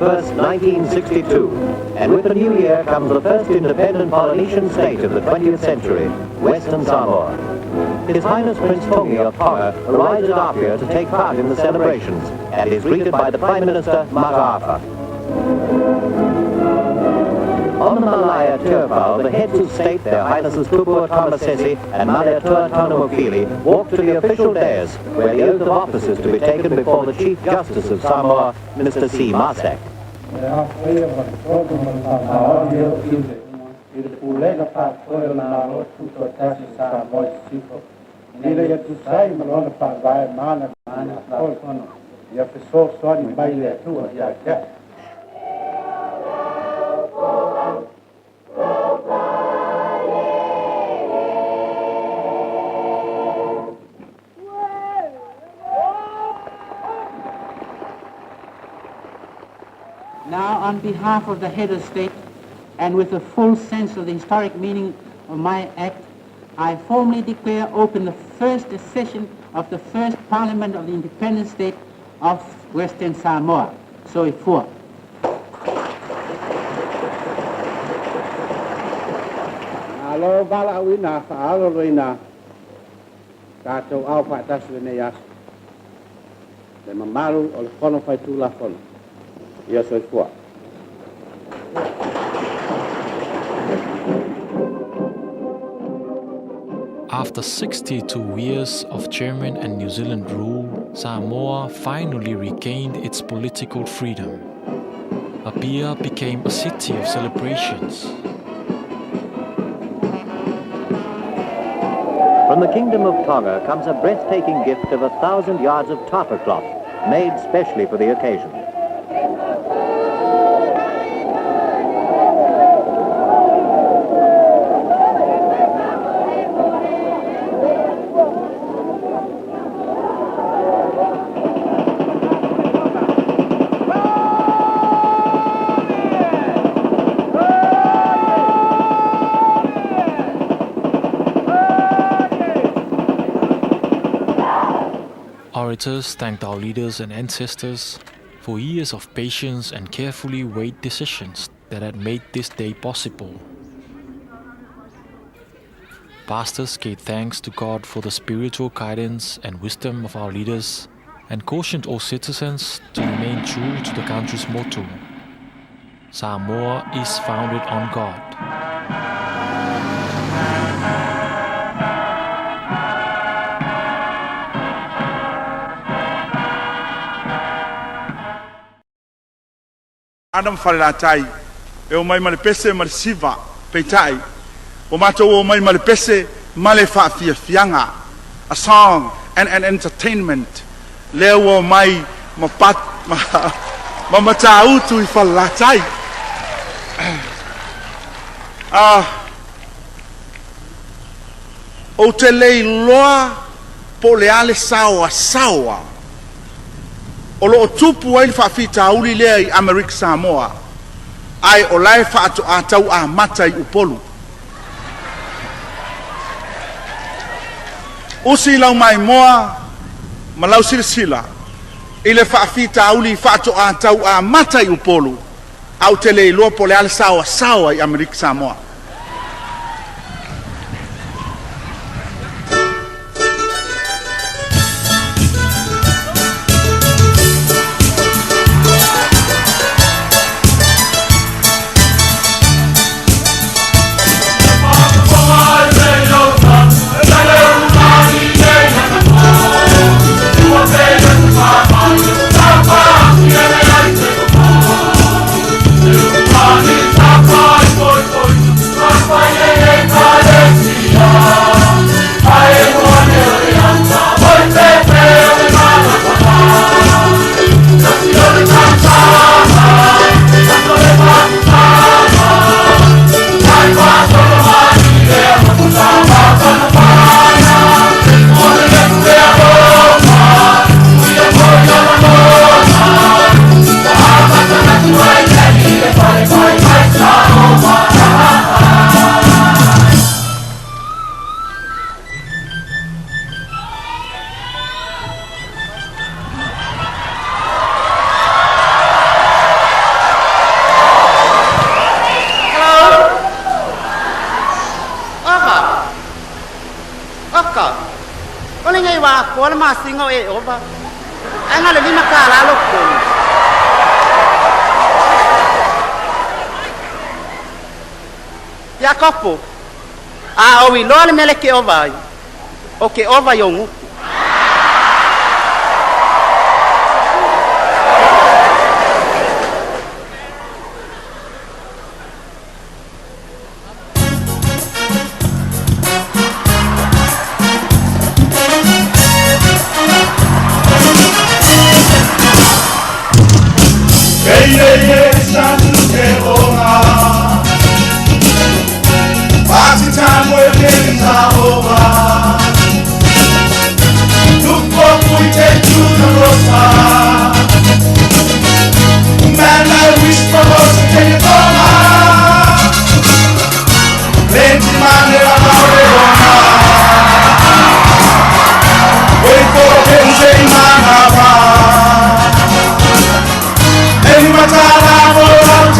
1st, 1962, and with the new year comes the first independent Polynesian state of the 20th century, Western Samoa. His Highness Prince Tongi of Tonga arrives at Apia to take part in the celebrations and is greeted by the Prime Minister, Mataafa. On the Malaya Turfal, the heads of state, their Highnesses Tupua Tamasese and Malietoa Tanumafili, walk to the official dais where the oath of office is to be taken before the Chief Justice of Samoa, Mr. C. Marsac. Now, on behalf of the head of state, and with a full sense of the historic meaning of my act, I formally declare open the first session of the first parliament of the independent state of Western Samoa. Soifua. Malo valaauina faaloloina tatou ao faatasi lenei aso le mamalu o le Fono Faitulafono. Ia soifua. After 62 years of German and New Zealand rule, Samoa finally regained its political freedom. Apia became a city of celebrations. From the Kingdom of Tonga comes a breathtaking gift of 1,000 yards of tapa cloth, made specially for the occasion. Orators thanked our leaders and ancestors for years of patience and carefully weighed decisions that had made this day possible. Pastors gave thanks to God for the spiritual guidance and wisdom of our leaders and cautioned all citizens to remain true to the country's motto: Samoa is founded on God. Ana ma Falelatai e o mai ma le pese ma le siva, peitai ua matou o mai ma le pese ma le faafiafiaga, a song and an entertainment, lea ua o mai ma pat ma ma Matautu i Falelatai. Ah, ou te le iloa po o le a le saoasaoa o lo o tupu ai le faafitauli lea i Amerika Samoa, ae o la e faatoa tau amata i Upolu. Usi lau maimoa ma lau silasila i le faafitauli faatoa tau amata i Upolu, ae ou te le iloa po o le a le saoasaoa i Amerika Samoa. masina o e ova. Ae na o le $5 lou totogi. Iakopo, a ou iloa le mea lea e te ova ai, ou te ova i ou gutu. Party time, we're getting over. Look what we take to the rosa. Man, I wish for us to take it over. Plenty man, there are Wait for Benji Manaba. Any matala for out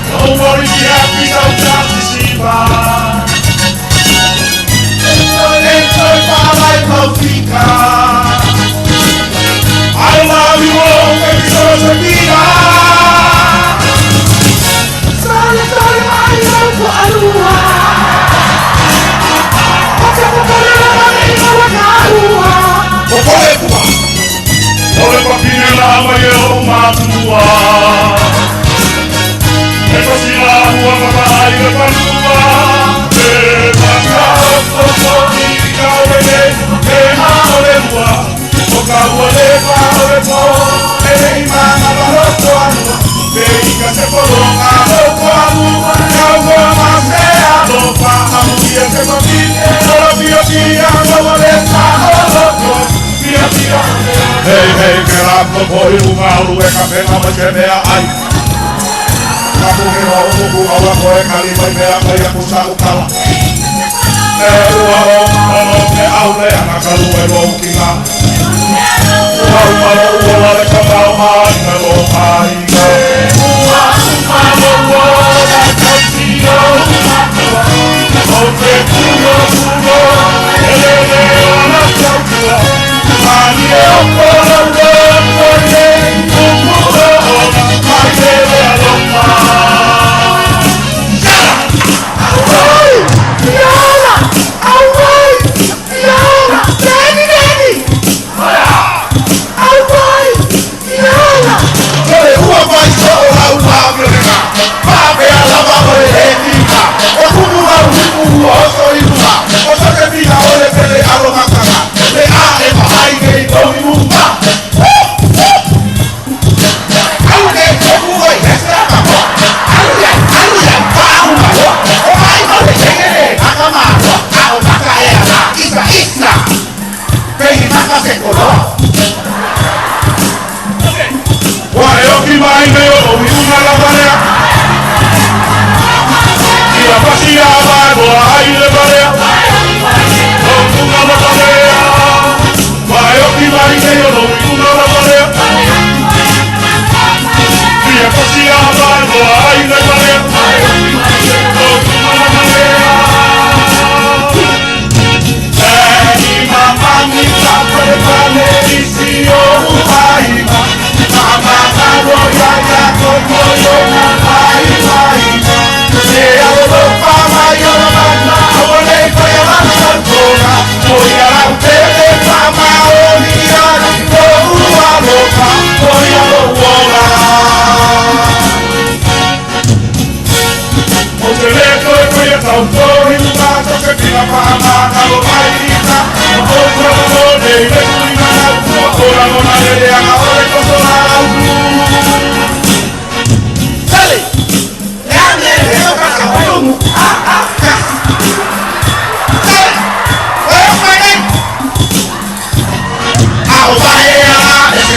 Don't worry, be happy, don't try to see I love you all, baby, so to be. Sorry, sorry, my love for Alua. Ole papine la mai o matua. E fasila ua mama i le fanua. E maka o o i ka wele E ha o le ua O ka ua le pa o le po E le imanga ba roto anua E i ka se polonga o ko anua Ka ua ma se alofa Amu ia te papine Ora pia pia Ka ua le pa o loko Pia pia. Hei hei ke la po i lunga ulu e ka pena ma te mea ai. Ka puhi o uku aua koe kali mai mea mai aku sa ukala. E ua o ono ke au le ana ka lue lo kinga. Ua uma lo ua la le ka mau mai na lo mai ga. Ua uma lo ua la ka ti o uma tua. O te kulo kulo e le le o la tau tua. Mani e o kolo lo ko le uku o ona mai le le alofa.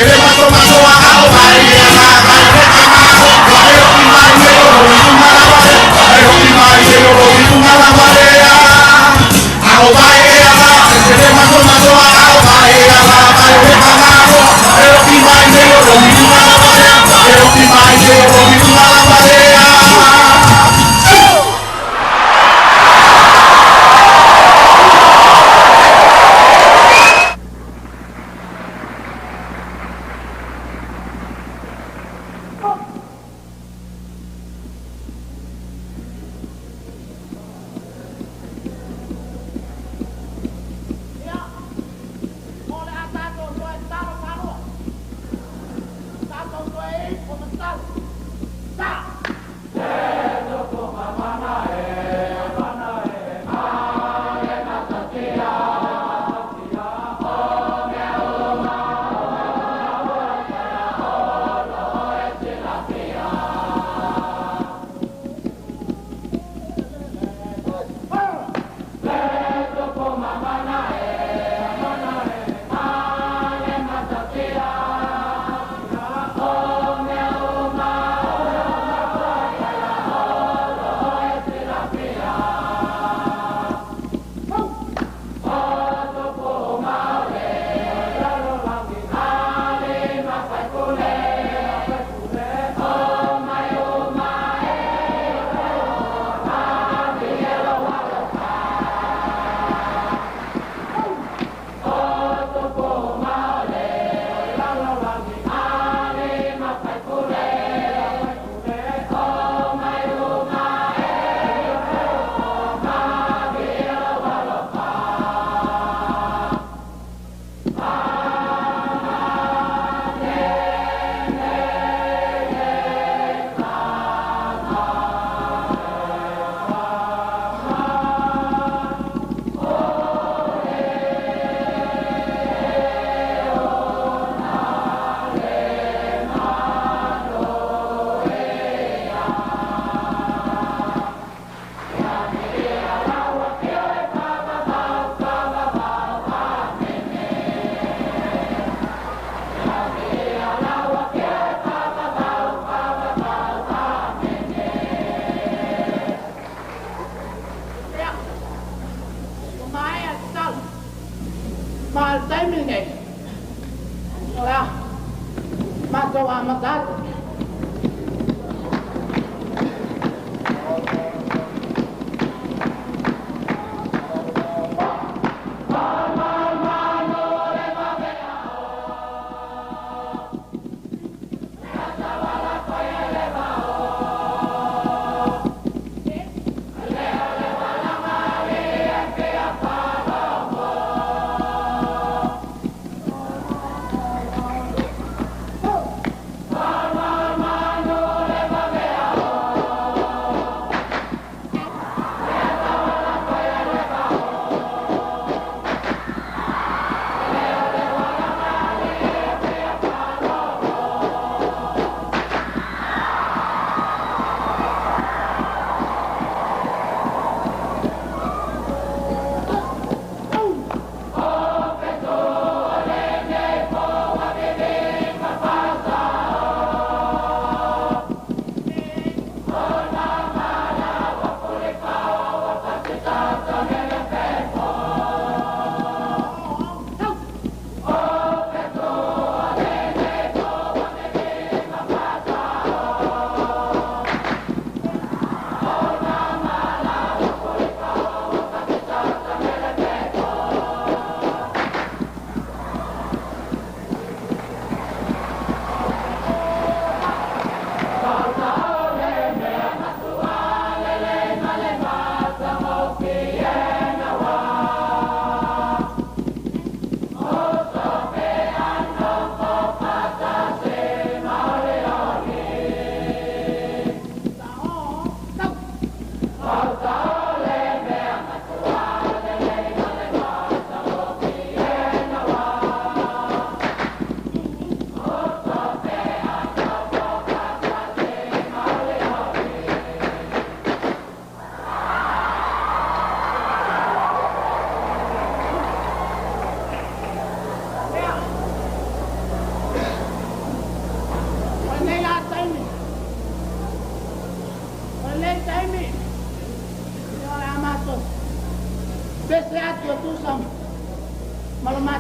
Go!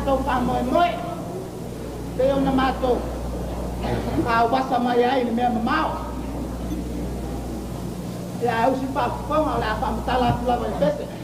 Matou faamoemoe pei ona matou auvasa mai ai i le mea mamao. Ia ae usi faafofoga o le a faamatala atu lava i le pese.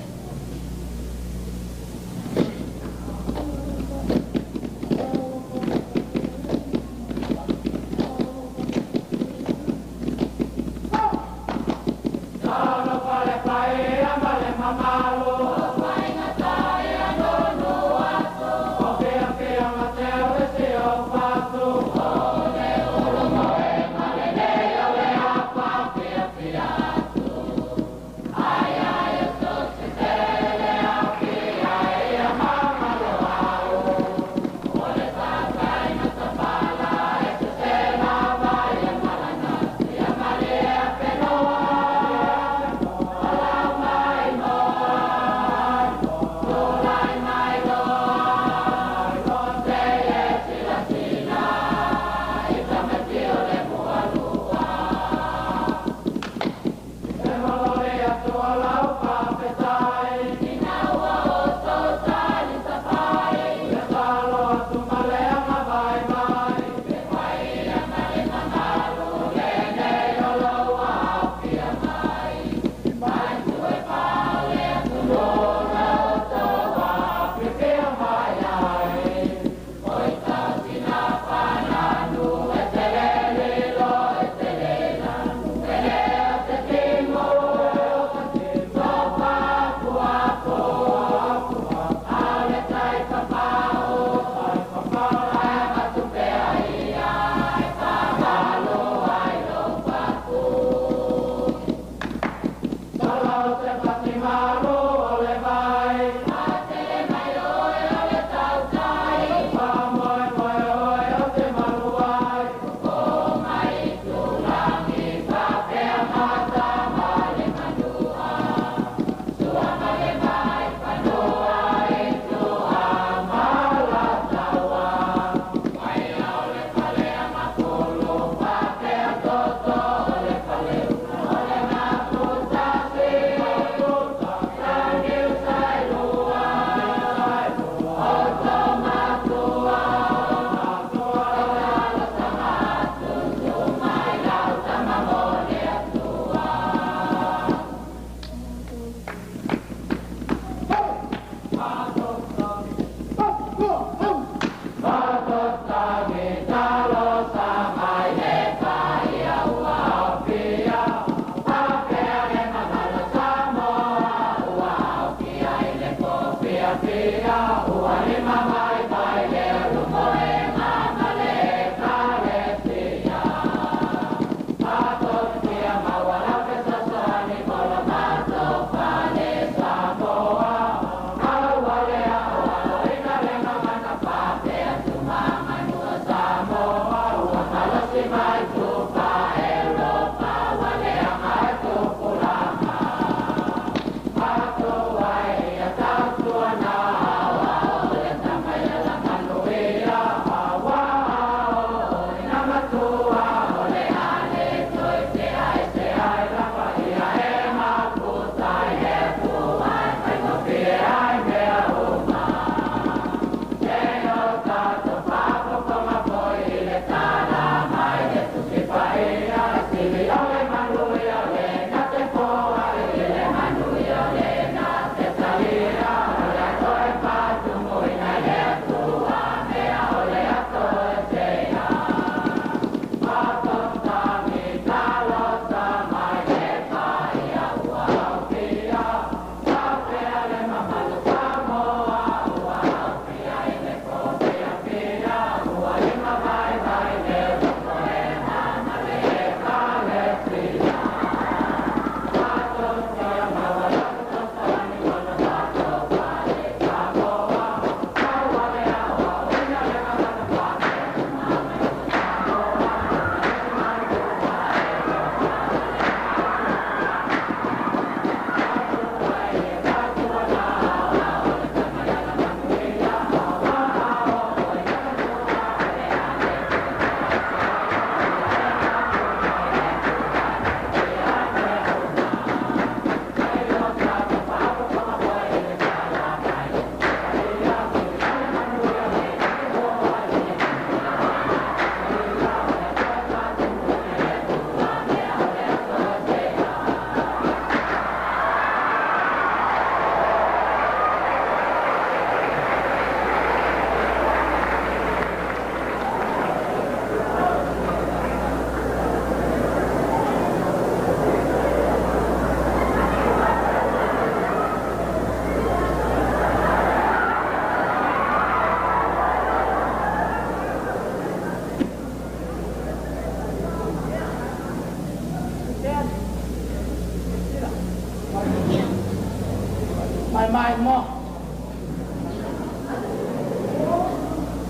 Five more.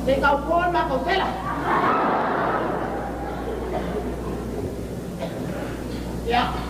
Se i kau po ma kau sela. Yeah.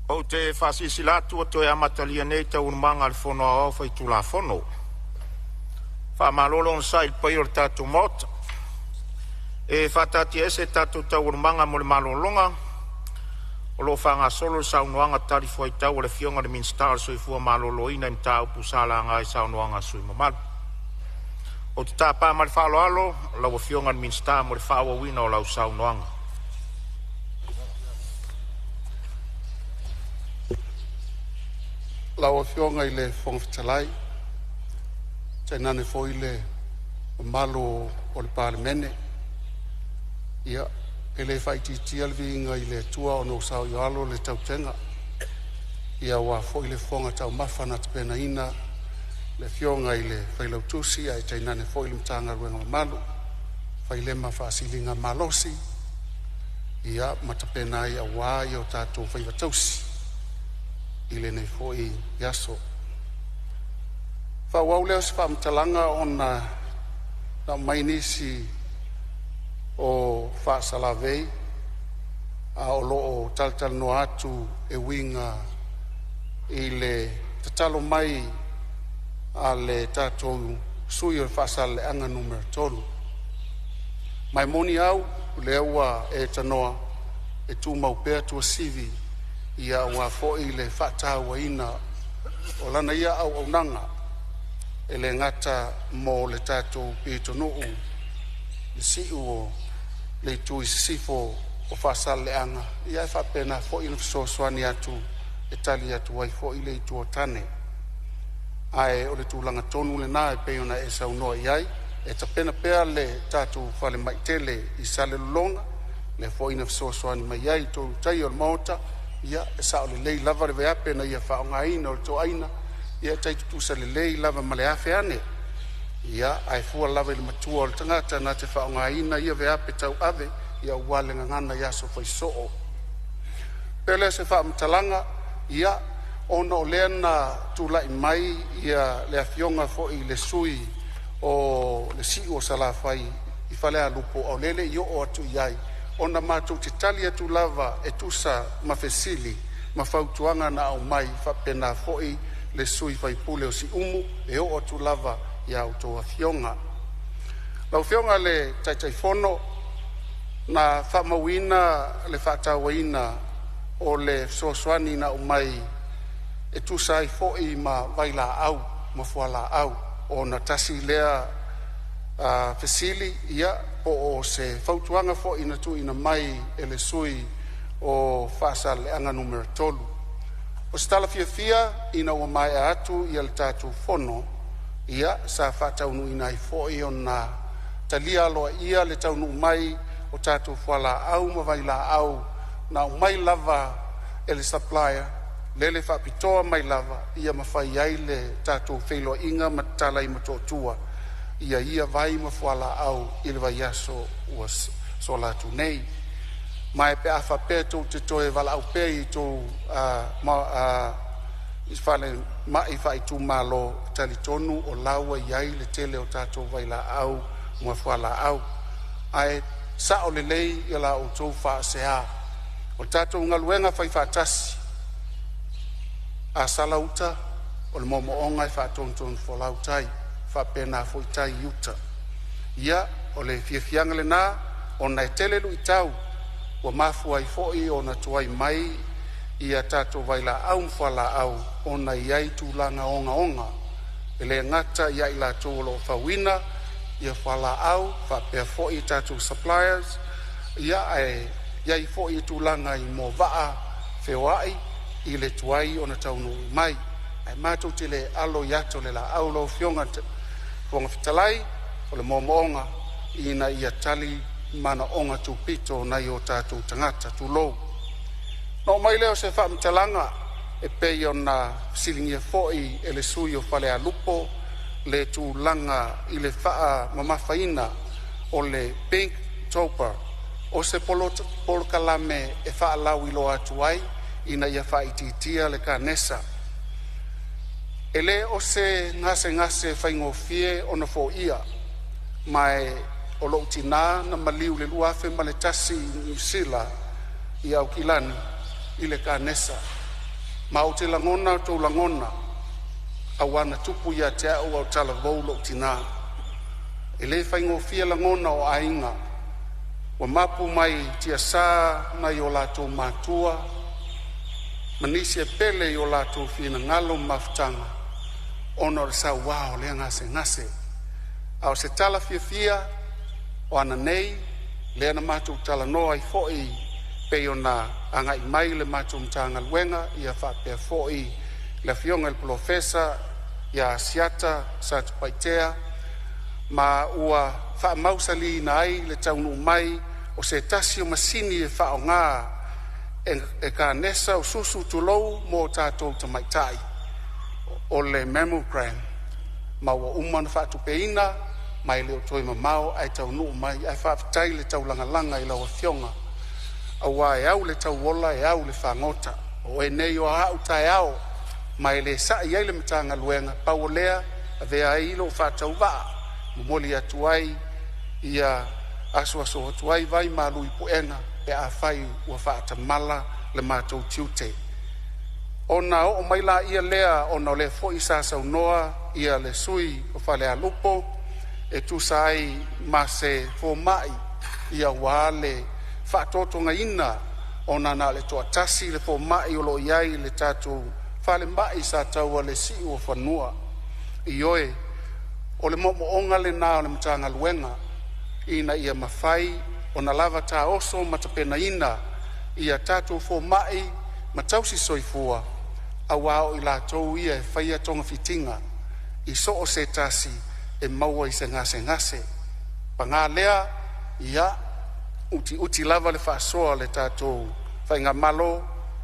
Ou te faasilasila atu ua toe amatalia nei Taualumaga a le Fono Aoao Faitulafono. Faamalo le onosai i le paia o le tatou Maota. E faataatiaese tatou Taualumaga mo le malologa o lo o faagasolo le saunoaga talifuaitau a le Afioga i le Minisita o le Soifua Maloloina i mataupu sa laga i saunoaga a sui usufono mamalu. Ou te tapa ma le faaaloalo lau Afioga i le Minisita mo le faaauauina o lau saunoaga. Lau Afioga i le Fofoga Fetalai, tainane foi le mamalu o le Palemene, ia e le faaitiitia le viiga i le Atua ona ua saoialo le tautega ia aua foi le fofoga taumafa na tapenaina e le Afioga i le Failautusi ae tainane foi le Matagaluega mamalu fai lea ma faasiligamalosi ia ma tapena ai aua o tatou faiva tausi i lenei foi aso. Faaauau lea o se faamatalaga ona na aumai nisi o faasalavei a o lo o talatalanoa atu e uiga i le tatalo mai a le tatou sui o Faasaleleaga Nu.3. Ma e moni au, o lea ua e tanoa e tumau pea Tuasivi ia aua foi le faatauaina o lana ia auaunaga e le gata mo le tatou pitonuu i si'u o le itu i sisifo o Faasaleleaga, ia ae faapena foi ona fesoasoani atu e tali atu ai foi le itu o tane. Ae o le tulaga tonu lena e pei ona e saunoa i ai, e tapena pea le tatou falemai tele i Salelologa, lea foi na fesoasoani mai ai i totonu o le Maota. Ia e sao lelei lava le veape na ia faaaogaina o le toaina, ia e tai tutusa lelei lava ma le 1,000 ane. Ia ae fua lava i le matua o le tagata na te faaaogaina ia veape tauave aua le gagana i aso fai soo. Pau lea o se faamatalaga, ia ona o lea na tulai mai le afioga foi i le sui o le Si'u o Salafai i Falealupo a o lea e le i oo atu i ai, ona matou te tali atu lava e tusa ma fesili ma fautuaga na aumai, faapena foi le sui faipule o Siumu, e oo atu lava ia outou afioga. Lau Afioga i le Taitaifono, na faamauina le faatauaina o le fesoasoani na aumai e tusa ai foi ma vailaau ma fualaau, ona tasi lea fesili ia po o se fautuaga foi na tuuina mai e le sui o Faasaleleaga Nu.3. O se tala fiafia ina ua maea atu le tatou fono, ia sa faataunuuina ai foi ona talia aloaia le taunuu mai o tatou fualaau ma vailaau na aumai lava e le supplier lele faapitoa mai lava ia mafai ai le tatou feiloaiga ma tatala ai i Motootua ia vai ma fualaau i le vaiaso ua sola atu nei. Ma e pe a faapea tou te toe valaau pea i tou falemai faaitumalo, e talitonu o la ua i ai le tele o tatou vailaau ma fualaau. Ae sao lelei la outou faasea. O le tatou galuega faifaatasi, a sala uta o le moomooga e faatonutonufolau tai, e faapena foi tai i uta. Ia, o le fiafiaga lena ona e tele luitau ua mafua ai foi ona tuai mai ia tatou vailaau ma fualaau ona e i ai tulaga ogaoga, e le gata ia i latou o lo o fauina fualaau faapea foi tatou suppliers, ae i ai foi tulaga i moavaa feoai i le tuai ona taunuu mai. Ae matou te le alo i ata o le laau lau Afioga i le Fofoga Fetalai, o le moomooga ina ia tali manaoga tupito o nai o tatou tagata. Tulou. Ona oo mai lea o se faamatalaga e pei ona fesiligia foi e le sui usufono o Falealupo le tulaga i le faamamafaina o le pink topper, o se polokalame e faalauiloa atu ai ina ia faaitiitia le Kanesa. E le o se gasegase faigofie ona foia, ma o lo'u tina na maliu i le 2001 i Niu Sila i Aukilani i le kanesa. Ma ou te lagona o tou lagona auā na tupu ia te au ao talavou lo'u tinā. E le faigofie lagona o aiga ua mapu mai tiasa nai o latou matua ma nisi e pele i o latou finagalo ma mafutaga ona o le sauā o lea gasegase. A o se tala fiafia o ananei lea na matou talanoa ai foi pei ona agai mai le matou Matagaluega ia faapea foi le Afioga i le Polofesa ia Asiata Satupaitea, ma ua faamausaliina ai le taunuu mai o se tasi o masini e faaaoga e kanesa o susu tulou mo a tatou tamaitai, o le mammogram, ma ua uma ona faatupeina ma e le o toe mamao ae taunuu mai. Ae faafetai le taulagalaga i lau Afioga auā e au i le tauola e au i le fagota. O oe nei o aau taeao ma e le sa'i ai le Matagaluega, pau o lea e avea ai lo'u faatauvaa e momoli atu ai ia asuasu atu ai vai malu i puega pe afai ua faatamala le matou tiute. Ona oo mai lea ona o lea foi sa saunoa ia le sui o Falealupo e tusa ai ma se fomai aua le faatotogaina ona na o le toatasi le fomai o lo o i ai i le tatou falemai i Sataua i le Siuofanua. Ioe, o le moomooga lena o le Matagaluega ina ia mafai ona lava taoso ma tapenaina ia tatou fomai ma tausi soifua aua o i latou ia e faia togafitiga i so o se tasi e maua i se gasegase. Paga lea, ia utiuti lava le faasoa a le tatou faigamalo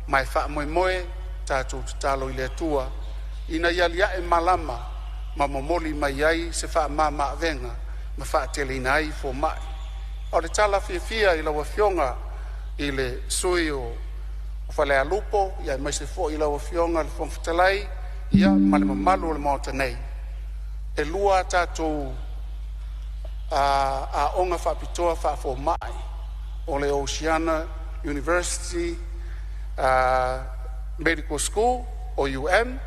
ma e faamoemoe tatou tatalo i le Atua ina ia alia'e malama ma momoli mai ai se faamamaavega ma faateleina ai fomai. A o le tala fiafia i lau Afioga i le sui o Falealupo aemaise foi lau Afioga i le Fofoga Fetalai ma le mamalu o le Maota nei, e lua a tatou aoga faapitoa faafomai, o le Oceania University Medical School (OUM)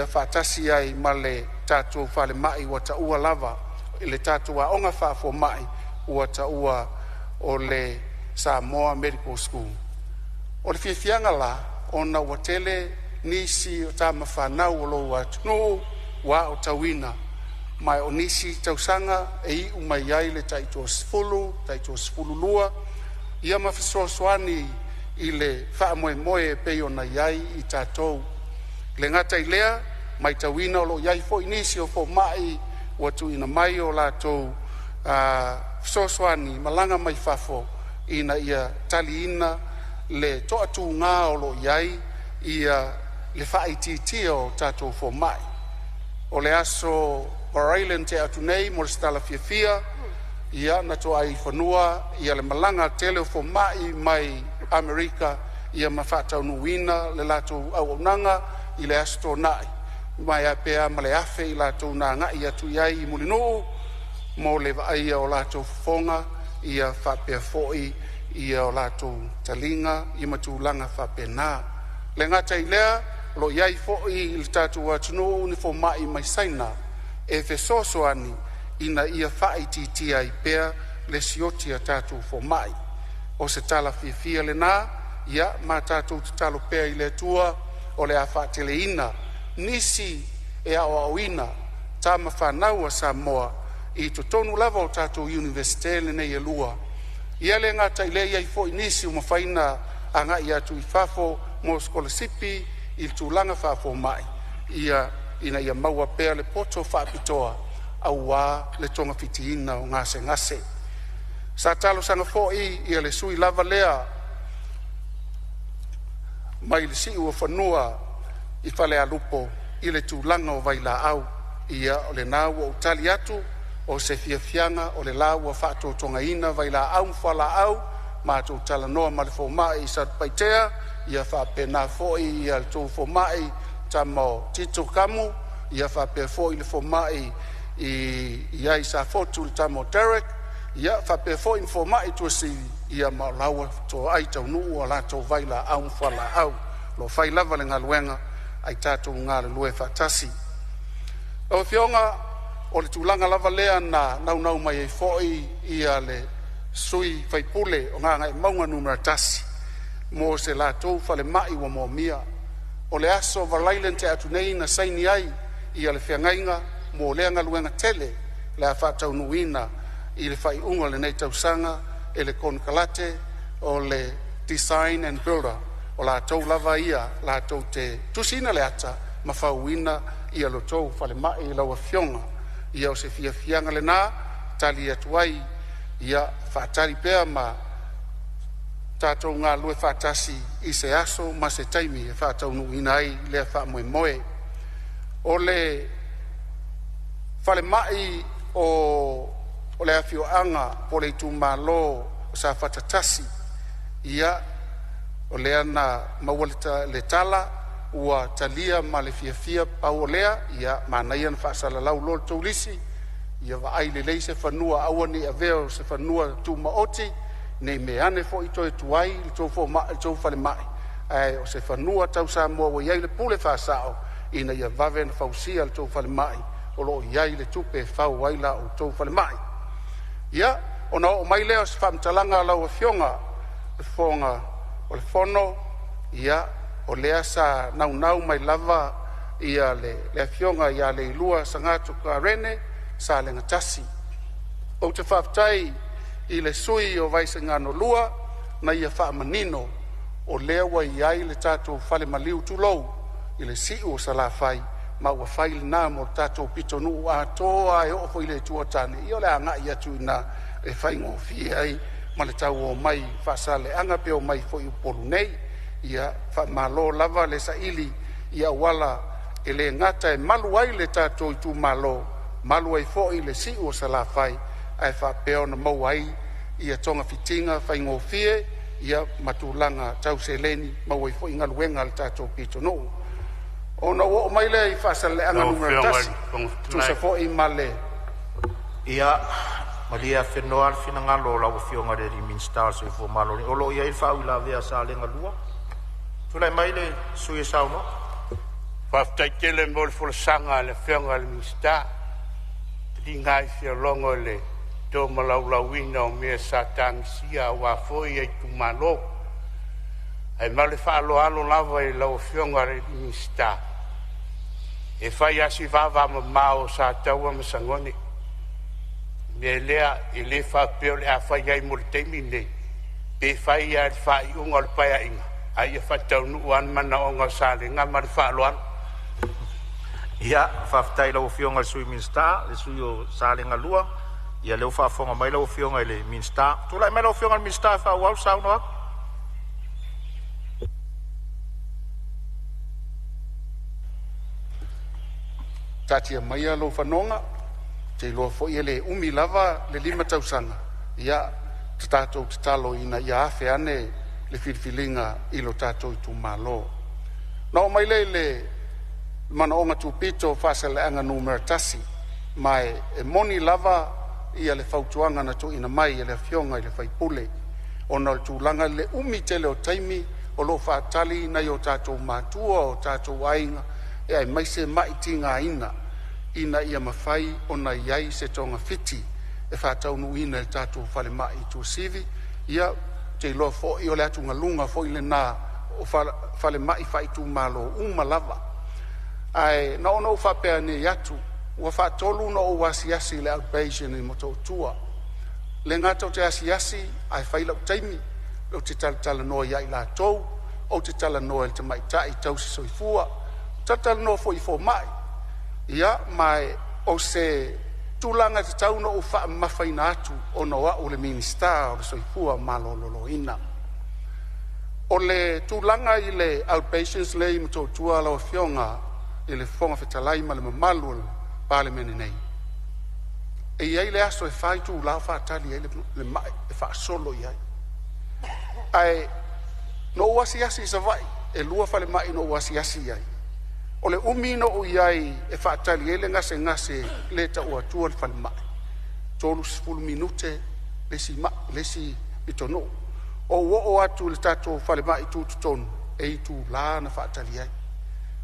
faatasi ai ma le tatou falemai ua taua lava i le tatou aoga faafomai ua taua o le Samoa Medical School. O le fiafiaga la ona ua tele nisi o tama fanau a lou atunuu ua aotauina, ma o nisi tausaga e iu mai ai le tai-toasefulu, taitoasefululua, ia ma fesoasoani i le faamoemoe e pei ona i ai i tatou. E le gata i lea, ua matauina o lo o i ai foi nisi o fomai ua tuuina mai o latou fesoasoani malaga mai fafo ina ia taliina le toatuga o lo o i ai le faaitiitia o tatou fomai. O le aso Faraile na tea atu nei mo le tala fiafia ia na toai fanua le malaga a le tele o fomai mai Amerika ia ma faataunuuina le latou auaunaga i le Aso Toonai, ma e pe a ma le 1,000 i latou na agai atu i ai i Mulinuu mo le vaaia o latou fofoga ia faapea foi o latou taliga ma tulaga faapena. E le gata i lea, o lo o i ai foi i le tatou atunuu ni fomai mai Saina e fesoasoani ina ia faaitiitia ai pea le sioki o tatou fomai. O se tala fiafia lena, ia ma tatou tatalo pea i le Atua o le a faateleina nisi e aoaoina tama fanau a Samoa i totonu lava o tatou Iunivesite nei e lua. Ia le gata i lea, e i ai foi nisi ua mafai ona agai atu i fafo mo sikolasipi i tulaga faafomai ina ia maua pea le poto faapitoa aua le togafitiina o gasegase. Sa talosaga foi ia le sui lava lea mai le Siuofanua i Falealupo i le tulaga o vailaau. Ia o lena ua ou tali atu, o se fiafiaga o le la ua faatotogaina vailaau ma fualaau, matou talanoa ma le fomai i Satupaitea ia faapena foi le tou fomai tama o Tito Kamu, ia faapea foi le fomai i ai i Safotu le tama o Derek, ia faapea foi ma fomai i Tuasivi, ia ma o la ua toai taunuu a latou vailaau ma fualaau. Lo fai lava le galuega ae tatou galulue faatasi. Lau Afioga o le tulaga lava lea na naunau mai ai foi ia le sui usufono o Gagaemauga 1 mo se latou falemai ua moomia. O le Aso Faraile na tea atu nei na saini ai ia le feagaiga mo lea galuega tele o le a faataunuuina i le faaiuga o lenei tausaga e le konekarate o le Design and Builder, o latou lava ia latou te tusiina le ata ma fauina ia lo outou falemai lau Afioga. Ia o se fiafiaga lena e tali atu ai, ia faatali pea ma tatou galulue faatasi i se aso ma se taimi e faataunuuina ai lea faamoemoe. O le falemai o le afioaga po o le itumalo o Safata 1, ia o lea na maua le tala ua talia ma le fiafia. Pau o lea, ia manaia ona faasalalau loa le tou lisi ia vaai lelei se fanua, aua ne i avea o se fanua tumaoti ne i meaane foi toe tuai le tou falemai, ae o se fanua tau Samoa ua i ai le pule faasao ina ia vave ona fausia le tou falemai, o lo o i ai le tupe e fau ai la outou falemai. Ia, ona oo mai lea o se faamatalaga lau Afioga i le Fofoga o le Fono, ia o lea sa naunau mai lava ia le afioga ia Leilua Sagattu Clairene Salega 1. Ou te faafetai i le sui usufono o Vaisigano 2 na ia faamanino o lea ua i ai le tatou fale maliu, tulou, i le si'u o Salafai, ma ua fai lena mo le tatou pitonuu atoa lava e oo foi i le Itu o Tane. Ia o le agai atu i ina e faigofie ai ma le tau omai i Faasaleleaga pe omai foi i Upolu nei. Ia faamalo lava le saili i auala e le gata e malu ai le tatou itumalo, malu ai foi le si'u o Salafai, ae faapea ona maua ai ia togafitiga faigofie ia ma tulaga tau seleni, maua ai foi galuega a le tatou pitonuu. Ona ou oo mai lea i Faasaleleaga Lau Afioga i Nu.1 le Fofoga e tusa Fetalai. foi ma le Ia, malie afenoa le finagalo o lau Afioga i le Minisita o le Soifua Maloloina, o lo o i ai le faauilavea a Salega 2. Tulai mai le sui usufono e saunoa. Faafetai tele mo le folasaga a le Afioga i le Minisita, e liga lava i fialogo i le tomalaulauina o mea sa tagisia aua foi ia itumalo. Ae ma le faaaloalo lava i lau Afioga i le Minisita, e fai lava si vavamamao o Sataua ma Sagone. O le mea lea, e le faapea o le a fai ai mo le taimi lenei, pe fai lava i le faaiuga o le Paeaiga, ae ia faataunuu lava le manaoga o Salega. Ma le faaaloalo. Ia, faafetai i lau Afioga i le Sui Minisita, le sui usufono o Salega 2. Ia lea ua faafofoga mai lau Afioga i le Minisita. Tulai mai lau Afioga i le Minisita e faaauau le saunoaga. Taatia maia lou fanoga, ou te iloa foi e le umi lava le 5 tausaga. Ia tatou tatalo ina ia afe ane le filifiliga i lo tatou itumalo. Na oo mai lea i le manaoga tupito o Faasaleleaga 1, ma e moni lava ia le fautuaga na tuuina mai e le afioga i le sui usufono, ona o le tulaga i le umi tele o taimi o lo o faatali nai o tatou matua o tatou aiga aemaise mai tigaina ina ia mafai ona i ai se togafiti e faataunuuina i le tatou falemai i Tuasivi. Ia, ou te iloa foi o le atugaluga foi lena o falemai faaitumalo uma lava. Ae na ona ou faapea nei atu, ua faatolu ona ou asiasi i le outpatient i Motootua. E le gata ou te asiasi ae fai lou taimi ou te talatalanoa ia i latou, ou te talanoa i le tamaitai tausisoifua, talatalanoa foi i fomai. Ia ma o se tulaga e tatau ona ou faamamafaina atu ona o au o le Minisita o le Soifua Maloloina. O le tulaga i le outpatients lea e i Motootua lau Afioga i le Fofoga Fetalai ma le mamalu o le Palemene nei, e i ai le aso e 4 itula o faatali ai le mai e faasolo i ai. Ae na ou asiasi i Savaii, e lua falemai na ou asiasi i ai. O le umi na ou i ai e faatali ai le gasegase lea e tau atua le falemai, 30 minute le isi mai, le isi pitonuu. Ou oo atu i le tatou falemai tutotonu, E itulā na faatali ai.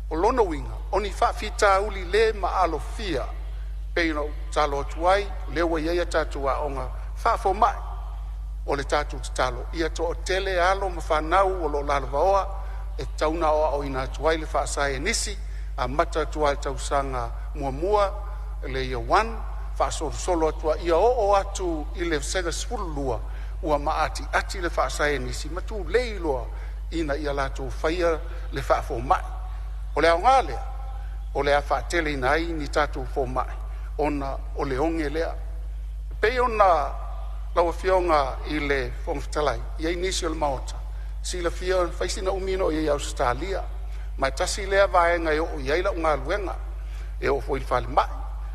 O lona uiga o ni faafitauli le maalofia pei ona ou tatalo atu ai, o lea ua i ai a tatou aoga faafomai. O le tatou tatalo ia toatele alo ma fanau o lo o lalovaoa e tatau ona aoaoina atu ai le faasaienisi, amata atu lava i le tausaga muamua le Year 1 faasolosolo atu ai, ia oo atu i le Vasega 12 ua maatiati le faasaienisi ma tulei loa ina ia latou faia le faafomai. O le aoga lea o le a faateleina ai ni tatou fomai ona o le oge lea. E pei ona lau Afioga i le Fofoga Fetalai, e i ai nisi o le Maota e silafia na fai sina umi na ou i ai i Ausetalia, ma e tasi lea vaega e oo i ai lau galuega. E oo foi i le falemai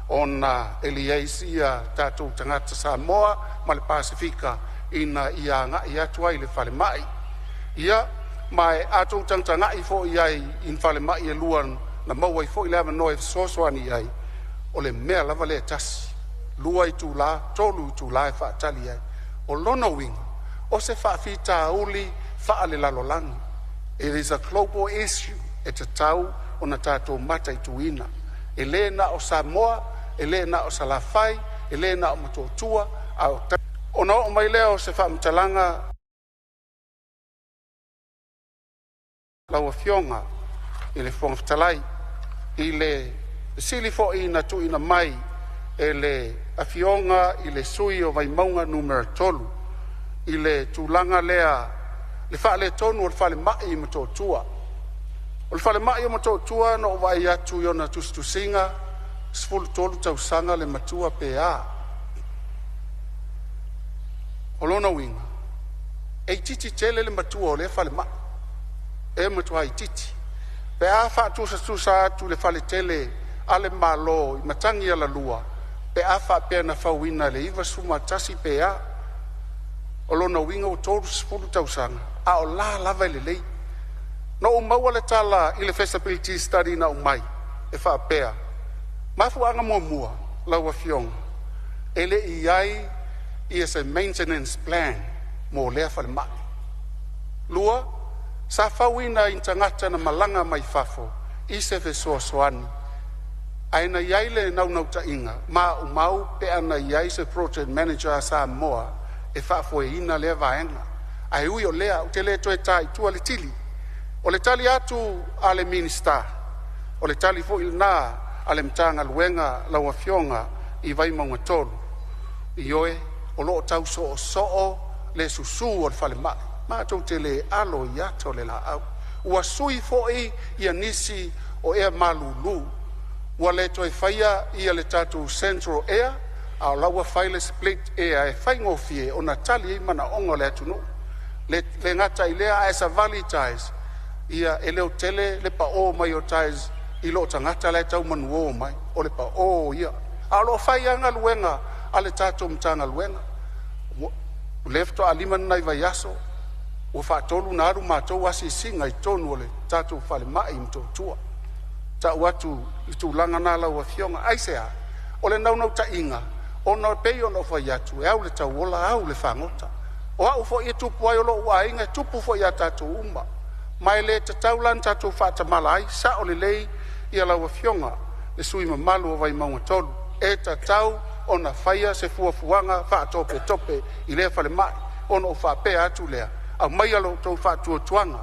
ona e leai sia tatou tagata Samoa ma le Pasefika ina ia agai atu ai i le falemai. Ia, ma a outou tagatagai foi i ai i falemai e lua na maua ai foi le avanoa e fesoasoani i ai, o le mea lava lea e tasi, 2 itula, 3 itula e faatali ai. O lona uiga o se faafitauli faalelalolagi. It is a global issue e tatau ona tatou mataituina. E le na o Samoa, e le na o Salafai, e le na o Motootua, a o Ona oo mai lea o se faamatalaga lau Afioga i le Fofoga Fetalai i le fesili foi na tuuina mai e le Afioga i le sui usufono o Vaimauga 3 i le tulaga lea o le faaletonu o le falemai i Motootua. O le falemai o Motootua na ou vaai atu i ona tusitusiga, e 13 tausaga le matua pe a. O lona uiga e itiiti tele le matua o lea falemai, e matua itiiti pe a faatusatusa atu i le fale tele a le Malo i Matagialalua pe a faapea na fauina i le 1991 pe a. O lona uiga ua 30 tausaga a o la lava e lelei. Na ou maua le tala i le feasibility study na aumai e faapea, mafuaaga muamua lau Afioga e le i i ai se maintenance plan mo lea falemai. Lua, sa fauina e ni tagata na malaga mai fafo i se fesoasoani ae na i ai le naunautaiga maumau pe ana i ai se project manager a Samoa e faafoeina lea vaega. Ae ui o lea, ou te le toe ta i tua le tili. O le tali atu a le Minisita, o le tali foi lena a le Matagaluega lau Afioga i Vaimauga 3, ioe, o lo o tau soosoo le susu o le falemai. Matou te le alo i ata o le laau. Ua sui foi ia nisi o ea malulu, ua le toe faia ia le tatou central air, a o la ua fai le split air e faigofie ona tali ai manaoga o le atunuu. E le gata i lea, a e savali i tiles, ia e leotele le pao mai o tiles i loo tagata la e tau manuo mai, o le pao ia. A o lo o fai lava galuega a le tatou Matagaluega. O lea faatoa 5 ni nai vaiaso ua faatolu ona alu matou asiasiga i totonu o le tatou falemai i Motootua. Tau atu i le tulaga lena lau Afioga. Aisea? O le naunautaiga ona e pei ona ou fai atu, e au i le tauola au i le fagota. O au foi e tupu ai, o lou aiga, e tupu foi ia tatou uma, ma e le tatau la ona tatou faatamala ai. Sao lelei lau Afioga i le sui usufono mamalu o Vaimauga 3, e tatau ona faia se fuafuaga faatopetope i lea falemai. Ona ou faapea atu lea, aumaia lo outou faatuatuaga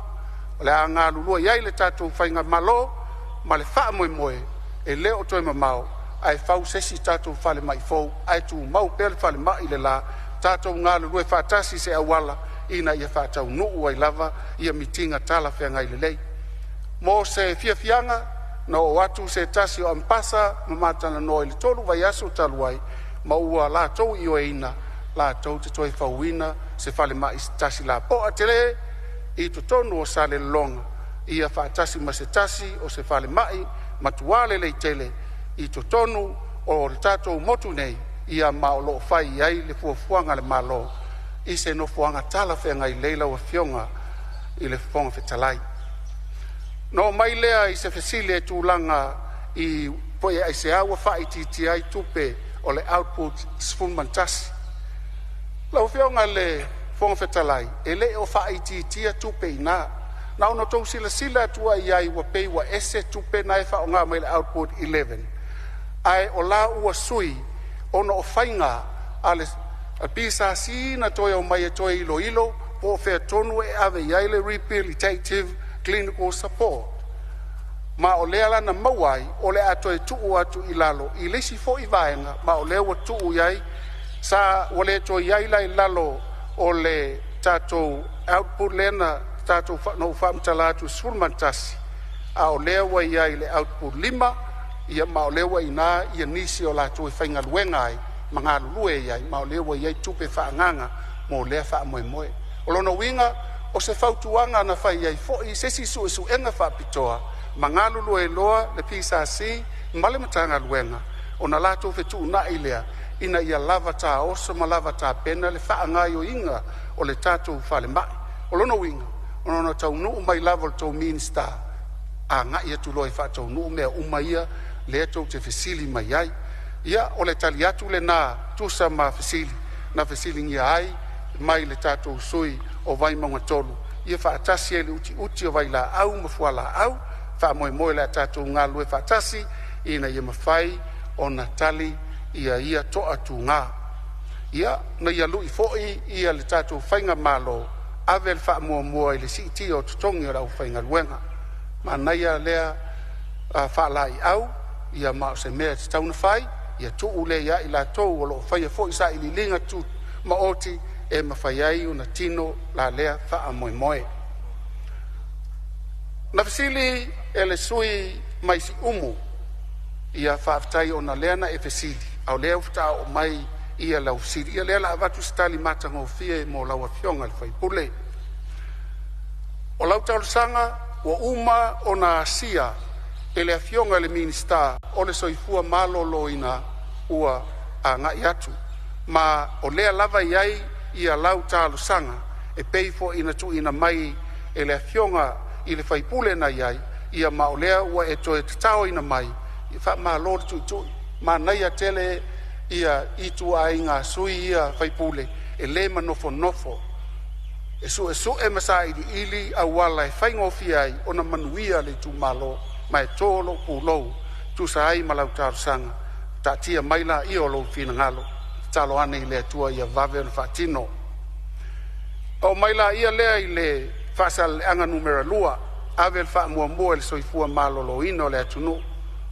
o le a galulue ai le tatou faigamalo ma le faamoemoe e le o toe mamao ae fau se isi tatou falemai fou ae tumau pea le falemai le la. Tatou galulue faatasi i se auala ina ia faataunuu ai lava ia mitiga talafeagai lelei. Mo se fiafiaga, na oo atu se tasi o Ambassador ma ma talanoa i le 3 vaiaso talu ai, ma ua latou ioeina latou te toe fauina se falemai se tasi lapoa tele i totonu o Salelologa, ia faatasi ma se tasi o se falemai matua lelei tele i totonu o le tatou motu nei, ia ma o lo o fai i ai le fuafuaga a le Malo i se nofoaga talafeagai lelei lau Afioga i le Fofoga Fetalai. Na oo mai lea i se fesili i tulaga i po o aisea ua faaitiitia ai tupe o le output 11. Lau Afioga i le Fofoga Fetalai, e le o faaitiitia tupe i ina. Na ona outou silasila atu ai i ai ua pei ua ese tupe na e faaaoga mai le output 11, ae o la ua sui ona o faiga a le PSC na toe omai e toe iloilo po o fea tonu e ave i ai le Rehabilitative Clinical Support. Ma o lea la na maua ai o le a toe tuu atu i lalo i le isi foi vaega, ma o lea ua tuu i ai sa ua le toe i ai la i lalo o le tatou output lea na tatou na ou faamatala atu e 11, a o lea ua i ai i le output 5. Ia ma o lea ua i ina nisi o latou e faigaluega ai ma galulue ai, ma o lea ua i ai tupe faaagaaga mo lea faamoemoe. O lona uiga o se fautuaga na fai ai foi se isi suesuega faapitoa ma galulue loa le PSC ma le Matagaluega ona latou fetuunai lea ina ia lava taoso ma lava tapena le faagaoioiga o le tatou falemai. O lona uiga e ono taunuu mai lava i le tou Minisita agai atu loa e faataunuu mea uma ia lea tou te fesili mai ai. Ia, o le tali atu lena e tusa ma fesili na fesiligia ai mai le tatou sui usufono o Vaimauga 3, ia faatasi ai le utiuti o vailaau ma fualaau. Faamoemoe o le a tatou galulue faatasi ina ia mafai ona tali ia toatuga. Ia, ina ia lui foi le tatou faigamalo, ave le faamuamua i le siitia o totogi o le aufaigaluega. Manaia lea faalaeiau, ia ma o se mea e tatau ona fai, ia tuu lea ia i latou o lo o faia foi sailiiliga tumaoti e mafai ai ona tino la lea faamoemoe. Na fesili le sui usufono mai Siumu, ia faafetai ona o lea na e fesili a o lea faatoa oo mai lau fesili. Ia o lea o le a avatu se tali matagofie mo lau Afioga i le sui usufono. O lau talosaga ua uma ona asia e le Afioga i le Minisita o le Soifua Maloloina ua agai atu, ma o lea lava e i ai ia lau talosaga e pei foi ona tuuina mai e le Afioga i le sui usufono na i ai, ia ma o lea ua e toe tataoina mai. Faamalo le tuitui, manaia tele ituaiga sui ia faipule e le manofonofo, e suesue ma sailiili auala e faigofie ai ona manuia le itumalo. Ma e to lou pulou e tusa ai ma lau talosaga. Taatia mai laia o lou finagalo, tatalo ane i le Atua ia vave ona faatino. Oo mai lea i le Faasaleleaga 2, ave le faamuamua i le soifua maloloina o le atunuu.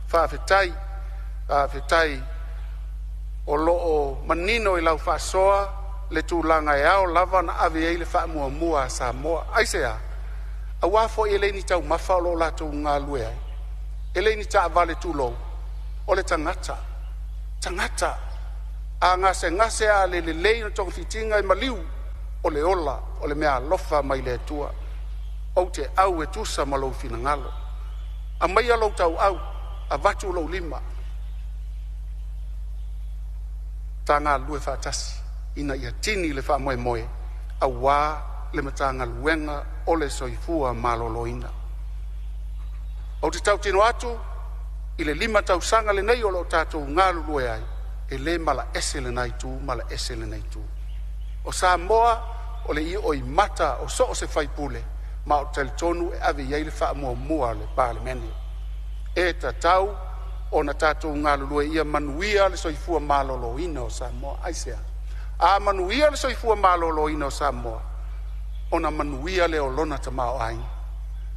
Faafetai, faafetai o lo o manino i lau faasoa le tulaga e ao lava ona ave i ai le faamuamua a Samoa. Aisea? Aua foi e le o ni taumafa o lo o latou galulue ai, e le ni taavale, tulou, o le tagata, tagata. A gasegase a le lelei ona togafitiga e maliu, o le ola o le meaalofa mai le Atua. Ou te au e tusa ma lou finagalo. Aumaia lou tauau, avatu lou lima, ta galulue faatasi ina ia tini le faamoemoe aua le Matagaluega o le Soifua Maloloina. Ou te tautino atu i le 5 tausaga lenei o lo o tatou galulue ai, e le malaese lena itu malaese lenei itu. O Samoa o le ioimata o so o se faipule, ma ou te talitonu e ave i ai le faamuamua a le Palemene. E tatau ona tatou galulue ia manuia le soifua maloloina o Samoa. Aisea? A manuia le soifua maloloina o Samoa, ona manuia lea o lona tamaoaiga.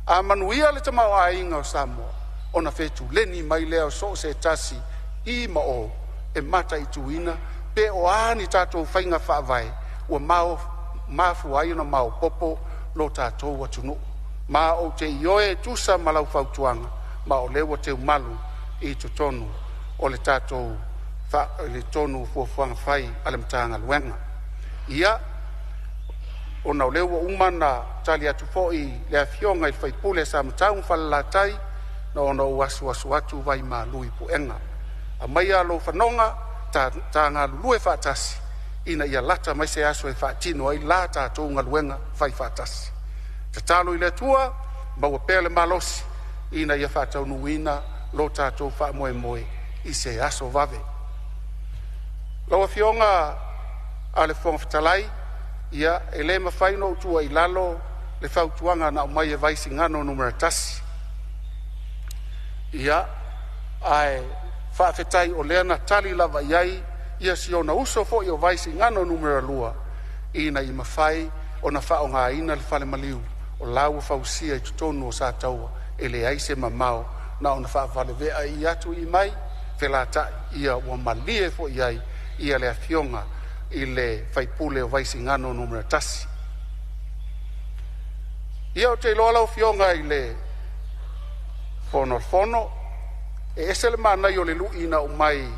A manuia le tamaoaiga o Samoa, ona fetuleni mai lea o so o se tasi i ma o e mataituina pe o a ni tatou faiga faavae ua mafua ai ona maopoopo lo tatou atunuu. Ma ou te ioe e tusa ma lau fautuaga, ma o lea ua teumalu i totonu o le tatou tonu o fuafuaga fai a le Matagaluega. Ia, ona o lea ua uma ona tali atu foi i le Afioga i le sui usufono o Samatau ma Falelatai, na ona ou asuasu atu vaimalu i puega. Aumaia lou fanoga, ta galulue faatasi ina ia lata mai se aso e faatino ai la tatou galuega faifaatasi. Tatalo i le Atua maua pea le malosi ina ia faataunuuina lo tatou faamoemoe i se aso vave. Lau Afioga i le Fofoga Fetalai, ia e le mafai ona ou tuua i lalo le fautuaga na aumai e Vaisigano Nu.1. Ia, ae faafetai o lea na tali lava i ai ia si ona uso foi o Vaisigano Nu.2 ina ia mafai ona faaaogaina le falemaliu o la ua fausia i totonu o Sataua, e leai se mamao na ona faavavevaveai i atu i mai felatai ia ua malie foi i ai ia le afioga i le faipule o Vaisigano Nu.1. Ia, ou te iloa lau Afioga i le Fofoga Fetalai, e ese le manaia o le lui na aumai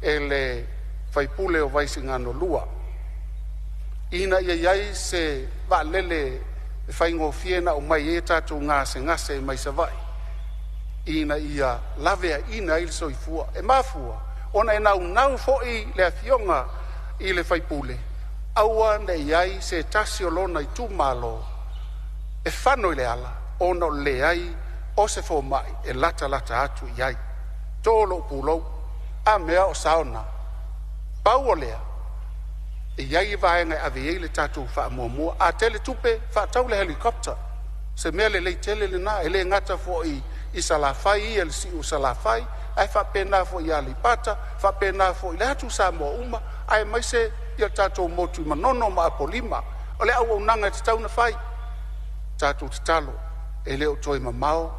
e le faipule o Vaisigano 2, ina ia i ai se vaalele e faigofie ona aumai ai a tatou gasegase mai Savaii ina ia laveaiina ai le soifua. E mafua ona e naunau foi le afioga i le faipule aua ne i i ai se tasi o lona itumalo e fano i le ala ona o le leai o se fomai e latalata atu i ai. To lou pulou. A mea o saona? Pau o lea, e i ai vaega e ave i ai le tatou faamuamua. A tele tupe, faatau le helicopter, se mea lelei tele lena, e le gata foi i Salafai ia i le si'u o Salafai, ae faapena foi ia Aleipata, faapena foi i le atu Samoa uma, aemaise ia tatou motu i Manono ma Apolima. O le auaunaga e tatau ona fai. Tatou tatalo e le o toe mamao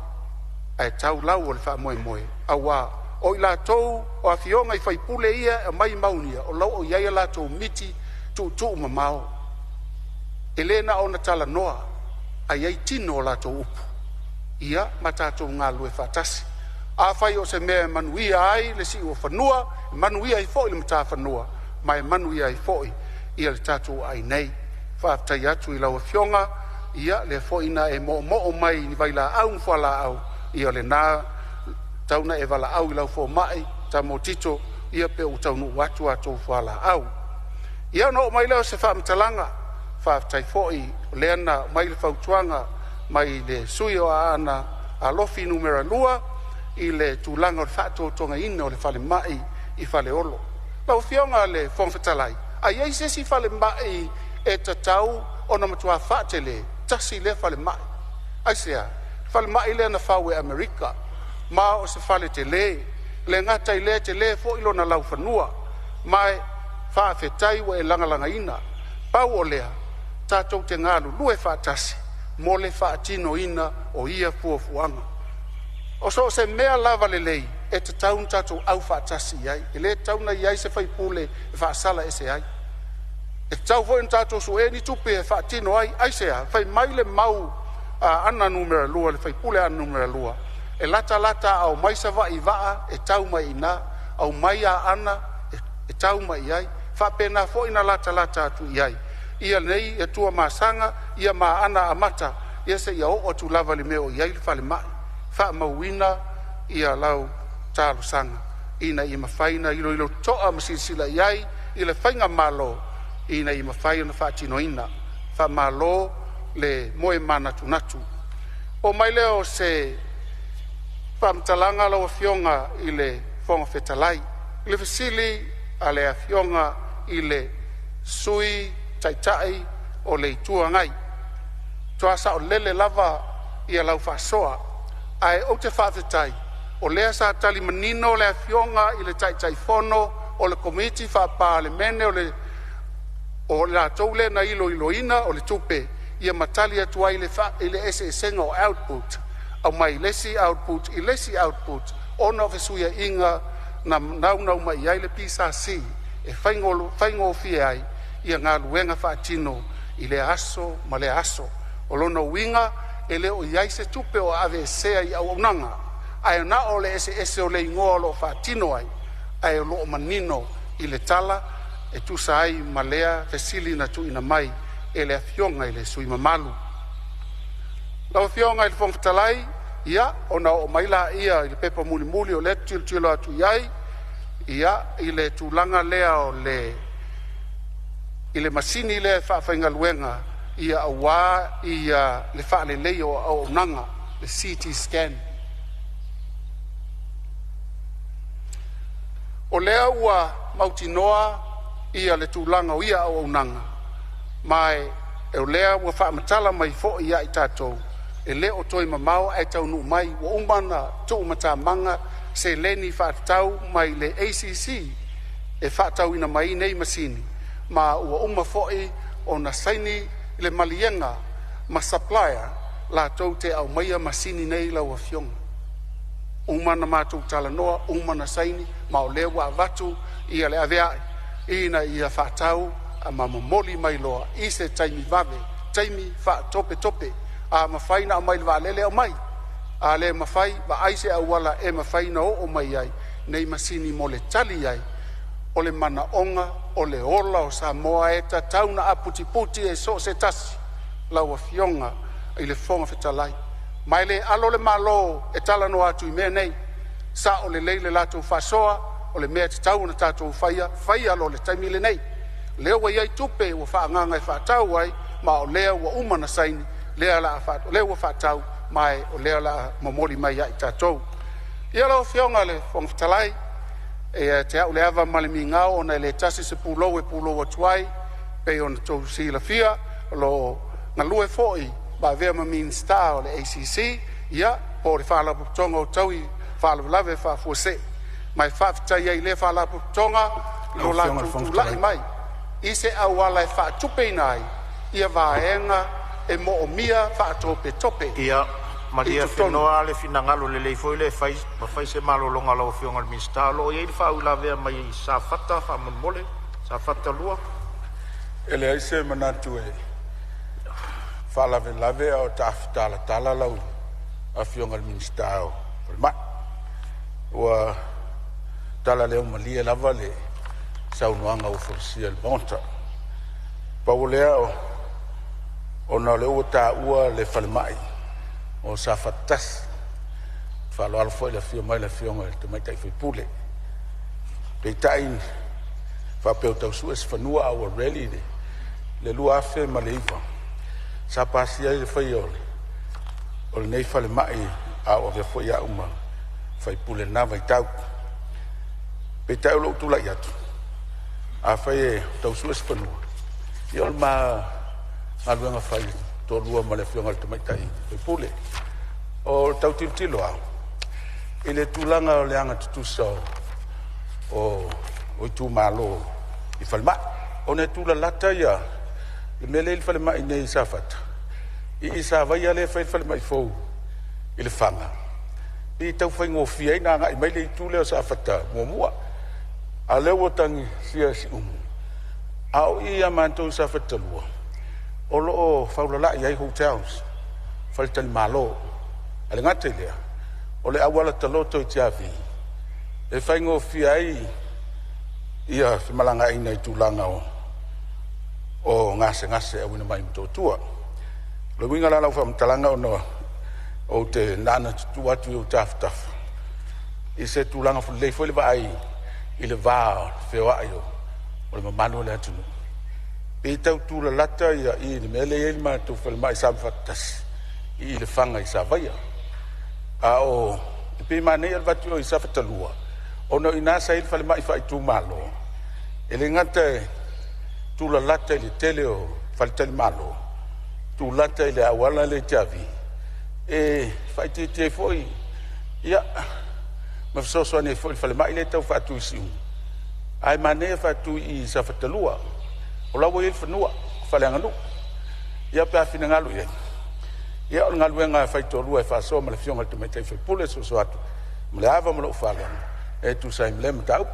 ae tau lau o le faamoemoe, aua o i latou o afioga i faipule ia e aumai mau ia, o lo o i ai a latou miti tuutuumamao. E le na ona talanoa ae i ai tino o latou upu, ia ma tatou galulue faatasi. Afai o se mea e manuia ai le siuofanua, manuia ai foi le matafanua ma e manuia ai foi le tatou aai nei. Faafetai atu i lau Afioga, ia lea foi na e moomoo mai i vailaau ma fualaau, ia o lena e tau ina e valaau i lau fomai tamo Tito ia pe ua taunuu atu a outou fualaau. Ia ona oo mai lea o se faamatalaga, faafetai foi o lea na aumai le fautuaga mai le sui usufono o Aana Alofi Nu.2 i le tulaga o le faatotogaina o le falemai i Faleolo. Lau Afioga i le Fofoga Fetalai, a i ai se isi falemai e tatau ona matua faatele, tasi lea falemai. Aisea? Falemai lea na fau e Amerika ma o se fale tele, e le gata i lea e tele foi lona laufanua. Ma e faafetai ua e lagalagaina. Pau o lea, tatou te galulue faatasi mo le faatinoina o ia fuafuaga. O so o se mea lava lelei e tatau ona tatou aufaatasi i ai, e le tatau ona i ai se faipule e faasala ese ai. E tatau foi ona tatou sue ni tupe e faatino ai. Aisea? Fai mai le mau a Aana Nu.2, le sui usufono o Aana Nu.2, e latalata a omai Savaii i vaa e tau mai i ina, aumai Aana e tau mai i ai, e faapena foi ona latalata atu i ai ia nei Tuamasaga ia ma Aana Amata ia seia oo atu lava i le mea o i ai le falemai. Faamauina ia lau talosaga ina ia mafai ona iloilo totoa ma silasila i ai i le faigamalo ina ia mafai ona faatinoina. Faamalo le moe manatunatu. Oo mai lea o se faamatalaga lau Afioga i le Fofoga Fetalai i le fesili a le Afioga i le Sui Taitai o le Itu Agai, matua saolele lava ia lau faasoa. Ae ou te faafetai o lea sa tali manino le Afioga i le Taitaifono o le Komiti Faa-Palemene o le latou lea na iloiloina o le tupe ia ma tali atu ai i le eseesega o output, aumai le isi output i le isi output ona o fesuiaiga na naunau mai ai le PSC e faigofie ai ia galuega faatino i lea aso ma lea aso. O lona uiga e le o i ai se tupe o aveesea i auaunaga, ae na o le eseese o le igoa o lo o faatino ai, ae o lo o manino i le tala e tusa ai ma lea fesili na tuuina mai e le Afioga i le sui usufono mamalu. Lau Afioga i le Fofoga Fetalai, ia ona oo mai lea i le pepa mulimuli o lea ou te tilotilo atu i ai, ia, i le tulaga lea o le i le masini lea e faafaigaluega aua le faaleleia o auaunaga, le CT Scan. O lea ua mautinoa ia le tulaga o ia auaunaga, ma e E o lea ua faamatala mai foi ia i tatou, e le o toe mamao ae taunuu mai. Ua uma ona tuumatamaga seleni faatatau mai le ACC e faatauina mai ai nei masini, ma ua uma foi ona saini le maliega ma supplier latou te aumaia masini nei lau Afioga. Uma ona matou talanoa, uma ona saini, ma o lea ua avatu ia le avea'i ina ia faatau ma momoli mai loa i se taimi vave, taimi faatopetope. A mafai ona aumai i le vaalele, aumai. A le mafai, vaai se auala e mafai ona oo mai ai nei masini mo le tali ai o le manaoga o le ola o Samoa e tatau ona aputiputi e so o se tasi lau Afioga i le Fofoga Fetalai. Ma e le alo le Malo e talanoa atu i mea nei, sao lelei le latou faasoa, o le mea e tatau ona tatou faia, faia loa i le taimi lenei. O lea ua i ai tupe ua faaagaaga e faatau ai, ma o lea ua uma ona saini, o lea ua faatau, ma o lea o le a momoli mai ia i tatou. Ia lau Afioga i le Fofoga Fetalai, e ia te au le ava ma le migao ona e le tasi se pulou e pulou atu ai, e pei ona outou silafia, o lo o galue foi ma avea ma Minisita o le ACC, ia, po o le Faalapotopotoga o Taui o Faalavelave Faafuasei. Ma e faafetai ai i lea Faalapotopotoga i Lau lo Afioga i le latou Fofoga tulai Fetalai. mai i se auala e faatupeina ai ia vaega e moomia faatopetope Ia, i malie totonu. Afenoa le finagalo lelei foi lea e fai ma fai se malologa a lau Afioga i le Minisita. O lo o i ai le faauilavea mai Safata faamolemole, Safata 2. E leai se manatu e faalavelave a o taafitalatala lau Afioga i le Minisita o Falemai. Ua talaleumalie lava le saunoaga ua folasia i le Maota. Pau o lea, ona o lea ua taua le falemai o Safata 1. Faaaloalo foi i le afio mai o le Afioga i le Tamaitai sui usufono. Peitai faapea ua tau sue se fanua a ua ready le 2009 sa pasia ai le faia o lenei falemai, a o avea foi au ma faipule i lena vaitau. Peitai o lou tulai atu, afai e tau sue se fanua, ia o le ma galuega fai toalua ma le Afioga i le Tamaitai sui usufono. O le tau tilotilo lava i le tulaga o le agatutusa o itumalo i falemai, ona e tulalata ia le mea lea i le falemai nei i Safata, i Savaia lea e fai le falemai fou i Lefaga, e tau faigofie ai ona agai mai le itu lea o Safata 1. A o lea ua tagisia Siumu, a o i ia matou i Safata 2, o lo o faulalai ai hotels, faletalimalo. Ae le gata i lea, o le auala taloto i Tiavi, e faigofie ai ia femalagaaiga i tulaga o gasegase auina mai i Motootua. O le uiga la o lau faamatalaga, ona ou te naana tutu atu i ou tafatafa i se tulaga lelei foi le vaai i le va o le feoai o le mamalu o le atunuu. Pe tau tulalata ia i le mea lea e i ai le matou falemai i Safata 1 i Lefaga i Savaia. A o e pei e manaia le avatu i Safata 2, ona o i ina sa i ai le falemai faaitumalo, e le gata e tulalata i le tele o faletalimalo, tulata i le auala lea i Tiavi, e faaitiitia ai foi ia ma fesoasoani ai foi i le falemai lea e tau faatu i Siumu, ae manaia faatu i Safata 2. O la ua i ai le fanua faaleaganuu. Ia pe a finagalo i ai, ia o le galuega e faitoalua e faasoa ma le Afioga i le Tamaitai sui usufono e soso atu ma le ava ma lou faaaloalo e tusa ai ma lea mataupu.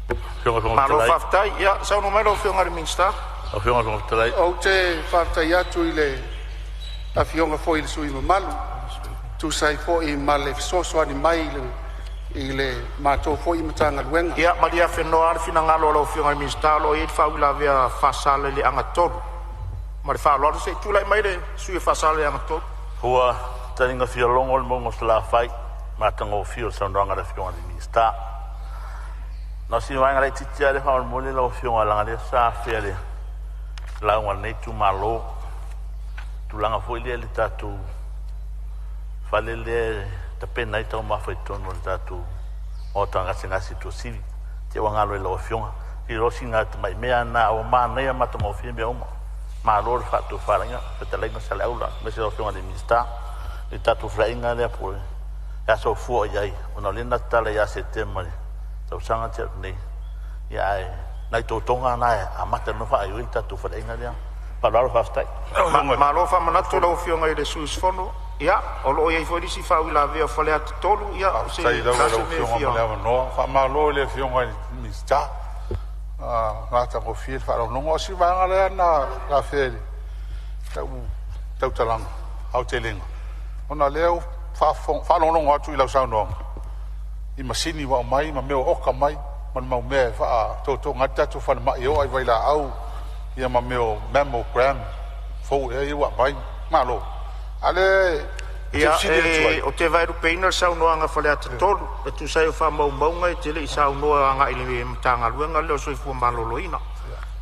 Afioga i le Fofoga Malo Fetalai. faafetai. Ia, saunoa mai lau Afioga i le Minisita. Lau Afioga i le Fofoga Fetalai. Ou te faafetai atu i le afioga foi i le sui usufono mamalu e tusa ai foi ma le fesoasoani mai i le matou foi Matagaluega. Ia malie Afenoa le finagalo o lau Afioga i le Minisita o lo o i ai le faauilavea a Faasaleleaga 3. Ma le faaaloalo se i tulai mai le sui usufono o Faasaleleaga 3. Ua taliga fialogo le mauga o Salafai i le matagofie o le saunoaga a le Afioga i le Minisita. Na o si vaega laitiiti lava lea faamolemole lau Afioga leaga o lea sa afea e le lauga a lenei itumalo, tulaga foi lea i le tatou fale lea e tapena ai taumafa i totonu o le tatou maota gasegase i Tuasivi. Te ua galo i lau Afioga, i sina tamai mea lena, ua manaia ma matagofie mea uma. Malo le faatofalaiga, fetalaiga Saleaula, aemaise lau Afioga i le Minisita i le tatou feiloaiga lea po o le a soifua o i ai, ona o lea na tatala ia Setema i le tausaga na tea atu nei, ae nai totoga na e amata ai ona faaioi le tatou faleaiga lea. Faaaloalo faafetai. Malo faamanatu lau Afioga i le sui usufono. Ia, o lo o i ai foi nisi faauilavea o Faleata 3. Ia, o se Faafetai lava i se lau mea e Afioga fia mo le avanoa. Faamalo i le Afioga i le Minisita, matagofie le faalogologo. O si vaega lea na afea i le tau tautalaga aotelega, ona o lea ua faalogologo atu i lau saunoaga i masini ua aumai ma mea ua oka mai ma le mau mea e faatotoga ai le tatou falemai e oo lava i vailaau ia ma mea o mammogram fou ea ia ua aumai. Malo. A o lea ou te Ia, fesili atu ai, ou te vaelupeina le saunoaga a Faleata 3, e tusa ai o faamaumauga e te le i saunoa agai i le Matagaluega lea o le Soifua Maloloina,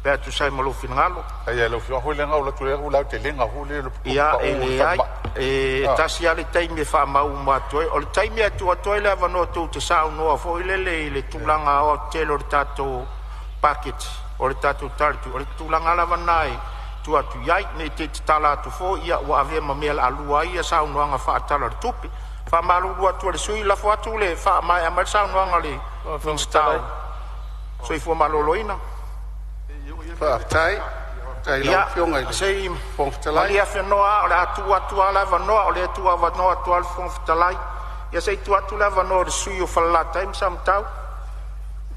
pe a tusa ai ma lou finagalo. Ai lau Afioga foi lea na ou alu atu ai le aotelega foi lea o le Ia, pau e o le leai, falemai. e tasi lava le taimi e faamau uma atu ai. O le taimi e tuu atu ai le avanoa tou te saunoa foi lele i le tulaga aoaotetele o le tatou paketi, o le tatou Tala o le Tupe, o le tulaga lava lena e tuu atu i ai, ne i te i tatala atu foi ua avea ma mea o le a lua ai saunoaga faa-Tala o le Tupe. E faamalulu atu ai i le sui usufono, lafo atu le faamaea mai le saunoaga a le Minisita o le Soifua Maloloina. Faafetai. Faafetai i lau Ia, Afioga i le se i Fofoga Fetalai. malie afenoa a o le a tuu atu lava le avanoa, o lea e tuuavanoa atu lava le Fofoga Fetalai. Ia se i tuu atu le avanoa i le sui usufono mo Falelatai ma Samatau.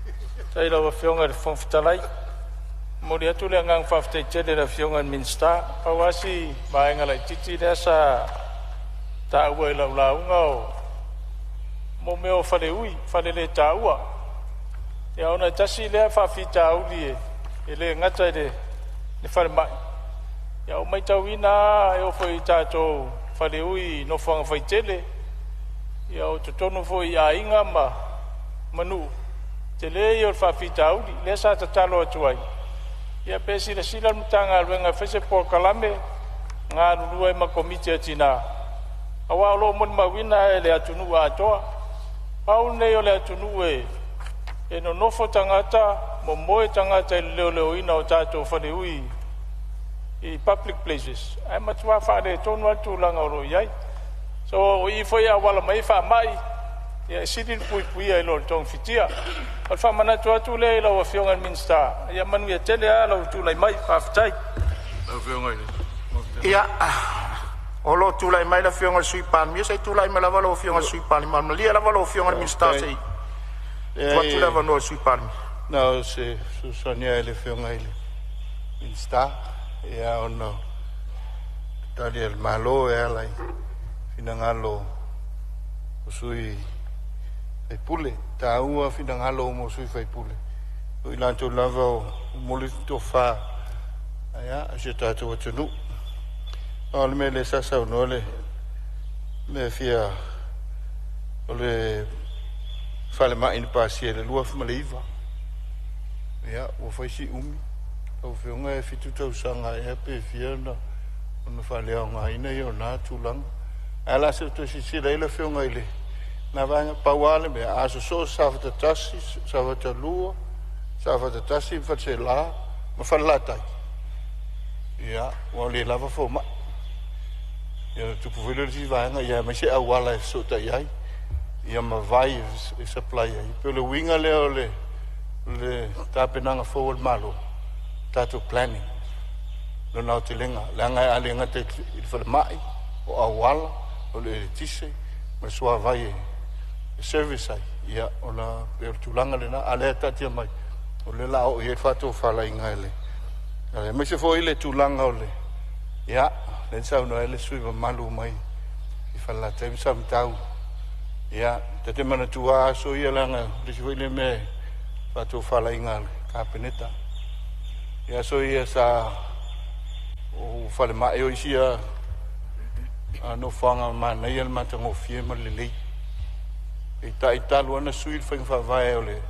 Faafetai i lau Afioga i le Fofoga Fetalai. E momoli atu le agaga faafetai tele i le Afioga i le Minisita. Pau lava si vaega laitiiti lea sa taua i lau lauga o mea o faleui, faleletaua. Ia ona e tasi lea faafitauli e le gata i le falemai, ae ua matauina lava e oo foi i tatou faleui i nofoaga faitele, ia o totonu foi i aiga ma nuu, o le tele ia o le faafitauli. Lea sa tatalo atu ai, ia pe silasila le Matagaluega e fai se polokalame galulue ai ma Komiti a Tina, aua o lo o molimauina e le atunuu atoa. Pau lenei o le atunuu e nonofo tagata, momoe tagata i le leoleoina o tatou faleui i public places, ae matua faaletonu lava le tulaga o lo o i ai. So o i foi e auala mai ai faamai, ia e sili le puipuia i lo le togafitia. O le faamanatu atu lea i lau Afioga i le Minisita, ia manuia tele lava lou tulai mai. Faafetai. Ia, o lo o tulai mai le Afioga i le Sui Palemia. Se i tulai mai lava lau Afioga i le Sui Palemia. Malie lava lau Afioga i le Minisita se Faafetai. i tuu atu le Leai, avanoa i le Sui Palemia. na o se fesoasoani lava i le Afioga i le Minisita, ia ona o tali a le Malo e ala i finagalo o sui usufono. E taua finagalo uma o sui usufono, o i latou lava o momoli le tofa a si o tatou atunuu. O le mea lea sa saunoa le mea fia o le falemai na pasia i le 2009, ia ua fai si umi. Lau Afioga e 7 tausaga ea pe fia ona faaleaogaina ia o na tulaga. Ae o le a se i toe silasila i ai le Afioga i lena vaega. Pau lava le mea, a sosoo Safata 1, Safata 2, Safata 1 ma Faleaseela ma Falelatai, ia ua le lava fomai. Ia ona tupu foi lea o le isi vaega, ia aemaise auala e fesootai ai, ia ma vai e supply ai. E pei o le uiga lea o le tapenaga fou a le Malo, tatou planning, lona aotelega, leaga a le gata i le falemai, o auala, o le eletise ma le suavai e service ai, ia ona pei o le tulaga lena, a o lea e taatia mai, o lea o le a oo i ai le faatofalaiga e le aemaise foi le tulaga o le, ia, lea na saunoa ai le sui usufono mamalu mai Falelatai ma Samatau. Ia, ta te manatua lava aso ia, leaga o le isi foi lea mea e faatofalaiga a le Kapeneta. I aso ia sa o falemai o isi nofoaga manaia le matagofie ma le lelei. Peitai talu lava ona sui le faiga faavae o le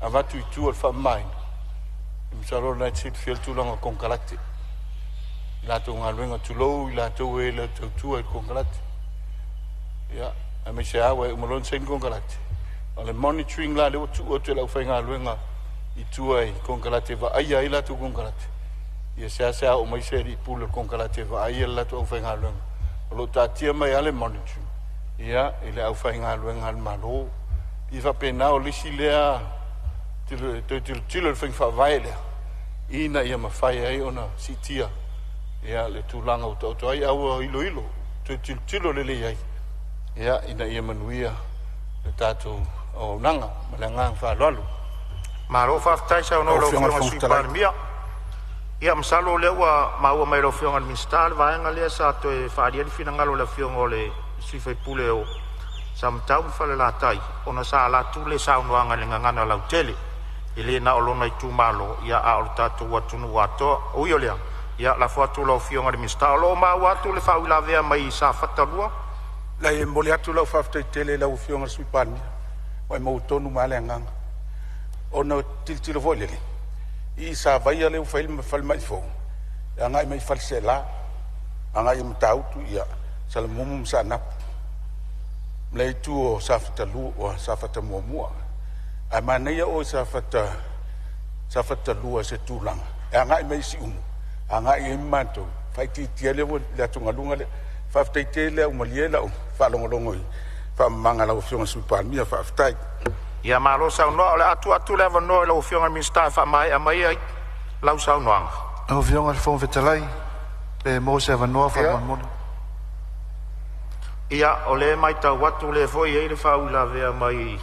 avatu i tua o le faamamaina, masalo o lena e te silafia le tulaga o konekarate i latou galuega, tulou i latou e le tautua i le konekarate. Ia, aemaise lava ua uma loa ona saini konekarate. O le monitoring la lea ua tuu atu e le aufaigaluega i tua i konekarate e vaaia ai latou konekarate. Ia seasea oo mai se alii pule o le konekarate e vaai le latou aufaigaluega o lo o taatia mai lava le monitoring ia i le aufaigaluega a le Malo. E faapena, o le isi lea toe tilotilo i le faiga faavae lea ina ia mafai ai ona siitia ia le tulaga ua taoto ai, ae ua iloilo toe tilotilo lelei ai ia ina ia manuia le tatou auaunaga. Ma le agaga faaaloalo. Malo faafetai saunoa i lau Afioga i le Sui Palemia. Ia masalo o lea ua maua mai e lau Afioga i le Minisita le vaega lea sa toe faaalia ai le finagalo o le Afioga i le sui usufono o Samatau ma Falelatai, ona sa alu atu le saunoaga i le gagana lautele, e le na o lona itumalo a o le tatou atunuu atoa. Ui o lea, ia lafo atu i lau Afioga i le Minisita. O lo o maua atu le faauilavea mai Safata 2. Leai, e momoli atu lau faafetai tele i lau Afioga i le Sui Palemia, ua e maua tonu mai lava le agaga. Ona ou tilotilo foi lele i Savaia lea ua fai ai le falemai fou, e agai mai Faleaseela, agai i Matautu, ia Salamumu ma Saanapu, ma le itu o Safata 2, Safata 1. Ae manaia o i Safata 2 i se tulaga e agai mai i Siumu, agai ai ma matou, faaitiitia ai le atugaluga lea. Faafetai tele, ua malie lau faalogologo i faamamaga a lau Afioga i le Sui Palemia. Faafetai. Ia malo saunoa. O le a tuu atu le avanoa i lau Afioga i le Minisita e faamaea mai ai lau saunoaga. Lau Afioga i le Fofoga Fetalai, pe maua se avanoa faamolemole. Ia, o lea e matau atu o lea foi e i ai le faauilavea mai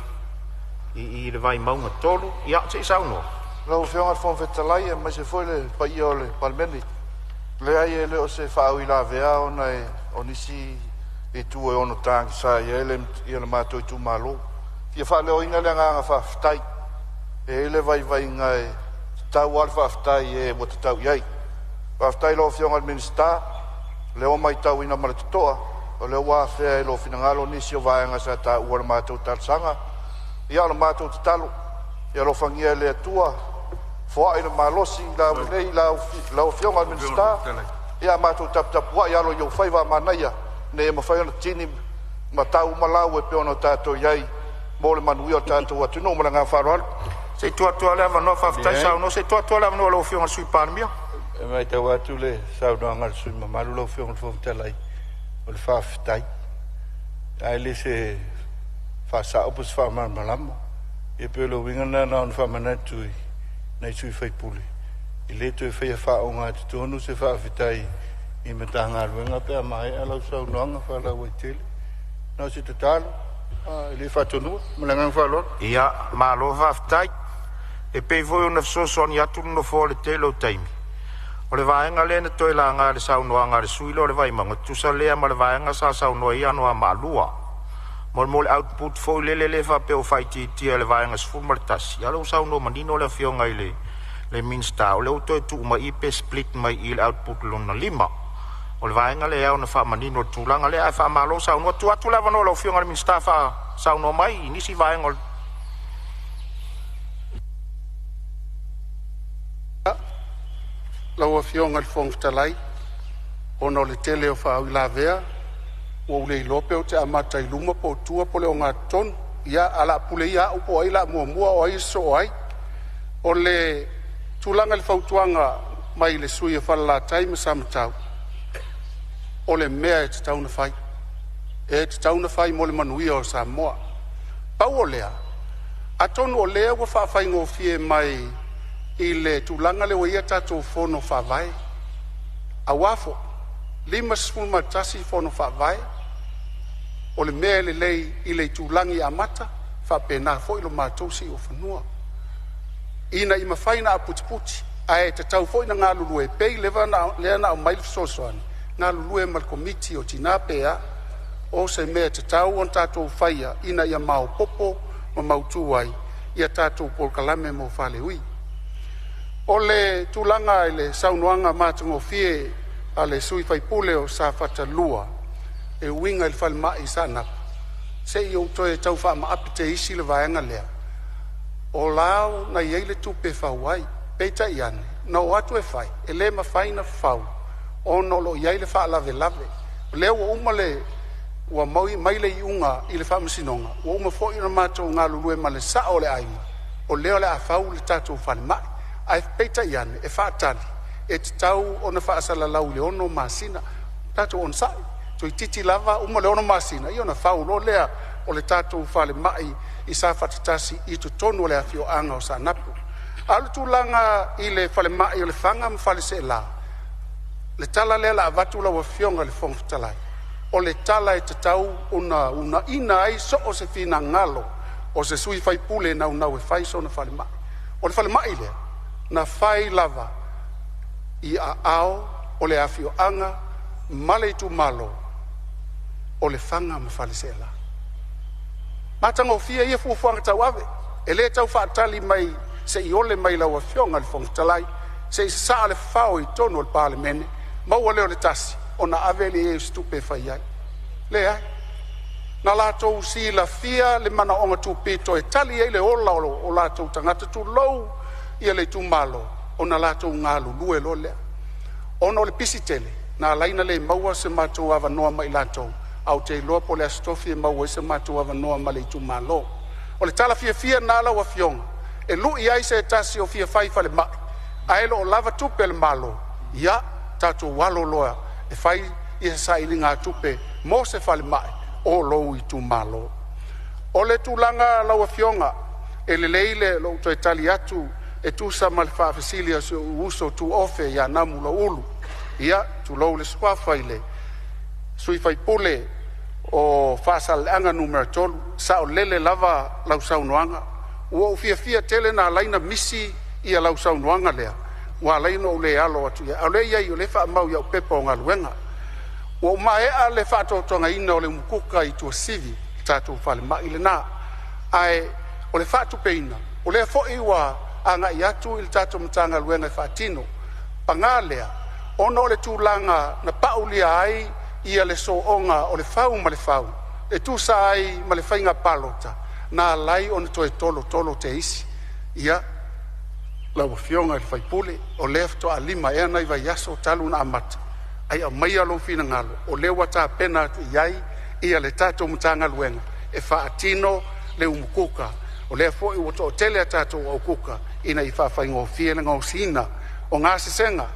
i le Vaimauga 3. Ia, se i saunoa. Lau Afioga i le Fofoga Fetalai aemaise foi le paia o le Palemene, leai e le o se faauilavea ona o nisi itu e ono tagisa ai le matou itumalo. E fia faaleoina le agaga faafetai. E i ai le vaivaiga e tatau lava le faafetai i e ua tatau i ai. Faafetai i lau Afioga i le Minisita, o lea ua matauina ma le totoa, o lea ua afea i lou finagalo nisi o vaega sa taua i le matou talosaga. Ia o le matou tatalo, ia alofagia e le Atua, foai le malosi laulelei i lau Afioga i le Minisita, ia matou taputapuai alo i ou faiva manaia ina ia mafai ona tini ma tau uma lau e pei ona tatou i ai mo le manuia o le tatou atunuu. Ma le agaga faaaloalo. Se i tuu atu lava le avanoa, faafetai saunoa. Se i tuu atu lava le avanoa i lau Afioga i le Sui Palemia. E matau atu i le saunoaga a le sui usufono mamalu lau Afioga i le Fofoga Fetalai, o le faafetai, ae le se faasao po o se faamalamalama. E pei o le uiga lena na ona faamanatu i nai sui usufono, e le toe faia faaogatotonu se faafetai i Matagaluega pe a maea lau saunoaga faalauaitele. Na o se tatalo, e le faatonuina. Ma le agaga faaaloalo. Ia, malo faafetai. E pei foi ona fesoasoani atu le Nofoa i le tele o taimi, o le vaega lea na toe laga i le saunoaga a le sui usufono lea o le Vaimauga, e tusa lea ma le vaega sa saunoa ai Anoamaa 2. Mo le output foi lele lea faapea ua faaitiitia e le Vaega 11, a o lea ua saunoa manino le Afioga i le Minisita, o lea ua toe tuu mai i i pe split mai i le output lona 5. O le vaega lea e ao ona faamanino i le tulaga lea, ae faamalo saunoa. Tuu atu le avanoa i lau Afioga i le Minisita e saunoa mai i nisi vaega o le Lau Afioga i le Fofoga Fetalai, ona o le tele o faauilavea, ua ou le iloa pe ou te amata i luma po o tua po o le ogatotonu. Ia, ae o le a pule ia au po o ai o le a muamua a o ai e sosoo ai. O le tulaga i le fautuaga mai le sui usufono o Falelatai ma Samatau, o le mea e tatau ona fai, e tatau ona fai mo le manuia o Samoa. Pau o lea, atonu o lea ua faafaigofie mai i le tulaga lea ua i ai a tatou Fono Faavae, aua foi e 51 Fono Faavae, o le mea e lelei i le itulagi amata, e faapena foi lo matou siuofanua, ina ia mafai ona aputiputi. Ae tatau foi ona galulue, e pei lea na aumai le fesoasoani, galulue ma le Komiti o Tina pe a, o se mea e tatau ona tatou faia ina ia maopoopo ma mautu ai ia tatou polokalame mo faaleui. O le tulaga i le saunoaga matagofie a le sui usufono o Safata 2 e uiga i le falemai i Saanapu, se i ou toe tau faamaape teisi le vaega lea. O la na i ai le tupe e fau ai, peitai ane na o atu e fai, e le mafai ona fau ona o lo o i ai le faalavelave. O lea ua uma ua maui mai le iuga i le faamasinoga, ua uma foi ona matou galulue ma le sao o le aiga, o lea o le a fau le tatou falemai. Ae peitai ane, e faatali e tatau ona faasalalau i le 6 masina. Tatou onosai, toeititi lava uma le 6 masina ia ona fau loa lea o le tatou falemai i Safata 1 i totonu o le afioaga o Saanapu. A o le tulaga i le falemai o Lefaga ma Faleaseela, le tala lea o le a avatu lau Afioga i le Fofoga Fetalai, o le tala e tatau ona uunaia ai so o se finagalo o se sui usufono e naunau e fai sona falemai. O le falemai lea na fai lava i aao o le afioaga ma le itumalo o Lefaga ma Faleaseela. Matagofie ia fuafuaga tauave, e le tau faatali mai se i ole mai lau Afioga i le Fofoga Fetalai se i sasaa le fao i totonu o le Palemene, maua lea o le tasi ona ave lea o se tupe e fai ai. Leai, na latou silafia le manaoga tupito e tali ai le ola o latou tagata, tulou ia le itumalo, ona latou galulue loa lea. Ona o le pisi tele na ala ai ona le maua se matou avanoa ma i latou, ae ou te iloa po o le Aso Tofi e maua ai so matou avanoa ma le itumalo. O le tala fiafia lena lau Afioga e lui ai se tasi o fia fai falemai ae le o lava tupe a le Malo. Ia tatou alo loa e fai ia sailiga tupe mo se falemai o lou itumalo. O le tulaga lau Afioga, e lelei lou toe tali atu e tusa ma le faafesili a si ou uso tuofe ia Namulauulu. Ia tulou le suafa i le sui usufono o Faasaleleaga 3, saolele lava lau saunoaga. Ua ou fiafia tele na ala ai ona misi ia lau saunoaga lea, ua ala ai ona ou le alo atu i ai, a o lea e i ai o lea e faamau i au pepa o galuega. Ua maea le faatotogaina o le umukuka i Tuasivi, le tatou falemai lena, ae o le faatupeina o lea foi ua agai atu i le tatou Matagaluega e faatino. Paga lea, ona o le tulaga na paulia ai ia le soona o le fau ma le fau e tusa ai ma le faiga palota, na ala ai ona toe tolotolo teisi. Ia, lau Afioga i le sui usufono, o lea faatoa 5 ea nai vaiaso talu ona amata, ae aumaia lou finagalo o lea ua tapena atu i ai ia le tatou Matagaluega e faatino le umukuka. O lea foi ua toatele a tatou aukuka ina ia faafaigofie le gaosiina o gasesega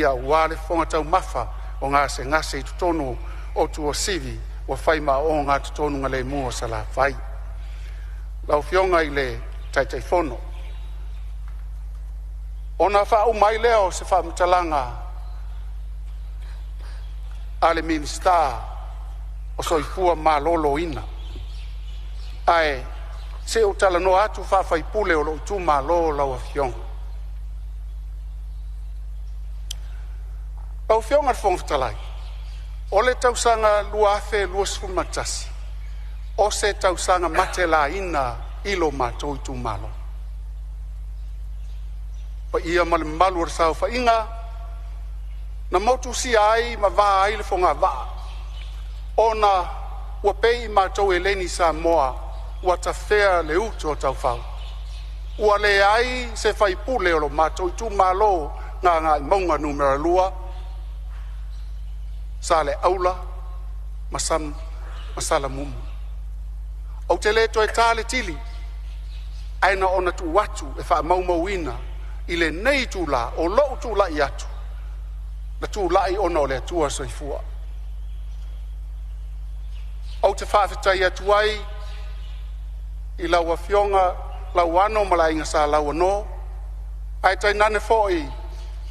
aua le fofoga taumafa o gasegase i totonu o Tuasivi ua fai ma ogatotonu o Salafai. Lau Afioga i le Taitaifono, ona faauma ai lea o se faamatalaga a le Minisita o Soifua Maloloina, ae se i ou talanoa atu faa-sui usufono o lou itumalo lau Afioga. Lau Afioga i le Fofoga Fetalai, o le tausaga 2021, o se tausaga matelaina i lo matou itumalo. Paia ma le mamalu o le saofaiga na motusia ai ma va ai le fogavaa ona ua pei matou eleni Samoa ua tafea le utu a taufao. Ua leai se faipule o lo matou itumalo Gagaemauga Nu.2, Saleaula ma Salamumu. Ou te le toe ta le tili, ae na ona tuu atu e faamaumauina i lenei itula o lou tulai atu, na tulai ona o le Atua Soifua. Ou te faafetai atu ai i lau Afioga Lauano ma le Aiga Sa Lauano, ae tainane foi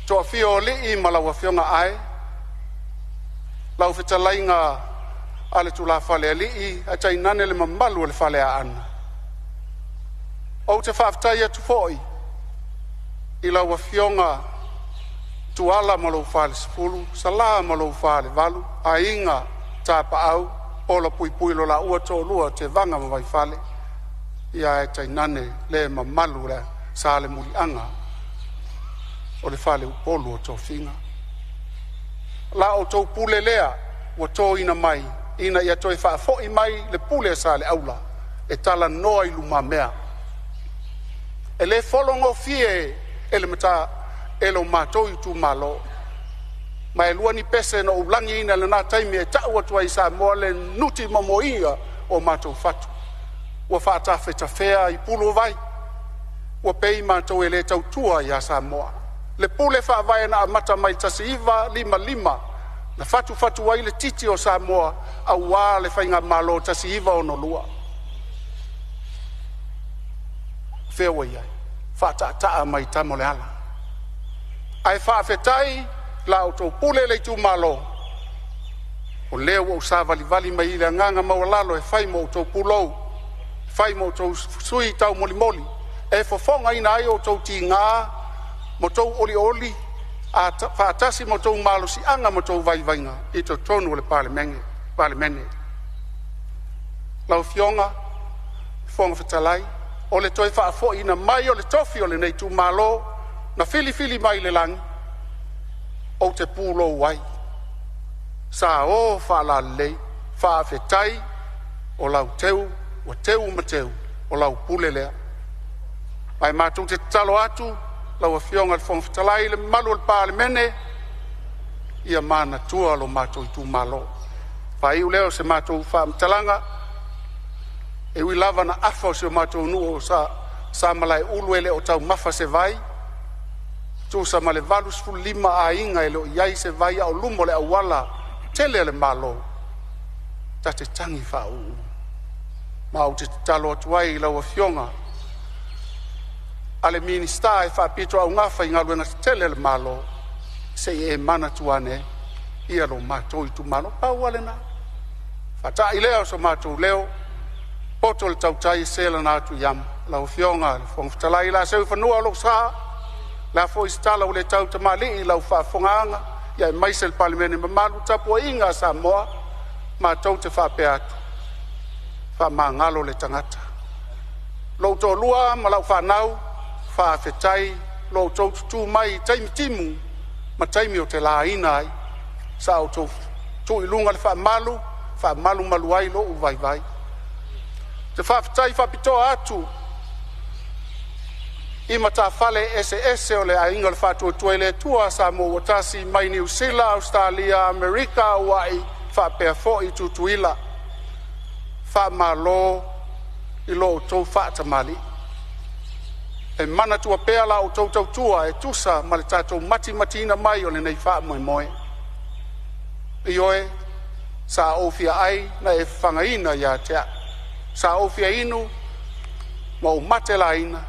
toafia o alii ma lau afioga Ae, lau fetalaiga ale Tulafalealii ae tainane le mamalu o le Faleaana. Ou te faafetai atu foi i lau Afioga Tuala ma lou falesefulu, Sala ma lou falevalu, aiga Tapaau, Polapuipui lo laua toalua o Tevaga ma Vaifale, ae tainane le mamalu o le Salemuliaga o le faleupolu o tofiga. La outou pule lea ua toina mai ina ia toe faafoi mai le pule a Saleaula e talanoa i lumamea. E le fologofie e le mata e lo matou itumalo, ma e lua ni pese na ou lagiina i lena taimi e tau atu ai i Samoa le nutimomoia o matou fatu. Ua faatafetafea i pulu o vai, ua pei matou e le tautua ia Samoa. Le pule faavae na amata mai le 1955 na fatufatu ai le titi o Samoa auā le Faigamalo 1962. Fea ua i ai? Faataataa mai tama o le ala. Ae faafetai la outou pule le itumalo, o lea ua ou savalivali mai i le agaga maualalo e fai mo outou pulou, fai mo outou sui taumolimoli, e fofogaina ai outou tiga ma outou olioli faatasi ma outou malosiaga ma outou vaivaiga i totonu o le Palemene. Lau Afioga i le Fofoga Fetalai, o le toe faafo'ina mai o le tofi o lenei itumalo na filifili mai le lagi, ou te pulou ai. Sa o faalalelei, faafetai o lau teu ua teu ma teu, o lau pule lea. Ae matou te tatalo atu lau Afioga i le Fofoga Fetalai, le mamalu o le Palemene, ia manatua lo matou itumalo. Faaiu lea o se matou faamatalaga, e ui lava ina afa si o matou nuu o Samalaeulu e le o taumafa se vai, tusa ma le 85 aiga e le o i ai se vai a o luma o le auala tele a le Malo, ta te tagi faauu. Ma ou te tatalo atu ai i lau Afioga i le Minisita e faapitoaugafa i Galuega Tetele a le Malo, se i e manatua ane ia lo matou itumalo. Pau lava lena, faatai lea o so matou leo, poto le tautai e se lana atu i amo. Lau Afioga i le Fofoga Fetalai o le a seu i fanua lou sa, o le a foi se tala ua le tautamalii i lau faafofogaaga aemaise le Palemene mamalu, le tapuaiga a Samoa. Matou te faapea atu, faamagalo le tagata. Lou toalua ma lau fanau, faafetai i lo outou tutu mai i taimi timu ma taimi ou te laina ai. Sa outou tuu i luga le faamalu, faamalumalu ai lou vaivai. Ou te faafetai faapitoa atu i matafale eseese o le Aiga o le Faatuatua i le Atua Samoa ua Tasi mai Niu Sila, Ausetalia, Amerika, Hawaii faapea foi Tutuila. Faamalo i lo outou faatamalii. E manatua pea la outou tautua e tusa ma le tatou matimatiina mai o lenei faamoemoe. Ioe, sa ou fia ai na e fafagaina ia te au, sa ou fia inu ma ou matelaina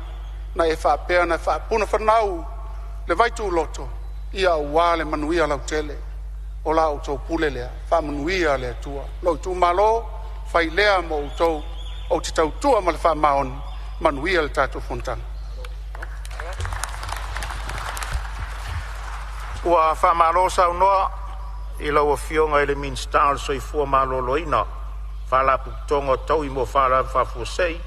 na e faapea ona faapunafanau le vaituloto ia aua le manuia lautele. O la outou pule lea, faamanuia le Atua. Lou itumalo, fai lea mo outou, ou te tautua ma le faamaoni. Manuia le tatou fonotaga. Ua faamalo saunoa i lau Afioga i le Minisita o le Soifua Maloloina, Faalapotopotoga o Taui mo Faalavelave Faafuasei,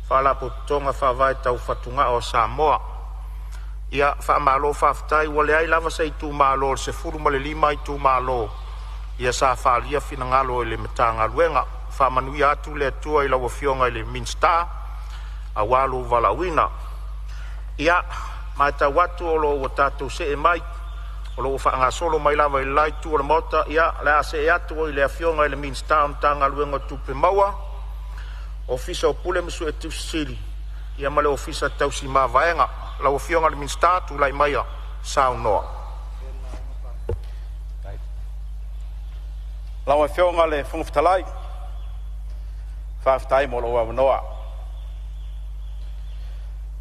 Faalapotopotoga Faavae Tau Fatugao a Samoa. Ia faamalo faafetai, ua leai lava se itumalo o le 15 itumalo ia sa faaalia finagalo i le Matagaluega. Faamanuia atu le Atua i lau Afioga i le Minisita aua lou valaauina. Ia matau atu o lo o ua tatou see mai, o lo o faagasolo mai lava i le la itu o le Maota. Ia o le a see atu i le Afioga i le Minisita o le Matagaluega o Tupe Maua, Ofisa o Pule ma Suetusi Sili, ia ma le Ofisa Tausi Mavaega. Lau Afioga i le Minisita, tulai maia saunoa. Lau Afioga i le Fofoga Fetalai, faafetai mo lou avanoa.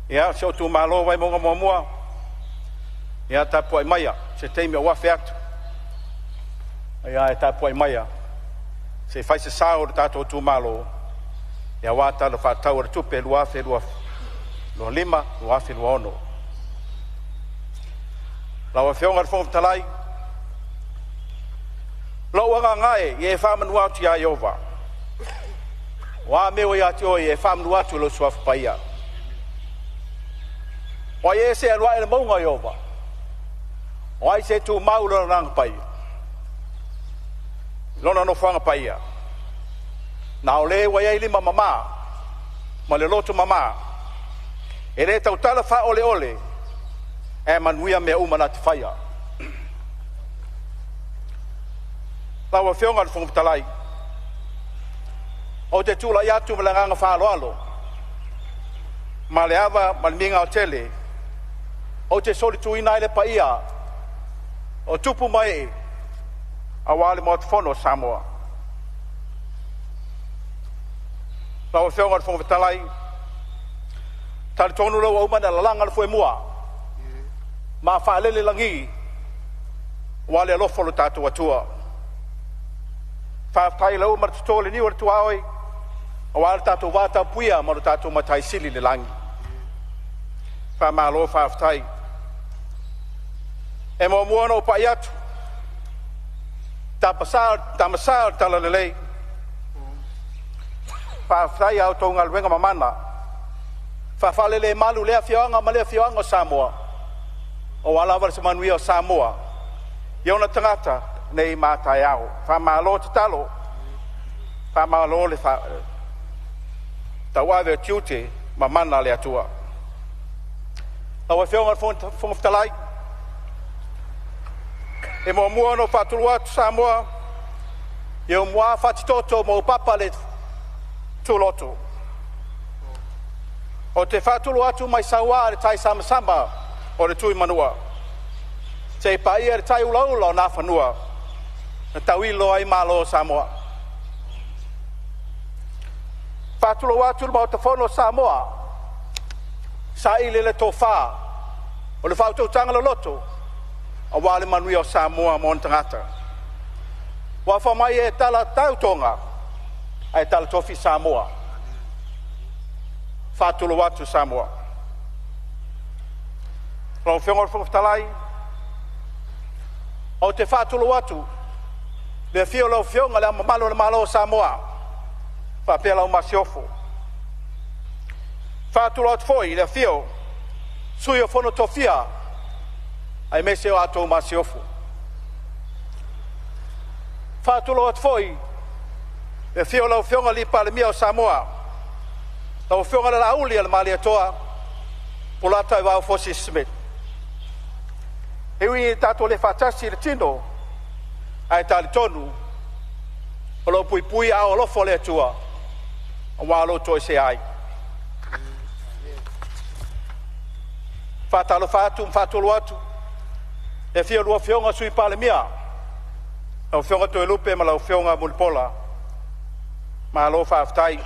Ia, si ou itumalo o Vaimauga 1, ia tapuai maia se taimi ou afe atu. Ia ae tapuai maia se i fai se sao o le tatou itumalo aua Tala Faatatau o le Tupe 2025/2026. Lau Afioga i le Fofoga Fetalai, lou agaga e, ia e faamanu atu ia Ieova. O a mea ua ia te oe, ia e faamanu atu i lou suafa paia. O ai e se alu ae i le mauga o Ieova? O ai se tumau i lona agaga paia? Lona nofoaga paia. Na o le ua i ai lima mama ma le loto mama, e le tautala faaoleole, ae manuia mea uma na te faia. Lau Afioga i le Fofoga Fetalai, ou te tulai atu ma le agaga faaaloalo ma le ava ma le migao tele Ou te solituina ai le paia o tupu ma ee aua le Maota Fono o Samoa. Lau Afioga i le Fofoga Fetalai, e talitonu lea ua uma ona lalaga le foemua ma faalele i lagi aua le alofa o lo tatou Atua. Faafetai ua uma ona toto le niu a le tuaoi aua lo tatou vatapuia ma lo tatou Matai Sili i le lagi. Faamalo faafetai. E muamua ona ou pai atu Tama Sa o le Talalelei, faafetai i a outou galuega mamana faa-faaleleimalu i lea afioaga ma lea afioaga o Samoa aua lava se manuia o Samoa i ona tagata nei ma a taeao. Faamalo tatalo, faamalo le tauave o tiute ma mana a le Atua. Lau Afioga i le Fofoga Fetalai, e muamua ona ou faatulou atu Samoa i ou mua fatitoto ma ou papa le tuloto. Ou te faatulou atu mai Saua i le taisamasama o le Tuimanua seia paia le tai ulaula o Nafanua na tauilo ai Malo o Samoa. Faatulou atu le Maota Fono o Samoa, saili le tofa o le faautautaga loloto aua le manuia o Samoa ma ona tagata. Ua fai mai e tala tau Toga ae tala tofi Samoa. Faatulou atu Samoa. Lau Afioga i le Fofoga Fetalai, ou te faatulou atu le afio o lau Afioga i Le Ao Mamalu o le Malo o Samoa faapea lau Masiofo. Faatulou atu foi i le afio o Sui o Fono Tofia aemaise o a outou Masiofo. Faatulou atu foi le afio o lau Afioga i le Palemia o Samoa, lau Afioga i le Laaulialemalietoa Polataivao Fosi Smith. E ui ina tatou le faatasi i le tino, ae talitonu o lo o puipui aao alofa o le Atua aua lou toesea ai. Faatalofa atu ma faatulou atu le afio o lua Afioga Sui Palemia, lau Afioga Toelupe ma lau Afioga Mulipola. Malo faafetai.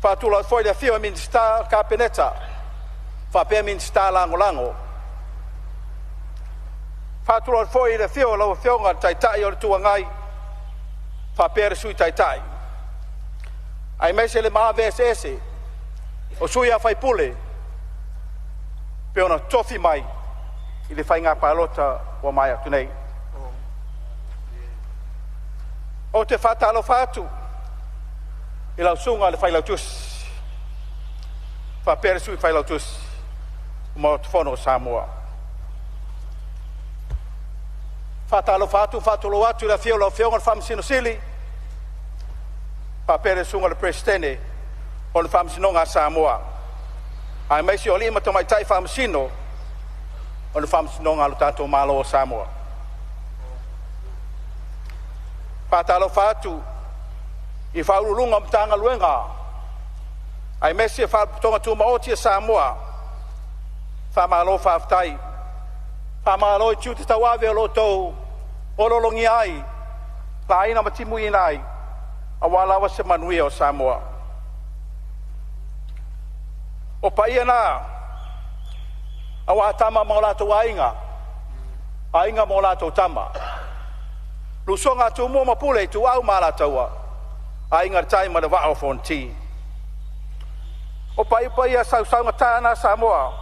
Faatulou atu foi i le afio o Minisita o le Kapeneta faapea Minisita Lagolago. Faatulou atu foi i le afio o lau Afioga i le Taitai o le Itu Agai faapea le Sui Taitai, aemaise le maave eseese o sui usufono pei ona tofi mai i le faiga palota ua maea atu nei. Ou te faatalofa atu i lau susuga i le Failautusi faapea le Sui Failautusi o le Maota Fono o Samoa. Faatalofa atu ma faatulou atu i le afio o lau Afioga i le Faamasino Sili faapea le susuga i le Peresetene o le Faamasinoga a Samoa, aemaise o alii ma tamaitai Faamasino o le Faamasinoga a lo tatou Malo o Samoa. Faatalofa atu i Ofisa Sili o Pulega o Matagaluega aemaise Faalapotopotoga Tumaoti a Samoa. Faamalo faafetai. Faamalo i tiute tauave o lo o outou oloologia ai, laina ma timuina ai aua lava se manuia o Samoa. O paia na aua Tama ma o latou Aiga, Aiga ma o latou Tama, le usoga a Tumua ma Pule, Ituau ma Alataua, Aiga i le Tai ma le Vaa o Fonoti. O paia sausaugata na Samoa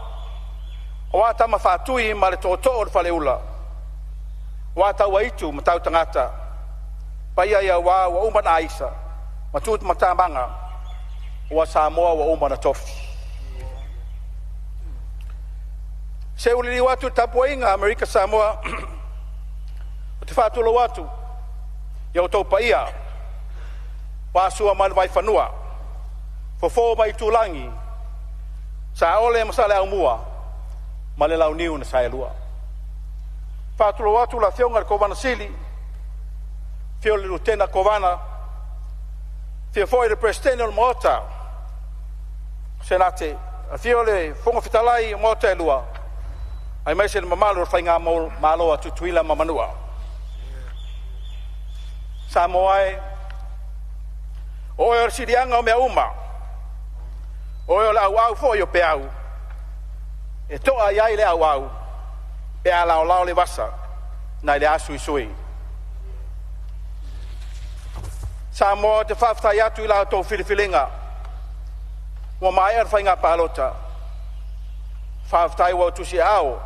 aua Tama Faatui ma le Tootoo o le Faleula, aua Tauaitu ma Tautagata, paia ia aua ua uma ona aisa ma tu matamaga ua Samoa ua uma ona tofi. Se ua liliu atu i le tapuaiga a Amerika Samoa, ou te faatulou atu i outou paia ua sua mai le vaifanua, Fofo ma Aitulagi, Saole ma Saleaaumua ma le Launiu na Saelua. Faatulou atu le Afioga i le Kovana Sili, afio le Lutena Kovana, afio foi le Peresetene o le Maota Senate, afio le Fofoga Fetalai o Maota e Lua Aemaise le mamalu o le Faigamalo a Tutuila ma Manua. Samoa e, o oe o le siliaga o mea uma, o oe o le auau foi o peau e to'a i ai le auau pe a laolao le vasa nai le asuisui. Samoa, ou te faafetai atu i la outou filifiliga ua maea le faiga palota. Faafetai ua e tusiaao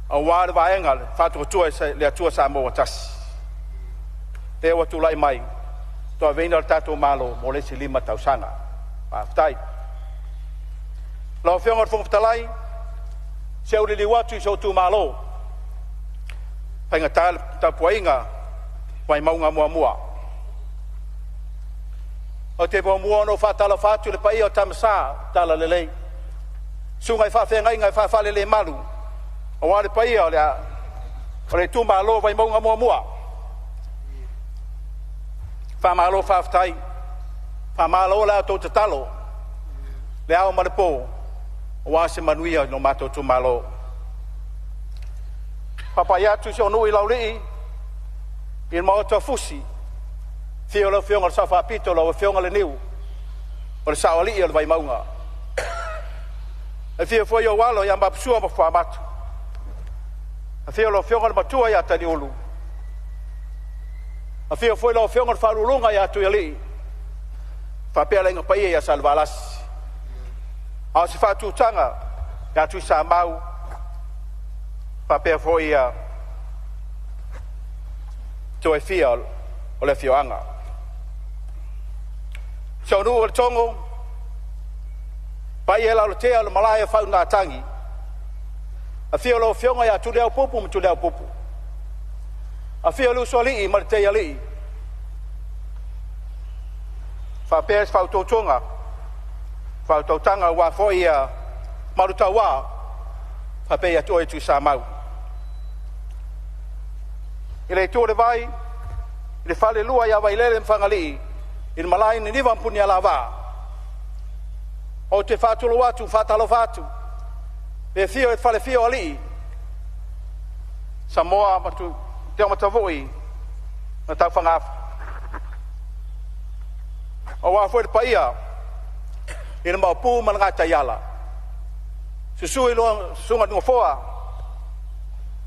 aua le vaega le Faatuatua i le Atua Samoa ua Tasi, lea ua tulai mai e tauaveina le tatou Malo mo le isi 5 tausaga. Faafetai. Lau Afioga i le Fofoga Fetalai, se i ou liliu atu i si ou itumalo, faigata le tapuaiga Vaimauga 1. Ou te muamua ona ou faatalofa atu i le paia o Tama Sa o le Talalelei, susuga i faafeagaiga e faafalelemalu aua le paia o le itumalo o Vaimauga 1. Faamalo faafetai, faamalo la outou tatalo le ao ma le po aua se manuia o lo matou itumalo. Faapai atu i si ou nuu i Laulii i le Maota o Fusi, afio lau Afioga i le Sao Faapito, lau Afioga Leniu o le Saoalii o le Vaimauga. Afio foi ou alo ia Mapusua ma Fuamatu, afio lau Afioga i le Matua ia Taliulu, afio foi lau Afioga i le Faauluuluga ia Tuialii, faapea le Aiga Paia ia Salevalasi, a o se faatutaga ia Tuisamau, faapea foi ia Toefia o le afioaga. Si ou nuu o Letogo, paia e Lalotea o le malae o Faauigatagi, afio lau Afioga ia Tuliaupupu ma Tuliaupupu, afio le Usoalii ma le Teialii, faapea se faautautaga aua foi ia Malutauā faapea ia te oe Tuisamau. I le itu o le vai, i le falelua ia Vailele ma Fagalii, i le malae i Niniva ma Punialavaa, ou te faatulou atu, faatalofa atu, le afio o le falefia o alii, Samoa ma Tuamattavui ma Taufagafo. Aua foi le paia i le Maopu ma le Gataiala, susu i susuga i le Nofoa,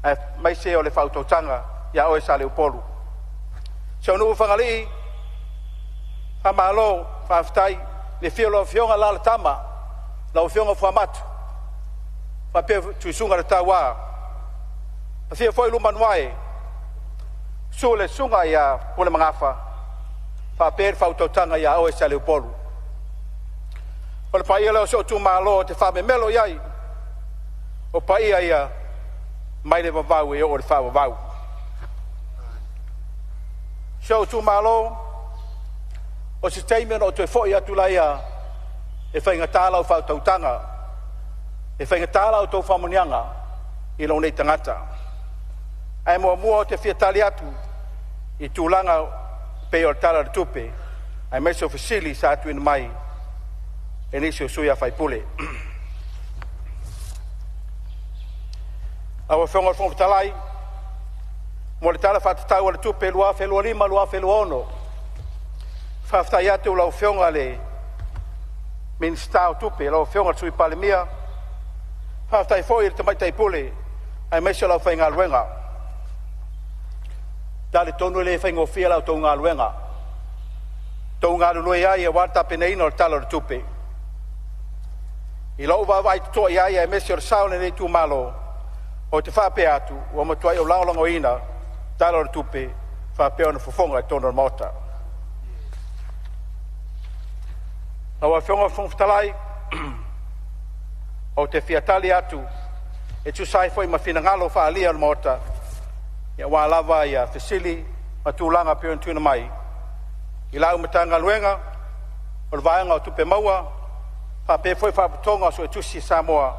aemaise o le faautautaga ia oe Saleupolu. Si ou nuu i Fagalii, faamalo, faafetai, le afio o lau Afioga Alalatama, lau Afioga Fuamatu, faapea Tuisuga le Tauā, afio foi Lumanuae, susu le susuga ia Pulemagafa, faapea le faautautaga ia oe Saleupolu. O le paia lea o si ou itumalo ou te faamemelo i ai, o paia ia mai le vavau e oo i le faavavau. Si ou itumalo, o se taimi ona ou toe foi atu laia e faigata lau faautautaga, e faigata la outou faamanuiaga i lou nei tagata. Ae muamua ou te fia tali atu i tulaga pei o le Tala o le Tupe, aemaise o fesili sa tuuina mai e nisi o sui usufono. Lau Afioga i le Fofoga Fetalai, mo le Tala Faatatau o le Tupe 2025/2026, faafetai atu i lau Afioga i le Minisita o Tupe, lau Afioga i le Sui Palemia, faafetai foi i le Tamaitai Pule aemaise o le aufaigaluega. E talitonu e le faigofie la outou galuega, outou galulue ai aua le tapenaina o le Tala o le Tupe. I lou vaavaai totoa i ai aemaise o le sao o lenei itumalo, ou te faapea atu, ua matuai ou lagolagoina Tala o le Tupe faapea ona fofoga i totonu o le Maota. Lau Afioga i le Fofoga Fetalai, ou te fia tali atu e tusa ai foi ma finagalo faaalia o le Maota aua lava ia fesili ma tulaga e pei ona tuuina mai i lau Matagaluega o le Vaega o Tupe Maua faapea foi Faalapotopotoga o Suetusi a Samoa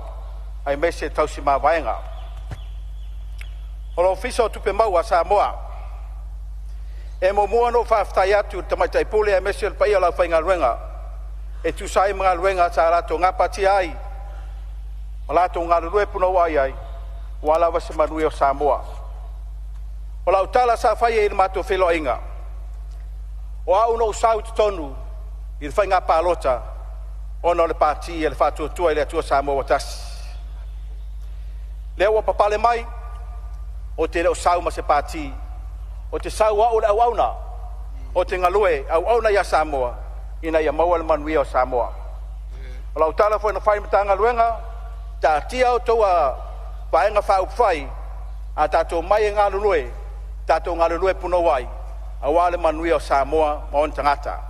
aemaise tausi mavaega. O le Ofisa o Tupe Maua a Samoa, e muamua ona ou faafetai atu i le Tamaitai Pule aemaise o le paia o le aufaigaluega e tusa ai ma galuega sa latou gapatia ai ma latou galulue punouai ai Ua lava se manuia o Samoa. O lau tala sa fai ai i le matou feiloaiga, o au na ou sau i totonu i le faiga palota ona o le Pati a le Faatuatua i le Atua Samoa ua Tasi. Lea ua papale mai, ou te le o sau ma se pati, ou te sau o au o le auauna, ou te galue auauna ia Samoa ina ia maua le manuia o Samoa. O lau tala foi na fai i le Matagaluega, taatia outou Vaega Faaupufai, a tatou omai e galulue, tatou galulue punouai aua le manuia o Samoa ma ona tagata.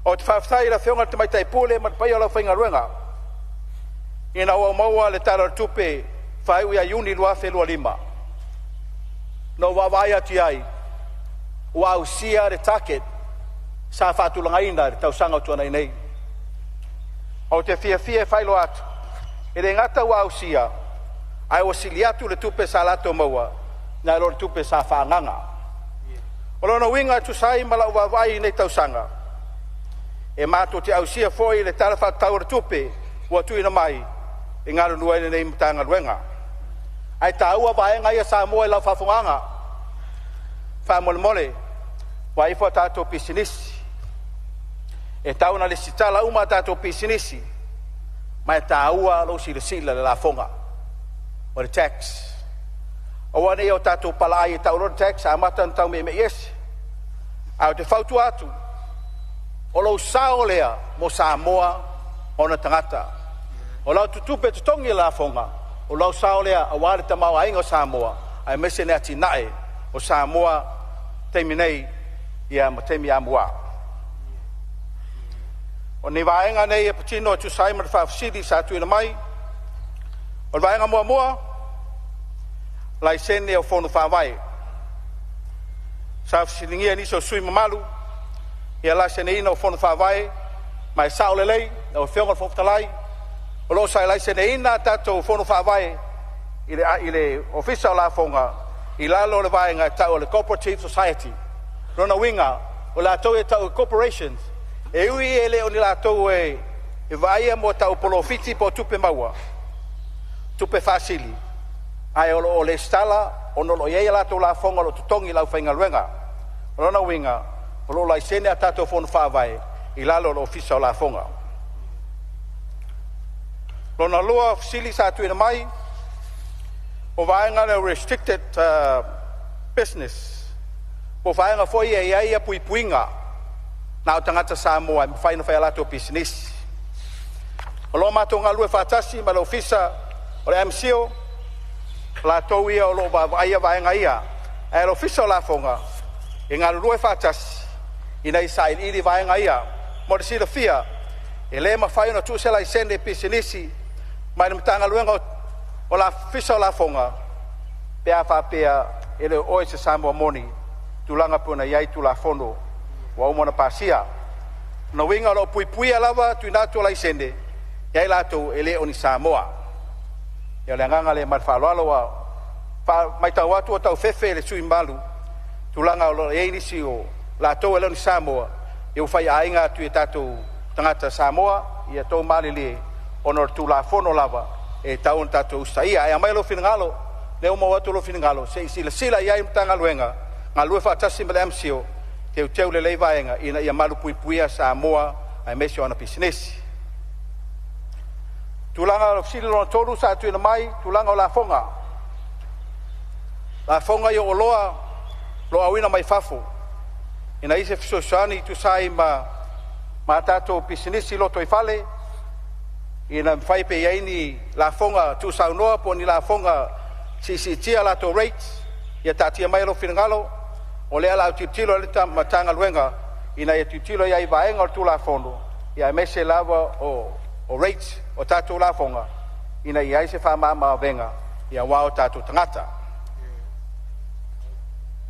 Ou te faafetai i le Afioga i le Tamaitai Pule ma le paia o le aufaigaluega ina ua maua le Tala o le Tupe faaiu ia Iuni 2025. Na ou vaavaai atu i ai, ua ausia le target sa faatulagaina i le tausaga ua tuanai nei. Ou te fiafia e faailoa atu, e le gata ua ausia, ae ua sili atu le tupe sa latou maua nai lo le tupe sa faaagaaga. O lona uiga e tusa ai ma lau vaavaai i lenei tausaga, e matou te ausia foi le Tala Faatatau o le Tupe ua tuuina mai e galulue ai lenei Matagaluega. Ae taua vaega ia Samoa i lau faafofogaaga. Faamolemole, vaai ifo a tatou pisinisi. E tatau ona resitala uma a tatou pisinisi, ma e taua lou silasila i le lafoga, o le tax. Aua ne i o tatou palaai e tau loa le tax amata ona taumeemee ese. Ae ou te fautua atu, o lou sao lea mo Samoa ma ona tagata. O lau tupe totogi i lafoga, o lau sao lea aua le tamaoaiga o Samoa, aemaise le atinae o Samoa taimi nei ia ma taimi amua. O ni vaega nei e patino e tusa ai ma le faafesili sa tuuina mai. O le vaega muamua, laisene o fono faavae. Sa fesiligia e nisi o sui usufono mamalu ia laiseneina o fono faavae, ma e sao lelei lau Afioga i le Fofoga Fetalai, o lo o sa laiseneina a tatou fono faavae i le Ofisa o Lafoga i lalo o le vaega e tau o le Cooperative Society. O lona uiga, o latou e tau o corporations, e ui e le o ni latou e vaaia mo tau polofiti po o tupe maua, tupe faasili, ae o lo o resitala ona o lo o i ai a latou lafoga o lo o totogi i le aufaigaluega. O lona uiga, o lo o laisene a tatou fono faavae i lalo o le Ofisa o Lafoga. Lona lua o fesili sa tuuina mai, o vaega lea o restricted business, po o vaega foi ia e i ai puipuiga na o tagata Samoa e mafai ona fai a latou pisinisi. O lo o matou galulue faatasi ma le Ofisa o le MCIL, latou ia o lo o vaavaaia vaega ia, ae o le Ofisa o Lafoga e galulue faatasi ina ia sailiili vaega ia. Mo le silafia, e le mafai ona tuu se laisene pisinisi mai le Matagaluega o le Ofisa o Lafoga pe a faapea e le o oe o se Samoa moni, tulaga pei ona i ai Tulafono ua uma ona pasia. O lona uiga o lo o puipuia lava tuuina atu o laisene ia i latou e le o ni Samoa. Ia o le agaga lea ma le faaaloalo, ua matau atu ua taufefe le sui usufono mamalu i tulaga o lo o i ai nisi o latou e le o ni Samoa, ia ua faiaina atu i tatou tagata Samoa, ia outou malilie ona o le Tulafono lava e tatau ona tatou usitaia. Ae aumai lou finagalo, lea ua maua atu lou finagalo, se i silasila i ai le Matagaluega, galulue faatasi ma le MCIL, teuteu lelei vaega ina ia malupuipuia Samoa aemaise o ana pisinisi. Tulaga o le fesili lona tolu sa tuuina mai, tulaga o lafoga. Lafoga ia o oloa o lo o auina mai fafo, ina ia se fesoasoani tusa ai ma tatou pisinisi lotoifale, ina mafai pe i ai ni lafoga tuusaunoa po o ni lafoga siisiitia latou rates, ia taatia mai lou finagalo, o lea o le a tilotilo le Matagaluega ina ia tilotilo i ai i vaega o le Tulafono, aemaise lava o rates o tatou lafoga ina ia i ai se faamama-avega aua o tatou tagata.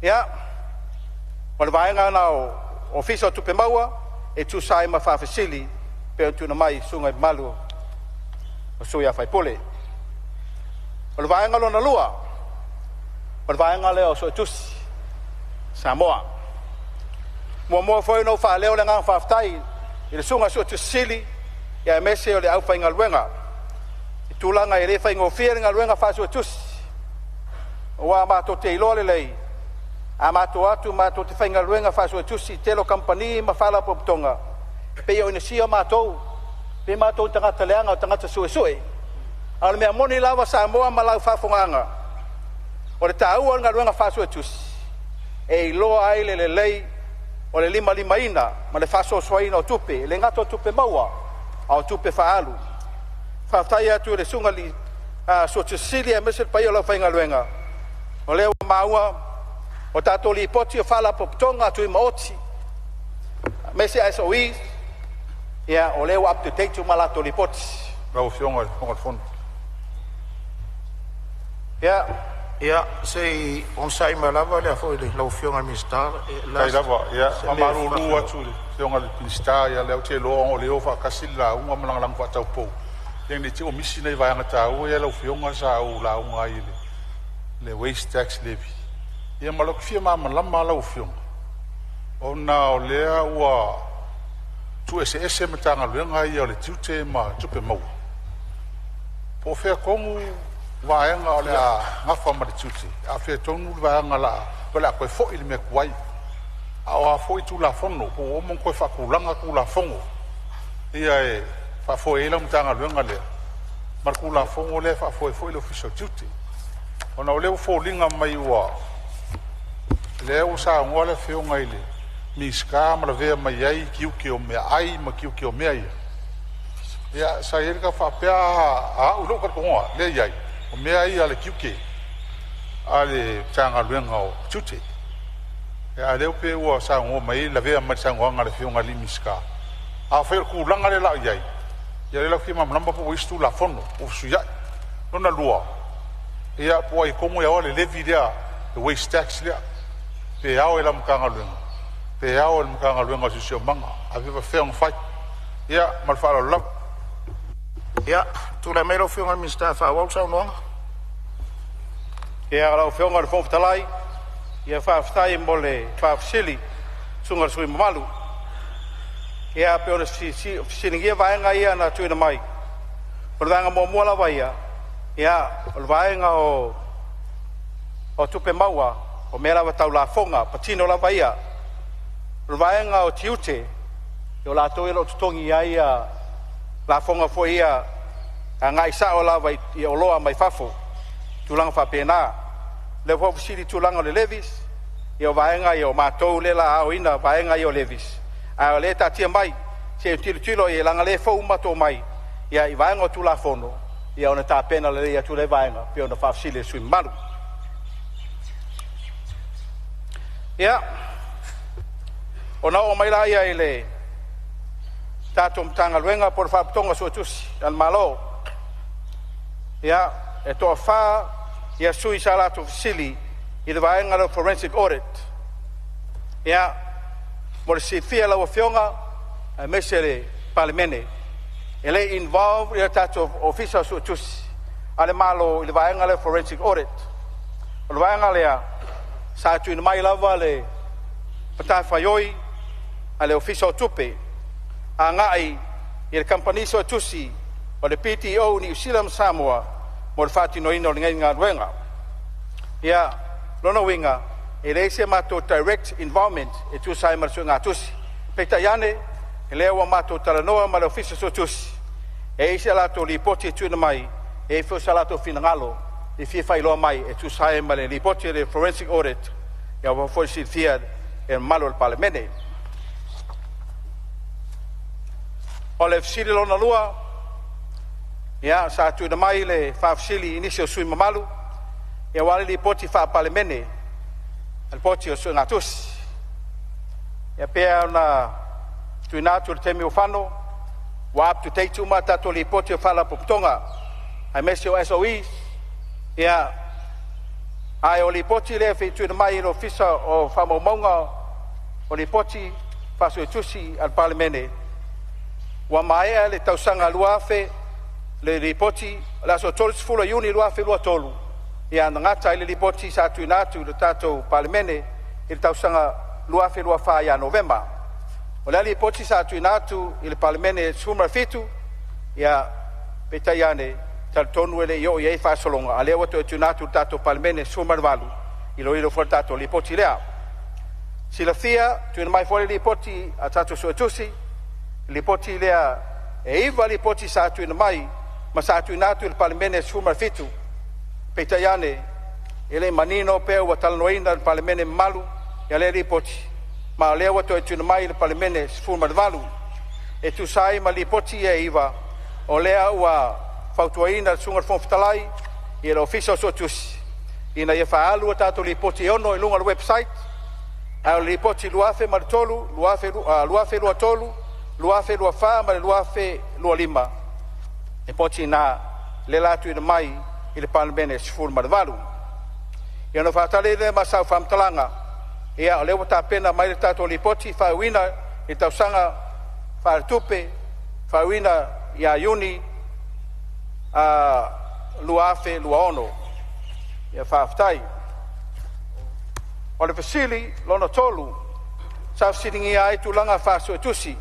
Ia, o le vaega lena o Ofisa o Tupe Maua e tusa ai ma faafesili pei ona tuuina mai e susuga i mamalu o sui usufono. O le vaega lona lua, o le vaega lea o Suetusi Samoa. Muamua foi ona ou faaleo le agaga faafetai i le Susuga i le Suetusi Sili aemaise o le aufaigaluega. I tulaga e le faigofie le galuega faasuetusi, aua matou te iloa lelei, a matou o atu matou te faigaluega faasuetusi i tele o kamupani ma faalapotopotoga, e pei o inisia matou, pei matou o tagata leaga, o tagata suesue. A o le mea moni lava Samoa ma lau faafofogaaga, o le taua o le galuega faasuetusi, e iloa ai le lelei o le limalimaina ma le faasoasoaina o tupe, e le gata o tupe maua, a o tupe faaalu. Faafetai atu i le Susuga i le Suetusi Sili aemaise le paia o le aufaigaluega, o lea ua maua o tatou lipoti o faalapotopotoga tumaoti aemaise SOEs, ia o lea ua up to date uma latou lipoti. Lau Afioga i le Fofoga o le Fono. Ia, Ia, se i onosai mai lava le foi le lau Afioga i le Minisita. Faafetai lava. Ia, faamalulu atu i le Afioga i le Minisita, ia lea ou te iloa ona o lea e o faatasi le lauga ma lagolago faataupou, ia ne i te i ua misi nai vaega taua ia lau Afioga sa ou lauga ai i le waste tax levy. Ia ma lou fia malamalama lava lau Afioga, ona o lea ua tuueseese Matagaluega ia o le Tiute ma Tupe Maua. Po o fea tonu vaega o le a nafa ma le tiute, a o fea tonu le vaega o le a toe foi le mea tuai. A o a foi Tulafono po ua uma ona toe faatulaga Tulafono ia e faafoe ai lau Matagaluega lea ma le Tulafono lea e faafoe ai foi le Ofisa o Tiute. Ona o lea ua foliga mai ua lea ua saunoa le Afioga i le Minisita ma lavea mai ai tiute o meaai ma tiute o mea ia. Ia sa i ai le tau faapea a au i lou talitonuga lea e i ai, o mea ia a le tiute a le Matagaluega o Tiute. A o lea pei ua saunoa mai lavea mai i le saunoaga a le Afioga i le Minisita. Afai o le tulaga lea o le a i ai, ia o lea la ou te fia malamalama po ua i ai se Tulafono ua fesuiai. Lona lua, ia po o ai tonu e ana le levy lea, le waste tax lea, pe ao i lau Matagaluega, pe ao i le Matagaluega o le Siosiomaga, ae pe faapefea ona fai. Ia ma le faaaloalo lava. Ia, tulai mai lau Afioga i le Minisita e faaauau le saunoaga. Ia, lau Afioga i le Fofoga Fetalai, ia faafetai mo le faafesili susuga i le sui usufono mamalu. Ia pei ona fesiligia vaega ia na tuuina mai. O le vaega muamua lava ia, ia o le vaega o tupe maua, o mea lava tau lafoga, patino lava ia. O le vaega o tiute, o latou ia o lo o totogi ai lafoga foi ia agai sao lava i oloa mai fafo, tulaga faapena. O lea foi ua fesili i tulaga o le levies, ia o vaega ia o matou lea o le a aoina vaega ia o levies, a o lea e taatia mai se i tilotilo i ai leaga o lea e fou matou omai i vaega o Tulafono, ia ona tapena lelei atu lea vaega pei ona faafesili e le sui usufono mamalu. Ia, ona oo mai lea i le tatou Matagaluega po o le Faalapotopotoga o Suetusi a le Malo. Ia, e toafa ia sui sa latou fesili i le vaega lea o le forensic audit. Ia, mo le silafia e lau Afioga aemaise le Palemene, e le i involve ia le tatou Ofisa o Suetusi a le Malo i le vaega lea o le forensic audit. O le vaega lea sa tuuina mai lava le matafaioi a le Ofisa o Tupe agai i le kamupani suetusi o le BDO Niu Sila ma Samoa mo le faatinoina o lenei galuega. Ia, lona uiga, e leai se matou direct involvement e tusa ai ma le suegatusi. Peitai ane, o lea ua matou talanoa ma le Ofisa Suetusi, e i ai se latou lipoti e tuuina mai, e i ai foi so latou finagalo e fia faailoa mai e tusa ai ma le lipoti o le forensic audit, aua foi le silafia e le mamalu o le Palemene. O le fesili lona lua, ia sa tuuina mai le faafesili i nisi o sui usufono mamalu aua le lipoti faa-Palemene, lipoti o suegatusi. Ia pei ona tuuina atu i le taimi ua fano, ua up to date uma tatou lipoti o faalapotopotoga aemaise o SOEs. Ia, ae o lipoti lea e tuuina mai i le Ofisa o Faamaumauga o Lipoti Faasuetusi a le Palemene, ua maea le tausaga 2000 le lipoti o le aso 30 Iuni 2023, ia na gata ai le lipoti sa tuuina atu i le tatou Palemene i le tausaga 2024 ia Novema. O le lipoti sa tuuina atu i le Palemene 17, ia peitai ane Talitonu e le i oo i ai faasologa, a o lea ua toe tuuina atu i le tatou Palemene 18, iloilo foi le tatou lipoti lea. Silafia, tuuina mai foi le lipoti a tatou Suetusi, lipoti lea e 9 lipoti sa tuuina mai ma sa tuuina atu i le Palemene 17. Peitai ane, e le i manino pe ua talanoaina e le Palemene mamalu ia lea lipoti, ma o lea ua toe tuuina mai i le Palemene 18. E tusa ai ma lipoti ia e 9, o lea ua fautuaina le Susuga i le Fofoga Fetalai i le Ofisa o Suetusi ina ia faaalu a tatou lipoti e 6 i luga o le website, ae o le lipoti 2003, 2023, 2024 ma le 2025, lipoti na lea o le a tuuina mai i le Palemene 18. Ia ona faatali lea ma sau faamatalaga, ia o lea ua tapena mai le tatou lipoti faaiuina i le tausaga faaletupe faaiuina ia Iuni 2026. Ia faafetai. O le fesili lona 3, sa fesiligia ai tulaga faasuetusi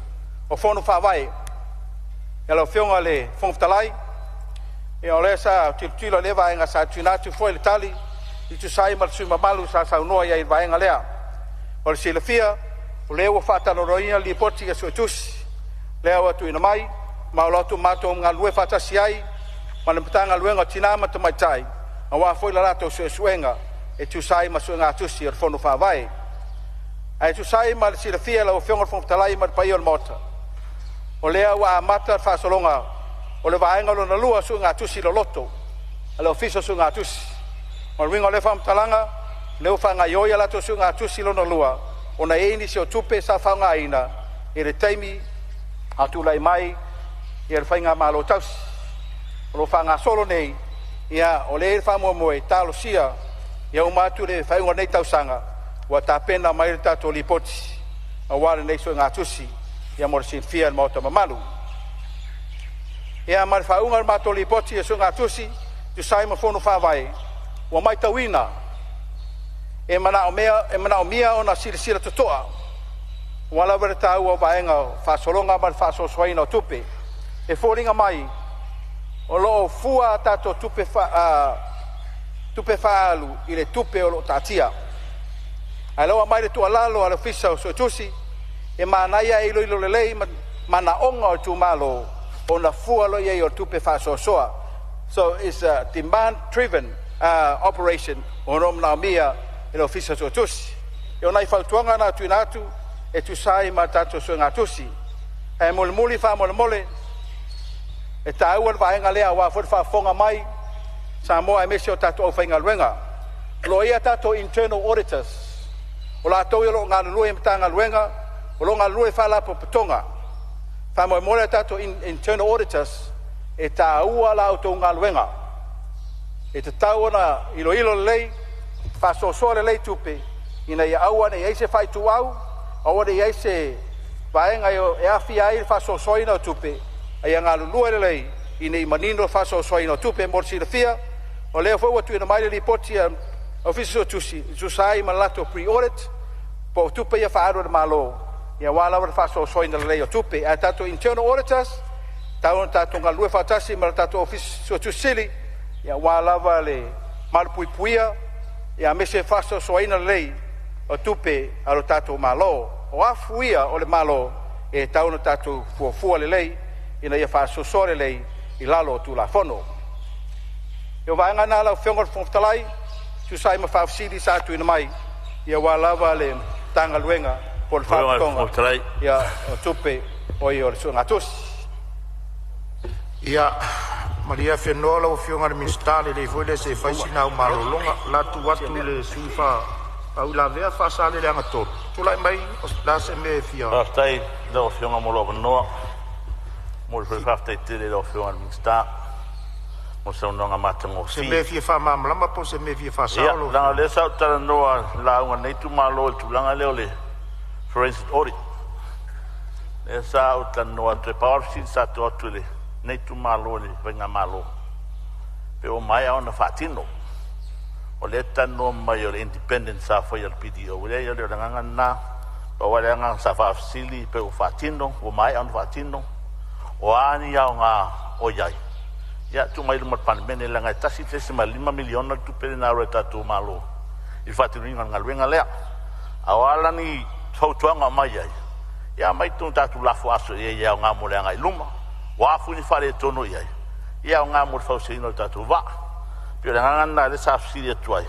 o Fono Faavae. Ia lau Afioga i le Fofoga Fetalai, ia o lea sa tilotilo i lea vaega sa tuuina atu foi le tali e tusa ai ma le sui usufono mamalu sa saunoa i ai i le vaega lea. O le silafia, o lea ua faatalanoaina le lipoti a Suetusi lea ua tuuina mai, ma o lo o matou galulue faatasi ai ma le Matagaluega o Tina ma Tamaitai aua foi le latou suesuega e tusa ai ma suegatusi a le Fono Faavae. Ae tusa ai ma le silafia e lau Afioga i le Fofoga Fetalai ma le paia o le Maota, o lea ua amata le faasologa o le vaega lona lua o suegatusi loloto a le Ofisa o Suegatusi. O le uiga o lea faamatalaga, o lea ua faagaoioi a latou suegatusi lona lua, ona e i ai nisi o tupe sa faaaogaina i le taimi a tulai mai le faigamalo tausi. O lo o faagasolo nei, ia o lea e i ai le faamoemoe talosia ia uma atu le faaiuga o lenei tausaga ua tapena mai le tatou lipoti aua lenei suegatusi, ia mo le silafia e le Maota mamalu. Ia ma le faaiuga o le matou lipoti o suegatusi e tusa ai ma Fono Faavae, ua matauina e manaomia ona silasila totoa aua lava le taua o vaega o faasologa ma le faasoasoaina o tupe. E foliga mai o lo o fua a tatou tupe faaalu i le tupe o lo o taatia. Ae lea ua aumai le tuualalo a le Ofisa o Suetusi, e manaia ae iloilo lelei manaoga o itumalo ona fua loa i ai o tupe faasoasoa. So it's a demand driven operation o lo o manaomia e le Ofisa o Suetusi. O nai fautuaga na tuuina atu e tusa ai ma tatou suegatusi. Ae mulimuli faamolemole, e taua le vaega lea aua foi le faafofoga mai Samoa aemaise o tatou aufaigaluega. O lo o i ai a tatou internal auditors, o latou o lo o galulue i Matagaluega, o lo o galulue i Faalapotopotoga. Faamolemole a tatou internal auditors, e taua la outou galuega. E tatau ona iloilo lelei, faasoasoa lelei tupe ina ia aua ne i i ai se faaituau, aua ne i i ai se vaega e aafia ai le faasoasoaina o tupe, a ia galulue lelei ina ia manino le faasoasoaina o tupe. Mo le silafia, o lea foi ua tuuina mai le lipoti a le Ofisa Suetusi e tusa ai ma le latou pre-audit po o tupe ia faaalu a le Malo, aua lava le faasoasoaina lelei o tupe. Ae tatou internal auditors, tatau ona tatou galulue faatasi ma le tatou Ofisa Suetusi Sili aua lava le malupuipuia aemaise le faasoasoaina lelei o tupe a lo tatou Malo. O afu ia o le Malo e tatau ona tatou fuafua lelei ina ia faasoasoa lelei i lalo o Tulafono. O vaega na lau Afioga i le Fofoga Fetalai, tusa ai ma faafesili sa tuuina mai aua lava le Matagaluega po o le Faalapotopotoga o Tupe o le Suegatusi. Ia, malie afenoa lau Afioga i le Minisita, lelei foi lea se i fai sina au malologa. O le a tuu atu i le sui usufono faauilavea Faasaleleaga 3. Tulai mai, o le a se mea e fia... Faafetai i lau Afioga mo lou avanoa. E momoli foi le faafetai tele i lau Afioga i le Minisita mo le saunoaga Se matagofie. mea e fia faamalamalama po o se mea e fia Ia, faasao lau leaga o Afioga? lea sa ou talanoa i le lauga a lenei itumalo i le tulaga lea o le forensic audit. Lea sa ou talanoa atu ai, pau lava le fesili sa tuu atu i lenei itumalo i le faigamalo, pe ua maea ona faatino. O lea e talanoa mai o le independent sa faia e le BDO. Leai, o le agaga lena. Pau lava le agaga sa faafesili pe ua faatino, ua maea ona faatino, o a ni aoga o i ai Ia, tuu mai i luma o le Palemene leaga e $1.5 miliona le tupe lena alu a le tatou Malo i le faatinoina o le galuega lea. A o a la ni fautuaga o aumai ai, ia aumai tatou lafo aso i ai e aoga mo le agai i luma. O a foi ni faaletonu o i ai, ia e aoga mo le fausiaina o le tatou vaa. E pei o le agaga lena lea sa fesili atu ai,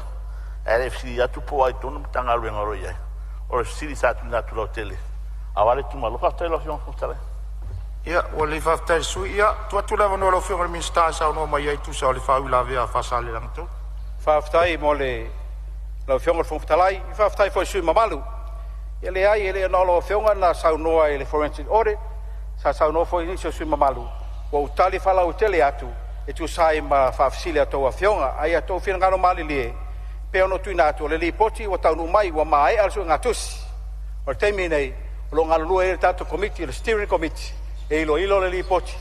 ae le i fesili atu po o ai tonu le Matagaluega o lo o i ai. O le fesili sa tuuina atu lautele aua le itumalo. Faafetai i lau Afioga i le Fofoga Fetalai. Ia, ua lelei faafetai i le sui usufono. Ia, tuu atu le avanoa i lau Afioga i le Minisita e saunoa mai ai e tusa o le faauilavea a Faasaleleaga 3. Faafetai mo le lau Afioga i le Fofoga Fetalai, faafetai foi i le sui usufono mamalu. E leai, e le na o lau Afioga na saunoa i le forensic audit, sa saunoa foi nisi o sui usufono mamalu, ua ou tali faalauaitele atu e tusa ai ma faafesili a outou afioga. Ae ia outou finagalo malilie, pei ona ou tuuina atu, o le lipoti ua taunuu mai, ua maea le suegatusi. O le taimi lenei, o lo o galulue ai le tatou Komiti, le Steering Committee, e iloilo le lipoti.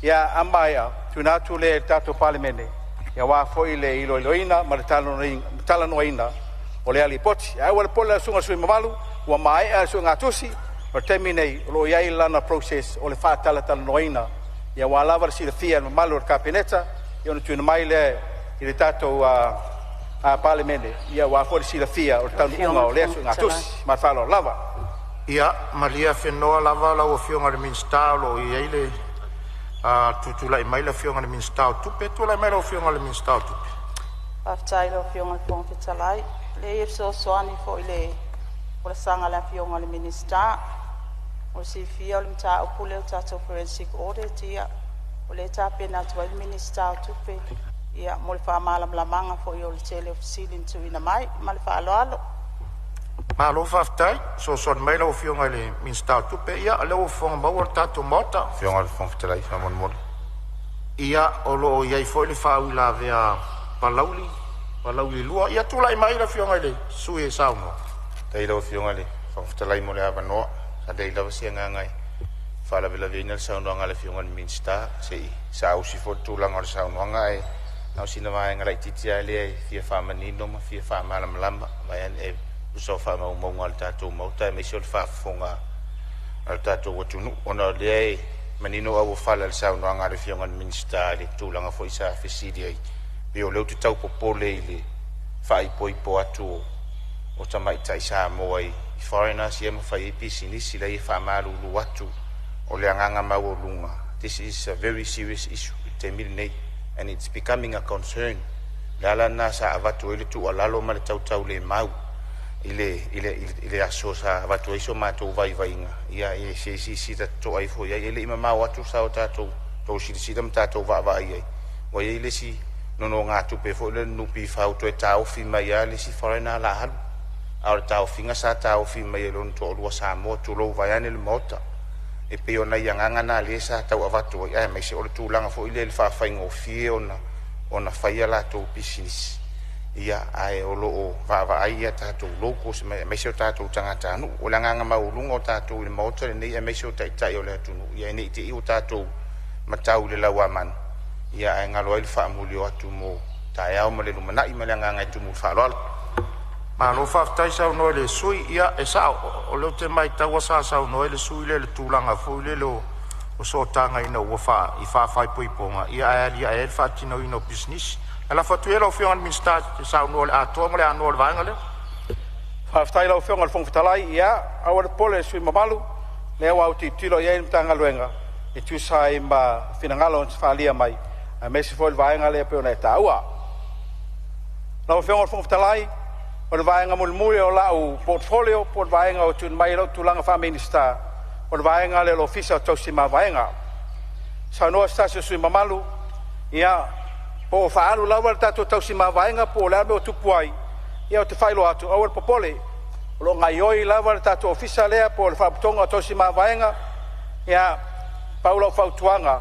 Ia a maea, tuuina atu lea i le tatou Palemene, aua foi le iloiloina ma le talanoaina o lea lipoti. Ae aua le popole lau susuga i le sui usufono mamalu, ua maea le suegatusi. O le taimi lenei, o lo o i ai lana process o le faatalatalanoaina, aua lava le silafia e le mamalu o le Kapeneta, ona tuuina mai lea i le tatou Palemene, aua foi le silafia o le taunuuga o lea suegatusi. Ma le faaaloalo lava. Ia, malie afenoa lava lau Afioga i le Minisita o lo o i ai le tutulai mai le Afioga i le Minisita o Tupe. Tulai mai lau Afioga i le Minisita o Tupe. Faafetai i lau Afioga i le Fofoga Fetalai. Leai e fesoasoani foi i le folasaga a le Afioga i le Minisita. Mo le silafia o le mataupu lea o le tatou forensic audit, ia o lea e tapena atu ai le Minisita o Tupe ia mo le faamalamalamaga foi o le tele o fesili na tuuina mai. Ma le faaaloalo. Malo faafetai, fesoasoani mai lau Afioga i le Minisita o Tupe. Ia, o lea ua fofoga maua le tatou Maota. Afioga i le Fofoga Fetalai faamolemole. Ia, o lo o i ai foi le faauilavea a Palauli, Palauli 2. Ia tulai mai le Afioga i le sui usufono e saunoa. Faafetai i lau Afioga i le Fofoga Fetalai mo le avanoa. Sa leai lava se agaga e faalavelaveina le saunoaga a le Afioga i le Minisita, se i saausi foi le tulaga o le saunoaga, ae na o sina vaega laitiiti lava lea e fia faamanino ma fia faamalamalama e tusa o faamaumauga a le tatou Maota aemaise o le faafofoga a le tatou atunuu, ona o lea e manino auofala i le saunoaga a le Afioga i le Minisita i le tulaga foi sa fesili ai, pei o lea ou te tau popole i le faaipoipo atu o tamaitai Samoa i foreigners ia ma fai ai pisinisi. Leai, e faamalulu atu, o le agaga maualuga, this is a very serious issue i le taimi lenei and it's becoming a concern. Le ala lena sa avatu ai le tuualalo ma le tautaulemau i le aso sa avatu ai so matou vaivaiga, ia e se silasila totoa ifo i ai. E le i mamao atu sa o tatou tou silasila ma tatou vaavaai ai, ua i ai le isi nonogatupe foi lea le NPF toe taofi mai lava le isi foreigner la alu, a o le taofiga sa taofi mai e lona toalua Samoa, tulou vaeane le Maota. E pei o nai agaga na lea sa tau avatu ai, aemaise o le tulaga foi lea i le faafaigofie ona faia latou pisinisi, ia ae o lo o vaavaai ia tatou locals aemaise o tatou tagatanuu. O le agaga maualuga o tatou i le Maota lenei aemaise o taitai o le atunuu, ia ne i te i ua tatou matau i le lauamanu, ia ae galo ai le faamuli o atu mo taeao ma le lumanai. Ma le agaga e tumu i le faaaloalo. Malo faafetai saunoa i le sui usufono. Ia, e sao, o lea ou te maitaua sa saunoa ai le sui usufono lea i le tulaga foi lele o sootaga ina ua i faaipoipoga, ia ae aliae ai le faatinoina o pisinisi. Ae lafo atu ia i lau Afioga i le Minisita e te saunoa i le atoa ma le anoa o le vaega lea. Faafetai i lau Afioga i le Fofoga Fetalai. Ia, aua le popole le sui usufono mamalu, lea ua autilotilo i ai le Matagaluega e tusa ai ma finagalo na faaalia mai, aemaise foi le vaega lea e pei ona e taua. Lau Afioga i le Fofoga Fetalai, o le vaega mulimuli o lau portfolio po o le vaega ua tuuina mai i lau tulaga faa-Minisita, o le vaega lea o le Ofisa o Tausi Mavaega. Saunoa se tasi o sui usufono mamalu, ia, po o faaalu lava le tatou tausi mavaega po o le a le mea ua tupu ai. Ia ou te faailoa atu, aua le popole, o lo o gaoioi lava le tatou ofisa lea po o le Faalapotopotoga o Tausi Mavaega. Ia, pau lau fautuaga,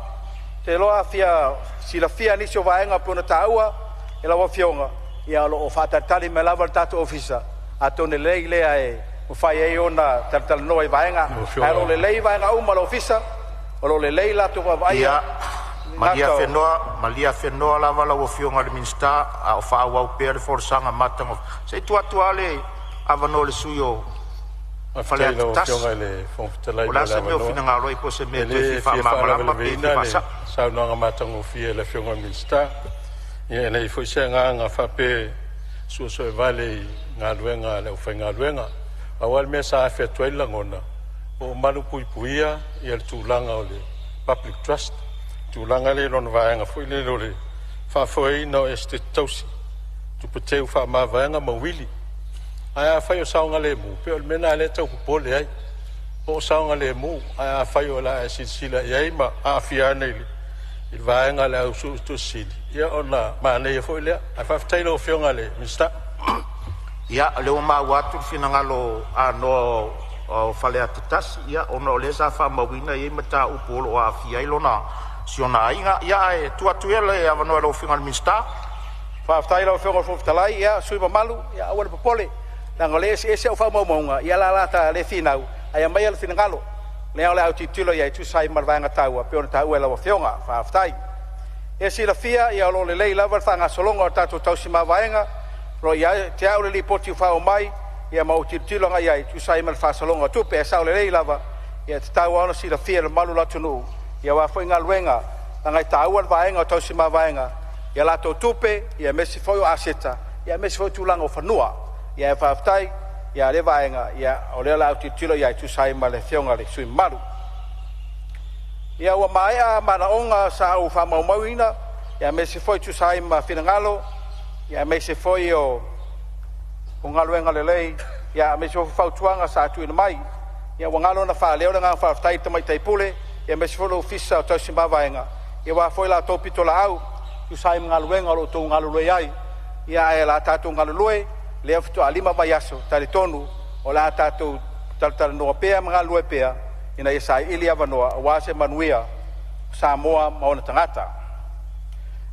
te iloa a fia silafia nisi o vaega pei ona taua e lau Afioga, ia o lo o faatalitali mai lava le tatou ofisa, atonu e lelei lea e mafai ai ona talatalanoa i vaega, ae o lo o lelei vaega uma o le ofisa, o lo o lelei latou vaavaaia. Ia, malie afenoa, malie afenoa lava lau Afioga i le Minisita a o faaauau pea le folasaga matagofie. Se i tuu atu lava le avanoa i le sui usufono o Faafetai i lau Faleata 1. Afioga i le Fofoga Fetalai O mo le a le se mea o avanoa. finagalo ai, po o se mea E e toe le fia fia faamalamalama pe fia faalavelaveiina le faasao? saunoaga matagofie a le Afioga i le Minisita. Ia, e leai foi se agaga faapea suesuevale i galuega a le aufaigaluega. Pau lava le mea sa afe atu ai le lagona, o malupuipuia ia le tulaga o le public trust, tulaga lea i lona vaega foi lele o le faafoeina o Esetete Tausi, tupe teu faamavaega ma uili. Ae afai o saogalemu, pei o le mea lena lea e tau popole ai, po o saogalemu. Ae afai o le a e silasila i ai ma aafia ane i le vaega a le au Suetusi Sili, ia ona manaia foi lea. Ae faafetai i lau Afioga i le Minisita. Ia, o lea ua maua atu le finagalo anoa o Faleata 1, ia ona o lea sa faamauina e i ai mataupu o lo o aafia ai si ona aiga. Ia ae tuu atu ia le avanoa i lau Afioga i le Minisita. Faafetai i lau Afioga i le Fofoga Fetalai. Ia, sui usufono mamalu, ia aua le popole, leaga o lea e eseese au faamaumauga, ia o le a ta le finau, ae aumai le finagalo. O lea o le a ou tilotilo i ai e tusa ai ma le vaega taua e pei ona taua e lau Afioga. Faafetai. Ia silafia o lo o lelei lava le faagasologa o le tatou tausi mavaega, o lo o ia te au le lipoti ua faaoo mai, ia ma ou tilotilo agai i ai e tusa ai ma le faasologa o tupe. Ae sao lelei lava, e tatau lava ona silafia e le mamalu o le atunuu, aua foi galuega, leaga e taua le vaega o tausi mavaega i a latou tupe, aemaise foi o aseta, aemaise foi o tulaga o fanua. Ae faafetai i lea vaega, o lea o le a ou tilotilo i ai e tusa ai ma le Afioga i le sui usufono mamalu. Ia, ua maea manaoga sa ou faamaumauina, aemaise foi e tusa ai ma finagalo, aemaise foi o galuega lelei, aemaise foi o fautuaga sa tuuina mai. Ia ua galo ona faaleo le agaga faafetai i le Tamaitai Pule aemaise foi le Ofisa o Tausi Mavaega, aua foi la outou pitolaau e tusa ai ma galuega o lo o outou galulue ai. Ae o le a tatou galulue, lea faatoa 5 vaiaso, e talitonu o le a tatou talatalanoa pea ma galulue pea ina ia saili avanoa aua se manuia o Samoa ma ona tagata.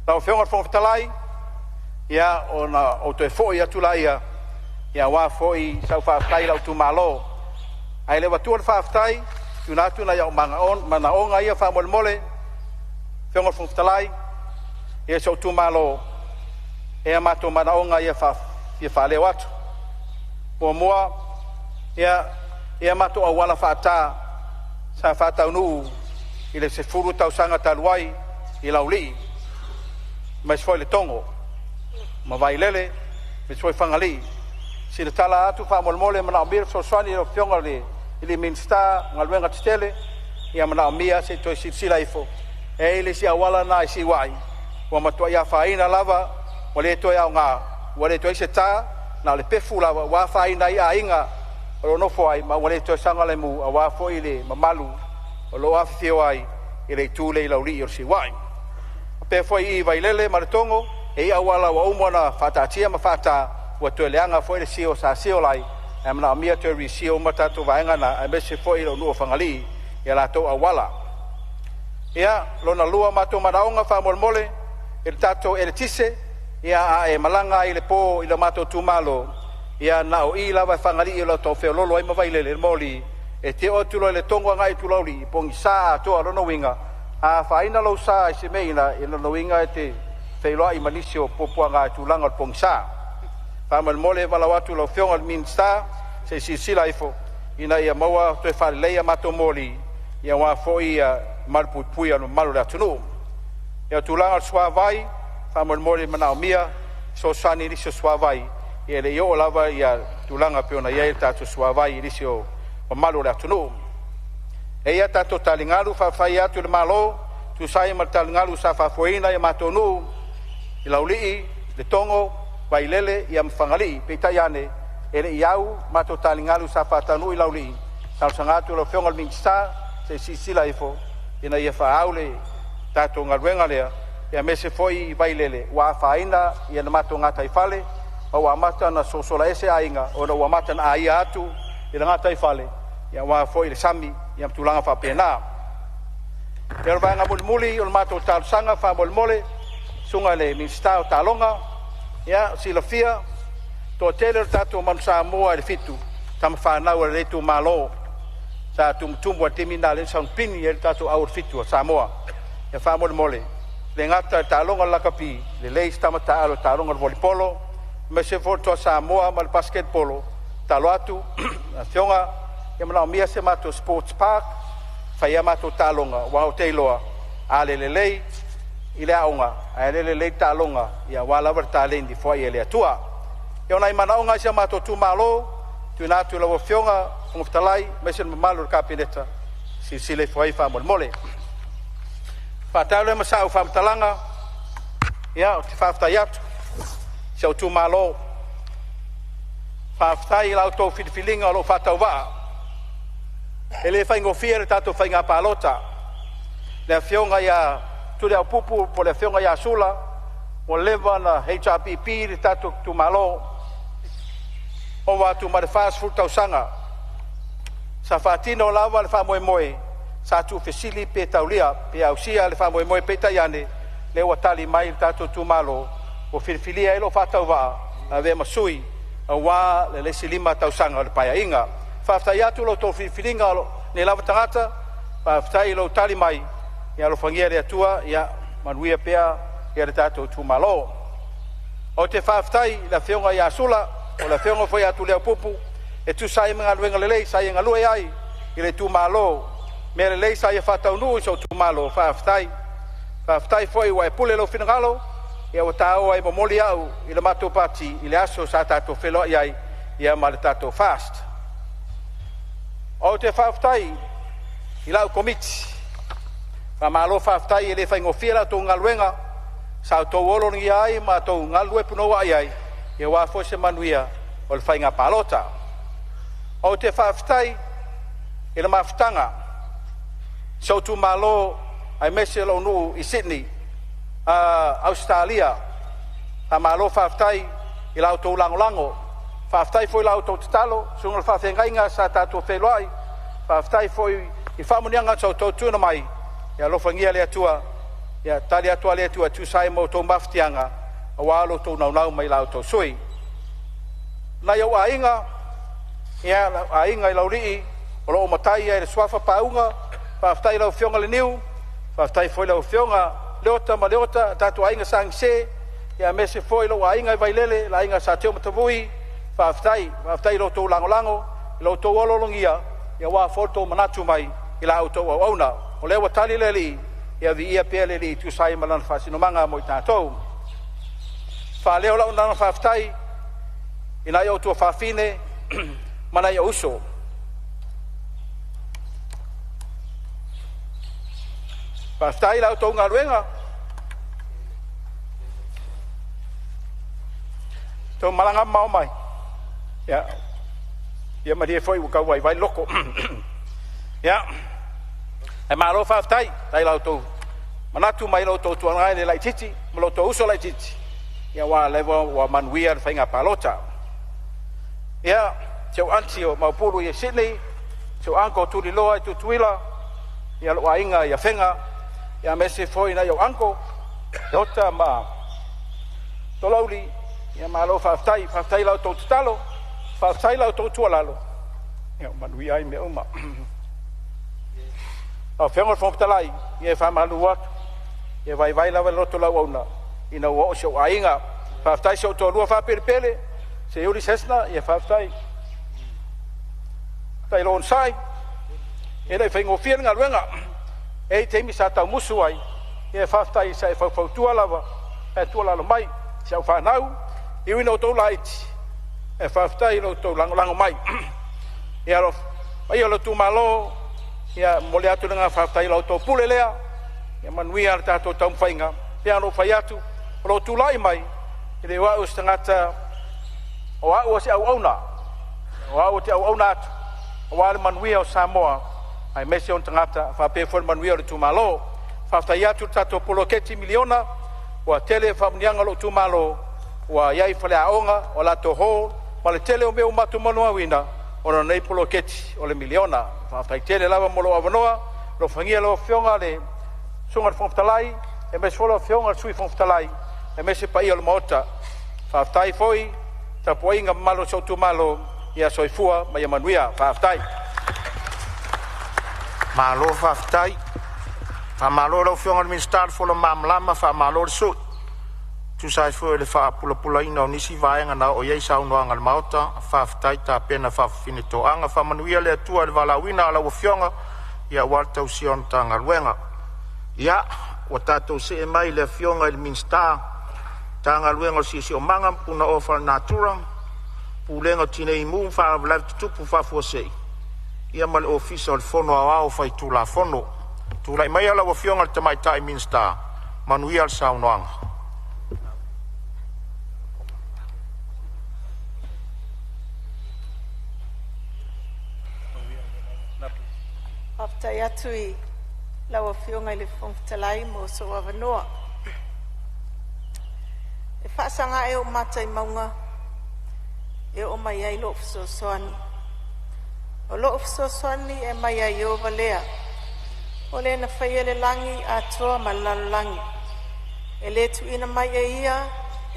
Lau Afioga i le Fofoga Fetalai, ia ona ou toe foi atu lea aua foi sau faafetai i lou itumalo. Ae le avatua le faafetai, tuuina atu nai ou manaoga ia faamolemole. Afioga i le Fofoga Fetalai, ia si ou itumalo, e matou manaoga ia e fia faaleo atu. Muamua, ia matou auala faata sa faataunuu i le 10 tausaga talu ai i Laulii aemaise foi Letogo ma Vailele aemaise foi Fagalii. Sina tala atu faamolemole, e manaomia le fesoasoani i lau Afioga i le Minisita o Galuega Tetele, ia manaomia se i toe silasila ifo. E i ai le isi auala lena i Siuai ua matuai afaina lava, ua le toe aoga, ua le toe i ai se ta, na o le pefu lava ua afaina ai aiga o lo o nofo ai, ma ua le toe saogalemu aua foi le mamalu o lo o afifio ai i le itu lea i Laulii o Siuai. Faapea foi i Vailele ma Letogo, e i ai auala ua uma ona faataatia ma faata, ua toe leaga foi le sio sa seal ai, ae manaomia toe reseal uma tatou vaega na, aemaise foi o le nuu o Fagalii i a latou auala. Ia, lona lua o matou manaoga faamolemole, i le tatou eletise, ia a e malaga ai i le po i le matou itumalo, ia na o i lava i Fagalii o lo o tau feoloolo ai ma Vailele le moli, e te oo atu loa i Letogo agai atu i Laulii, e pogisa atoa. Lona uiga, a afaina lou sa i se mea i lona uiga e te feiloai ma nisi o puapuaga i tulaga o le pogisa. Faamolemole e valaau atu i lau Afioga i le Minisita se i silasila ifo ina ia maua toe faaleleia matou moli, aua foi malupuipuia o le mamalu o le atunuu. Ia, o tulaga o le suavai, faamolemole e manaomia fesoasoani i nisi o suavai, e le i oo lava ia tulaga pei ona i ai le tatou suavai i nisi o mamalu o le atunuu. E i ai a tatou taligalu, faafetai atu i le Malo e tusa ai ma le taligalu sa faafoeina i matou nuu i Laulii, Letogo, Vailele ia ma Fagalii. Peitai ane, e le i au matou taligalu sa faataunuu i Laulii. Talosaga atu i lau Afioga i le Minisita se i silasila ifo ina ia faaau le tatou galuega lea, aemaise foi i Vailele ua afaina le matou gataifale ma ua amata ona sosola ese aiga ona ua amata ona aia atu i le gataifale aua foi le sami ma tulaga faapena. Ia, o le vaega mulimuli o le matou talosaga faamolemole, susuga i le Minisita o Taaloga, ia silafia, toatele o le tatou Manu Samoa i le fitu, tama fanau a lenei itumalo sa tumutumu lava i le taimi lena lea sa pini ai le tatou au o le fitu a Samoa. Ia faamolemole, le gata i le taaloga o le lakapi, lelei si tama taalo i le taaloga o le volleyball, aemaise foi le Toa Samoa ma le basketball. Tatalo atu lau Afioga Ia manaomia se matou sports park e fai ai a matou taaloga, aua ou te iloa a le lelei i le aoga ae le lelei taaloga aua lava le taleni e foai e le Atua. Ia, o nai manaoga ia o si o matou itumalo e tuuina atu i lau Afioga i le Fofoga Fetalai aemaise le mamalu o le Kapeneta, silasila ifo i ai faamolemole. Faatau lea ma sau faamatalaga. Ia, ou te faafetai atu i si ou itumalo. Faafetai i la outou filifiliga o lou faatauvaa. E le faigofie le tatou faiga palota. Le afioga ia Tuliaupupu po o le afioga ia Sula, ua leva ona HRPP le tatou itumalo, ova atu ma le 40 tausaga. Sa faatino lava le faamoemoe, sa tuufesili pe taulia pe ausia le faamoemoe, peitai ane, lea ua tali mai le tatou itumalo ua filifilia ai lou faatauvaa e avea ma sui aua le isi 5 tausaga o le Paeaiga. Faafetai atu i lo outou filifiliga o lou nei lava tagata, faafetai i lou tali mai. Ia alofagia e le Atua ia manuia pea le tatou itumalo. Ou te faafetai i le afioga ia Sula po o le afioga foi ia Tuliaupupu e tusa ai ma galuega lelei sa ia galue ai i le itumalo, mea lelei sa ia faataunuu i si ou itumalo, faafetai. Faafetai foi ua e pule lou finagalo, ia ua ta o ai e momoli au i le matou pati i le aso sa tatou feiloai ai ia ma le tatou FAST. Ou te faafetai i lau Komiti. Faamalo faafetai, e le faigofie la outou galuega sa outou ologia ai ma outou galulue punouai ai aua foi se manuia o le faiga palota. Ou te faafetai i le mafutaga si ou itumalo aemaise lou nuu i Sydney, Ausetalia. Faamalo faafetai i la outou lagolago, faafetai foi i la outou tatalo, susuga i le faafeagaiga sa tatou feiloai, faafetai foi i faamanuiaga sa outou tuuina mai. Ia alofagia e le Atua, ia tali atu lava le Atua e tusa ai ma outou mafatiaga aua lo outou naunau mai i la outou sui usufono. Nai ou aiga, ia lau aiga i Laulii o lo o matai ai i le suafa Pauga, faafetai i lau Afioga Leniu, faafetai foi i lau Afioga Leota ma Leota, tatou aiga Sa Gise, aemaise foi lou aiga i Vailele, le aiga Sa Teomatavui, faafetai, faafetai i lo outou lagolago, i lo outou oloologia aua foi lo outou manatu mai i la outou auauna. O lea ua tali le Alii, ia viia pea le Alii e tusa ai ma lana faasinomaga mo i tatou. Faaleo lau agaga faafetai i nai ou tuafafine ma nai ou uso. Faafetai i la outou galuega, tou malaga mamao mai, ia, ia malie foi ua tau vaivai le loto. Ia, ae malo faafetai, faafetai i la outou manatu mai lo outou tuagane laitiiti ma lo outou uso laitiiti, aua o lea ua manuia le faiga palota. Ia, si ou aunty o Maupulu i Sydney, si ou uncle o Tuliloa i Tutuila, ia lou aiga i Afega, ia aemaise foi nai ou uncle, Leota ma Tolauli, ia malo faafetai, faafetai i la outou tatalo, faafetai i la outou tuualalo, ia ua manuia ai mea uma. Lau Afioga i le Fofoga Fetalai, ia e faamalulu atu, ia vaivai lava le loto o le auauna ina ua oo i si ou aiga. Faafetai i si ou toalua faapelepele, Seiuli Sesna, ia faafetai. Faafetai i lou onosai, e le i faigofie le galuega. E i ai taimi sa taumusu ai, ia faafetai sa e faufautua lava ma e tuualalo mai. Si au fanau, e ui ina outou laiti, ae faafetai i lo outou lagolago mai. Ia le paia o le itumalo, ia e momoli atu le agaga faafetai i la outou pule lea, ia manuia le tatou taumafaiga. E pei ona ou fai atu, o lou tulai mai, e le o au o se tagata, o au o se auauna, o au ou te auauna atu aua le manuia o Samoa aemaise ona tagata faapea foi le manuia o le itumalo. Faafetai atu i le tatou poloketi miliona, ua tele faamanuiaga o lou itumalo, ua i ai faleaoga, o latou hall ma le tele o mea ua matou molimauina ona o lenei poloketi o le miliona. Faafetai tele lava mo lou avanoa. Alofagia lau Afioga le Susuga i le Fofoga Fetalai, aemaise foi lau Afioga i le Sui Fofoga Fetalai, aemaise le paia o le Maota. Faafetai foi i le tapuaiga mamalu a si ou itumalo. Ia soifua ma ia manuia. Faafetai. Malo faafetai. Faamalo i lau Afioga i le Minisita le fola malamalama, faamalo le sui. Tusa ai foi o le faapulapulaina o nisi vaega na oo i ai saunoaga a le Maota, faafetai tapena faafafine toaga. Faamanuia le Atua i le valaauina o lau Afioga aua le tausia o le Matagaluega. Ia, ua tatou see mai i le Afioga i le Minisita o Galuega, Siosiomaga Punaoa Faalenatura, Pulega o Tinei Mu ma Faalavelave Tutupu Faafuasei ia ma le Ofisa o le Fono Aoao Faitulafono. Tulai maia lau Afioga i le Tamaitai Minisita, manuia le saunoaga. Faafetai atu i lau Afioga i le Fofoga Fetalai mo sou avanoa. E faasaga ea ou mata i mauga e oo mai ai lou fesoasoani. O lou fesoasoani e mai ia Ieova lea, o le na faia le lagi atoa ma le lalolagi. E le tuuina mai e ia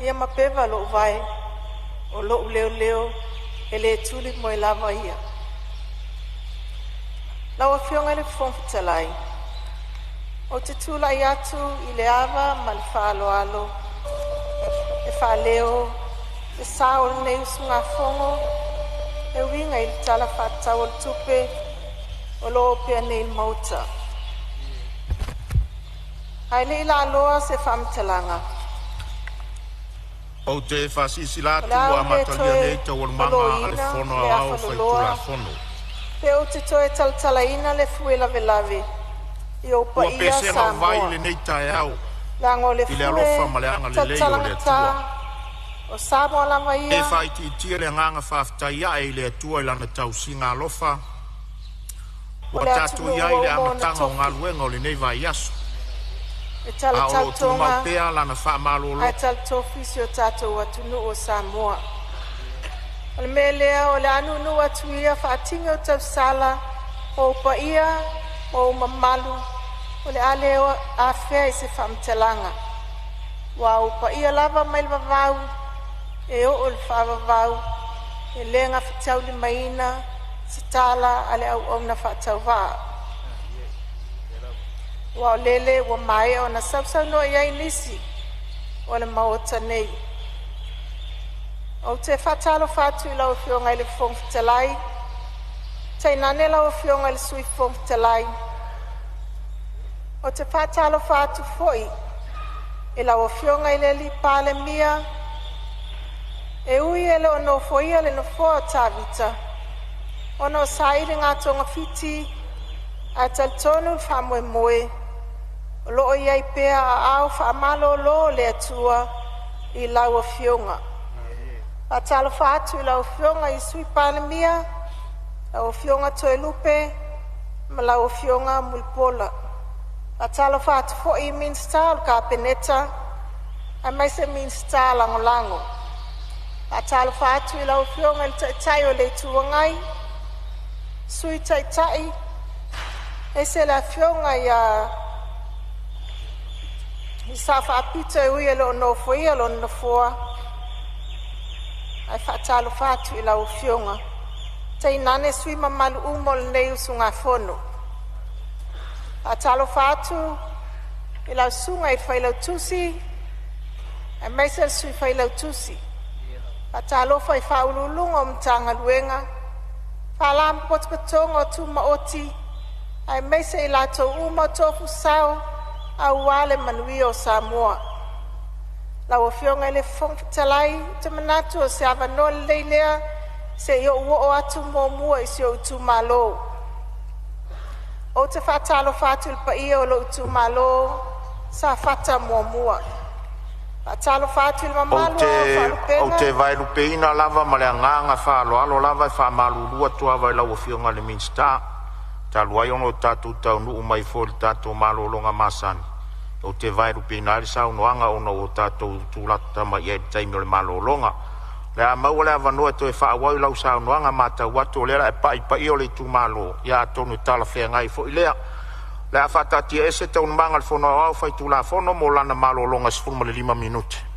ia mapeva lou vae, o lou leoleo e le tuli moe lava ia. Lau Afioga i le Fofoga Fetalai, ou te tulai atu i le ava ma le faaaloalo e faaleo le sa o lenei usugafono e uiga i le Tala Faatatau o le Tupe o lo o opea nei i le Maota. Ae le i laaloa se faamatalaga, Ou te faasilasila o atu le a ua ou le amatalia toe nei Taualumaga a le oloina Fono le Aoao afaloloa Faitulafono. pe ou te toe talatalaina le fue lavelave i ou Ua paia pesega o vai Samoa, lenei taeao leaga o le i le fue alofa ma le agalelei o le talatalagata Atua. o Samoa lava E ia. faaitiitia le agaga faafetai ae i le Atua i Lana tausiga alofa O ua le tatou atunuu i ai ua i le uma ona amataga o tofi galuega o lenei vaiaso, e a o lo o tumau talatalatoga pea Lana faamalolo ae talatofi si o tatou atunuu o Samoa. O le mea lea o le a nuunuu atu ia faatini o tausala o ou paia ma ou mamalu o le a le afea i se faamatalaga. Aua o ou paia lava mai le vavau e oo i le faavavau, e le gafataulimaina se tala a le auauna faatauvaa. Aua o lele ua maea ona sausaunoa i ai nisi o le Maota nei. Ou te faatalofa atu i lau Afioga i le Fofoga Fetalai, tainane lau Afioga i le Sui Fofoga Fetalai. Ou te faatalofa atu foi i lau Afioga i le Palemia, e ui e le o nofoia le nofoa o Tavita ona o sailiga togafiti, ae talitonu le faamoemoe o lo o i ai pea aao faamalolo o le Atua i lau Afioga. Faatalofa atu i lau Afioga i le Sui Palemia, lau Afioga Toelupe ma lau Afioga Mulipola. Faatalofa atu foi i Minisita o le Kapeneta aemaise Minisita Lagolago. Faatalofa atu i lau Afioga i le Taitai o le Itu Agai, Sui Taitai, ese le Afioga ia Sao Faapito e ui e le o nofoia lona nofoa, ae faatalofa atu i lau Afioga, tainane sui usufono mamalu uma o lenei usugafono. Faatalofa atu i lau Susuga i le Failautusi aemaise le Sui Failautusi. Faatalofa i Ofisa Sili o Pulega o Matagaluega, Faalapotopotoga Tumaoti aemaise i latou uma o tofu sao aua le manuia o Samoa. Lau Afioga i le Fofoga Fetalai, ou te manatu o se avanoa lelei lea se i ou oo atu muamua i si ou itumalo. Ou te faatalofa atu i le paia o lou itumalo Safata 1. Faatalofa atu i le Ou mamalu te, o ou Faalupega te vaelupeina lava ma le agaga faaaloalo lava e faamalulu atu lava i lau Afioga i le Minisita, talu ai ona ua tatou taunuu mai foi i le tatou malologa masani, ou te vaelupeina ai le saunoaga ona ua tatou tulata mai i le taimi o le malologa. O le a maua le avanoa e toe faaauau ai lau saunoaga, matau atu o lea o le a e pai i paia o le itumalo, ia atonu e talafeagai foi lea. O le a faataatiaese Taualumaga a le Fono Aoao Faitulafono mo lana malologa e 15 minute.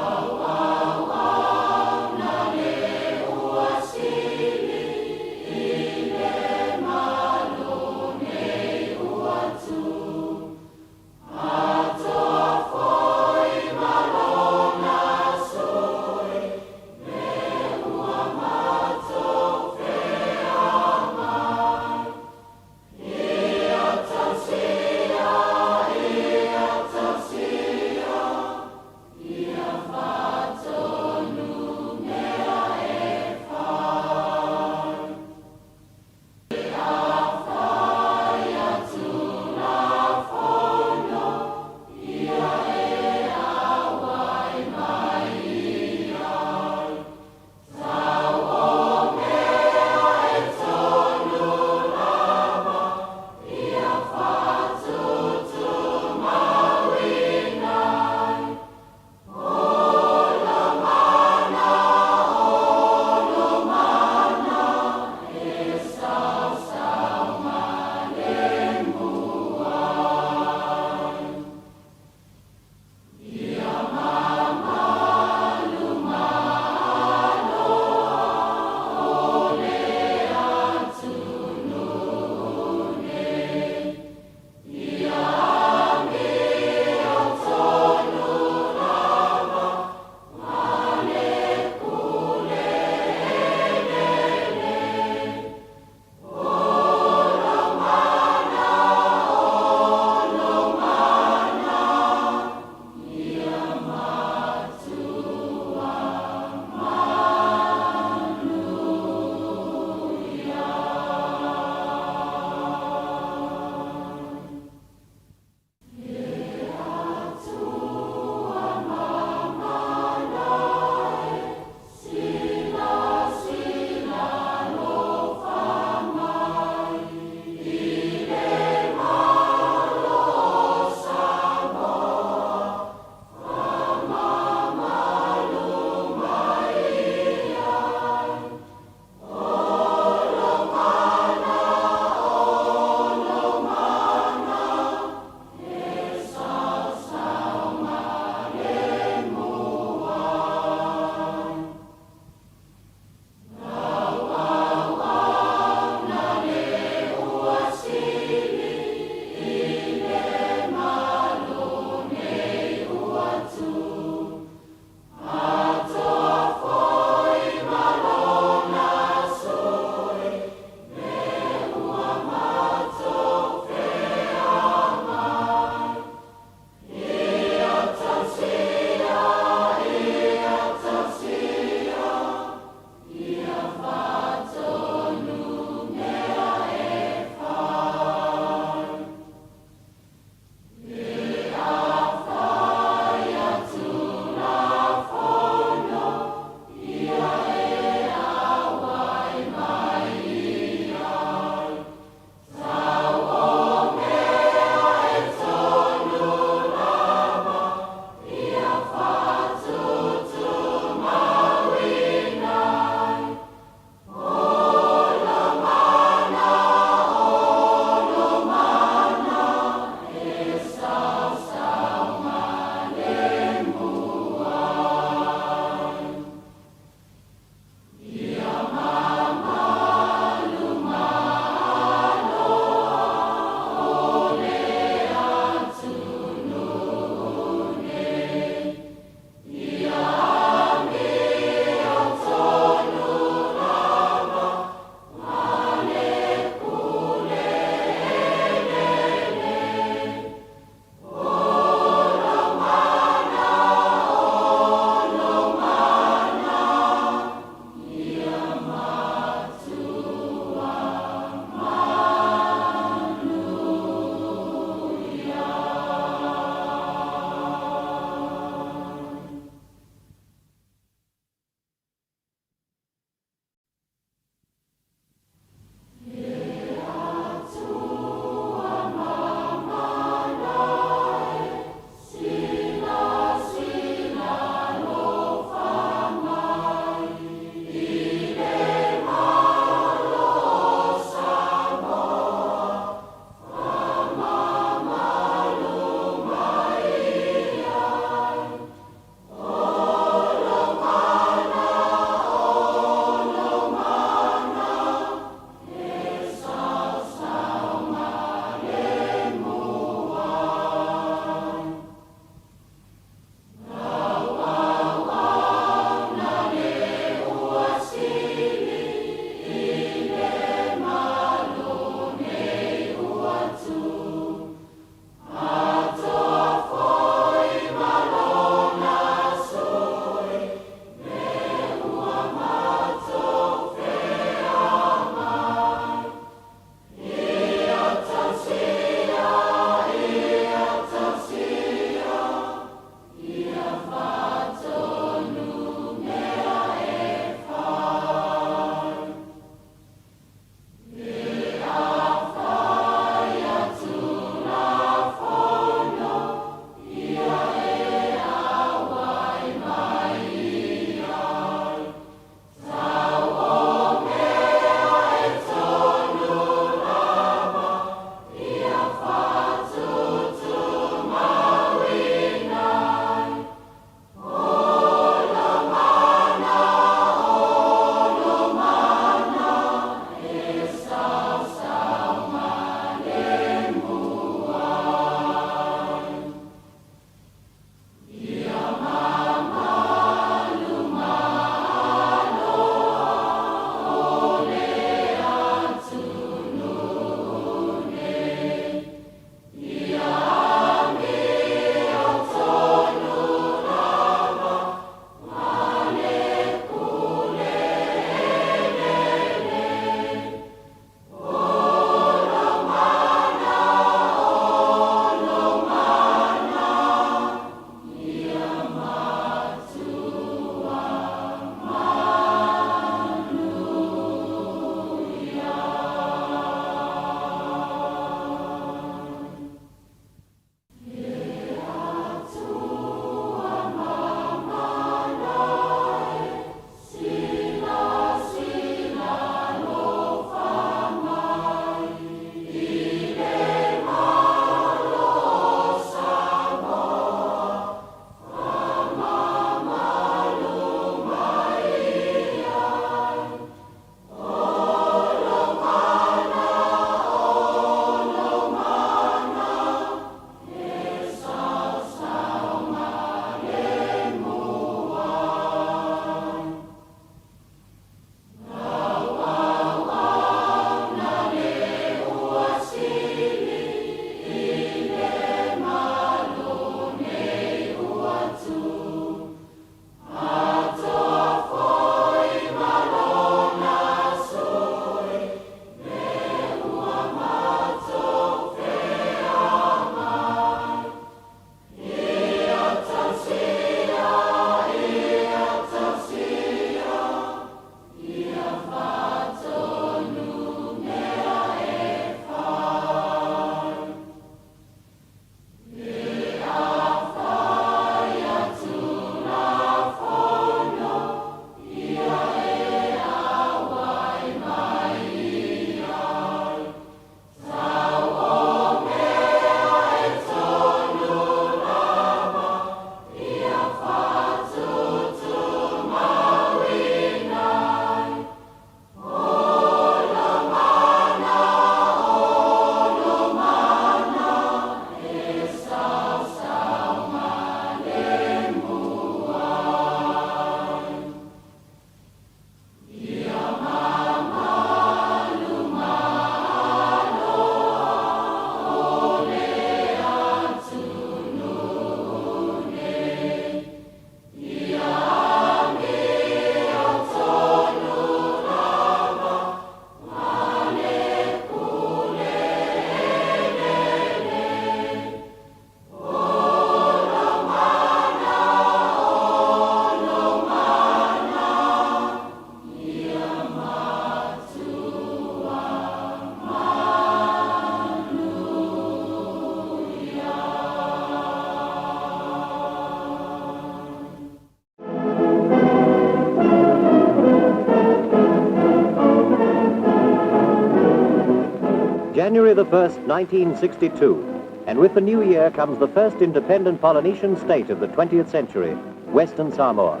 January the 1st, 1962, and with the new year comes the first independent Polynesian state of the 20th century, Western Samoa.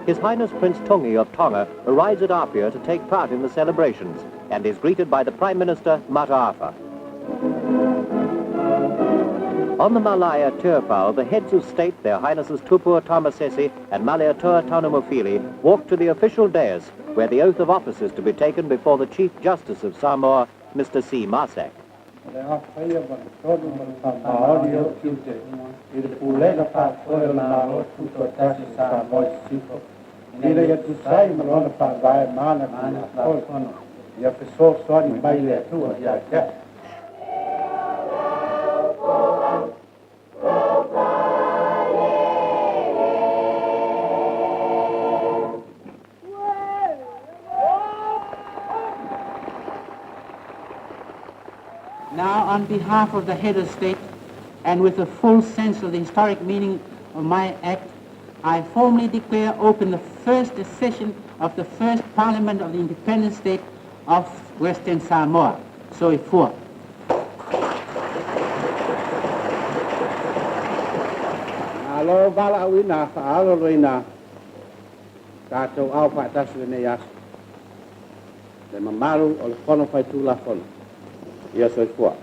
His Highness Prince Tungi of Tonga arrives at Apia to take part in the celebrations and is greeted by the Prime Minister, Mataafa. On the Malaya Tirfau, the heads of state, their Highnesses Tupua Tamasese and Malietoa Tanumafili, walk to the official dais where the oath of office is to be taken before the Chief Justice of Samoa, Mr. C. Marsac. Le afaia ma le tonu ma le faamaoni o tiute i le pulega faafoe o le Malo Tutoatasi o Samoa i Sisifo, ina ia tusa ai ma lona faavae ma ana Tulafono, ia fesoasoani mai le Atua ia te au. Now, on behalf of the head of state, and with a full sense of the historic meaning of my act, I formally declare open the first session of the first parliament of the independent state of Western Samoa. Soifua. Malo valaauina faaloloina tatou ao faatasi lenei aso. Le mamalu o le Fono Faitulafono. Ia soifua.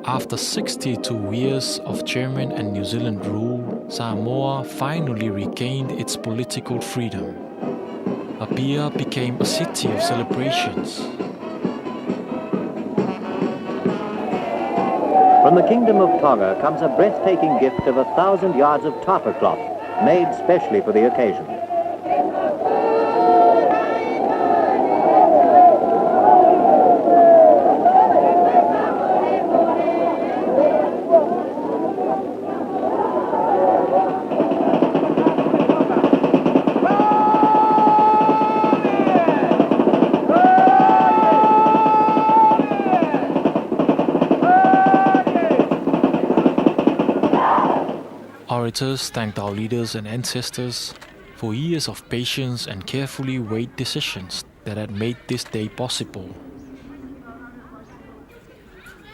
After 62 years of German and New Zealand rule, Samoa finally regained its political freedom. Apia became a city of celebrations. From the Kingdom of Tonga comes a breathtaking gift of 1,000 yards of tapa cloth, made specially for the occasion. Orators thanked our leaders and ancestors for years of patience and carefully weighed decisions that had made this day possible.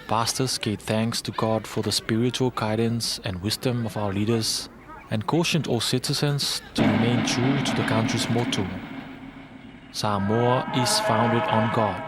Pastors gave thanks to God for the spiritual guidance and wisdom of our leaders and cautioned all citizens to remain true to the country's motto. Samoa is founded on God.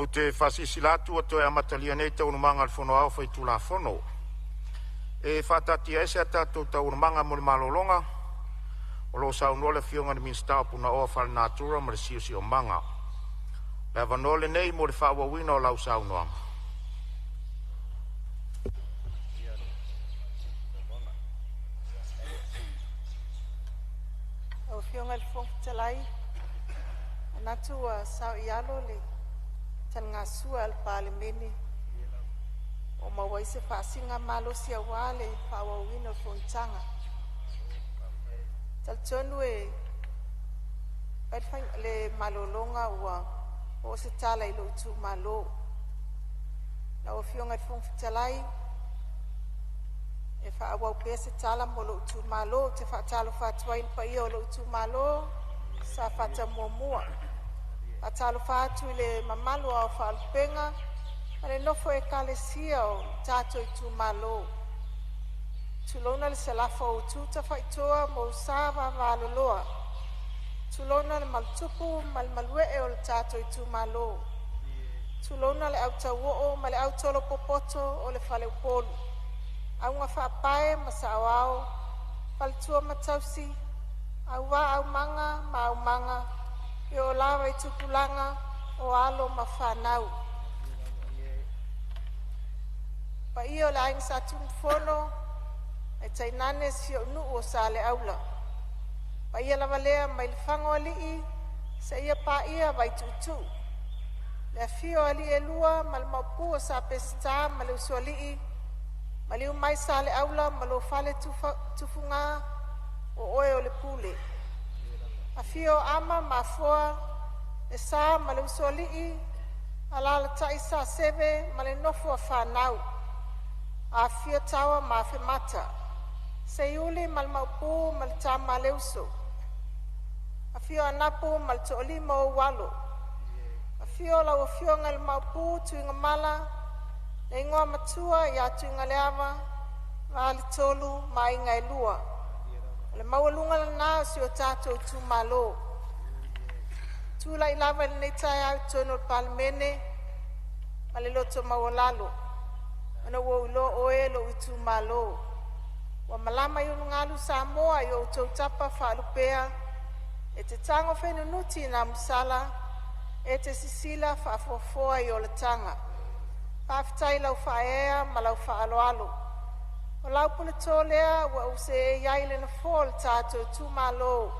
Ou te faasilasila atu ua toe amatalia nei Taualumaga a le Fono Aoao Faitulafono. E faataatiaese a tatou Taualumaga mo le malologa o lo o saunoa le Afioga i le Minisita o Punaoa Faalenatura ma le Siosiomaga. O le avanoa lenei mo le faaauauina o lau saunoaga. Lau Afioga i le Fofoga Fetalai, manatu ua saoialo le taligasua a le Palemene ua maua ai se faasiligamalosi aua le faaauauina o le fonotaga. E talitonu e fai le malologa ua oo se tala i lou itumalo. Lau Afioga i le Fofoga Fetalai, e faaauau pea se tala mo lou itumalo. Ou te faatalofa atu ai i le paia o lou itumalo Safata 1. Faatalofa atu i le mamalu o Ao o Faalupega ma le nofo a ekalesia o le tatou itumalo. Tulouna le salafa o tu tafaitoa ma ou sa vavaloloa. Tulouna le malutupu ma le maluee o le tatou itumalo. Tulouna le au tauoo ma le au tolo popoto o le faleupolu, augafaapae ma saoao, faletua ma tausi, auvaa aumaga ma aumaga e oo lava i tupulaga o alo ma fanau. Paia o le Aiga Satunumafono ae tainane si ou nuu o Saleaula. Paia lava lea mai le Launiunafonoalii seia paia Vaituutuu. Le afio o alii e lua ma le maopu o Sa Peseta ma le Usoalii, maliu mai Saleaula ma lou fale tufuga, o oe o le Pule. Afio Ama ma Afoa, le Sa ma le Usoalii, alaalatai Saseve ma le nofo a fanau. Afifio Taua ma Afemata, Seiuli ma le Maopu ma le tama a le uso. Afio Anapu ma le toalima o ou alo. Afio lau afioga i le Maopu Tuigamala, le igoa matua ia Tuigaleava, Faletolu ma aiga e lua. O le maualuga lena o si o tatou itumalo. Tulai lava i lenei taeao i totonu o le Palemene ma le loto maualalo, ona ua ou iloa o oe lou itumalo. Ua malama i ulugalu Samoa i o outou tapa faalupea, e te tago fenunuti i namusala, e te sisila faafoafoa i olataga. Faafetai i lau faaeaea ma lau faaaloalo. O lau puleto lea ua ou seei ai i le nofoa o le tatou itumalo.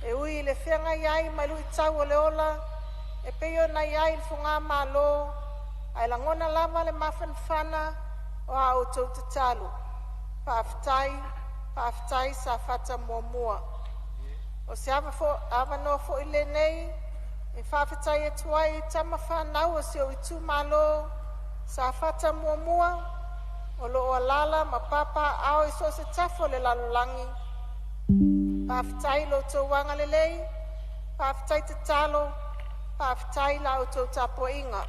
E ui i le feagai ai ma luitau o le ola e pei ona i ai le fogamalo, ae lagona lava le mafanafana o a outou tatalo. Faafetai, faafetai Safata 1. O se avanoa foi lenei e faafetai atu ai i tama fanau a si ou itumalo Safata 1 o lo o alaala ma papaaao i so o se tafa o le lalolagi. Faafetai i lo outou agalelei, faafetai tatalo, faafetai i la outou tapuaiga.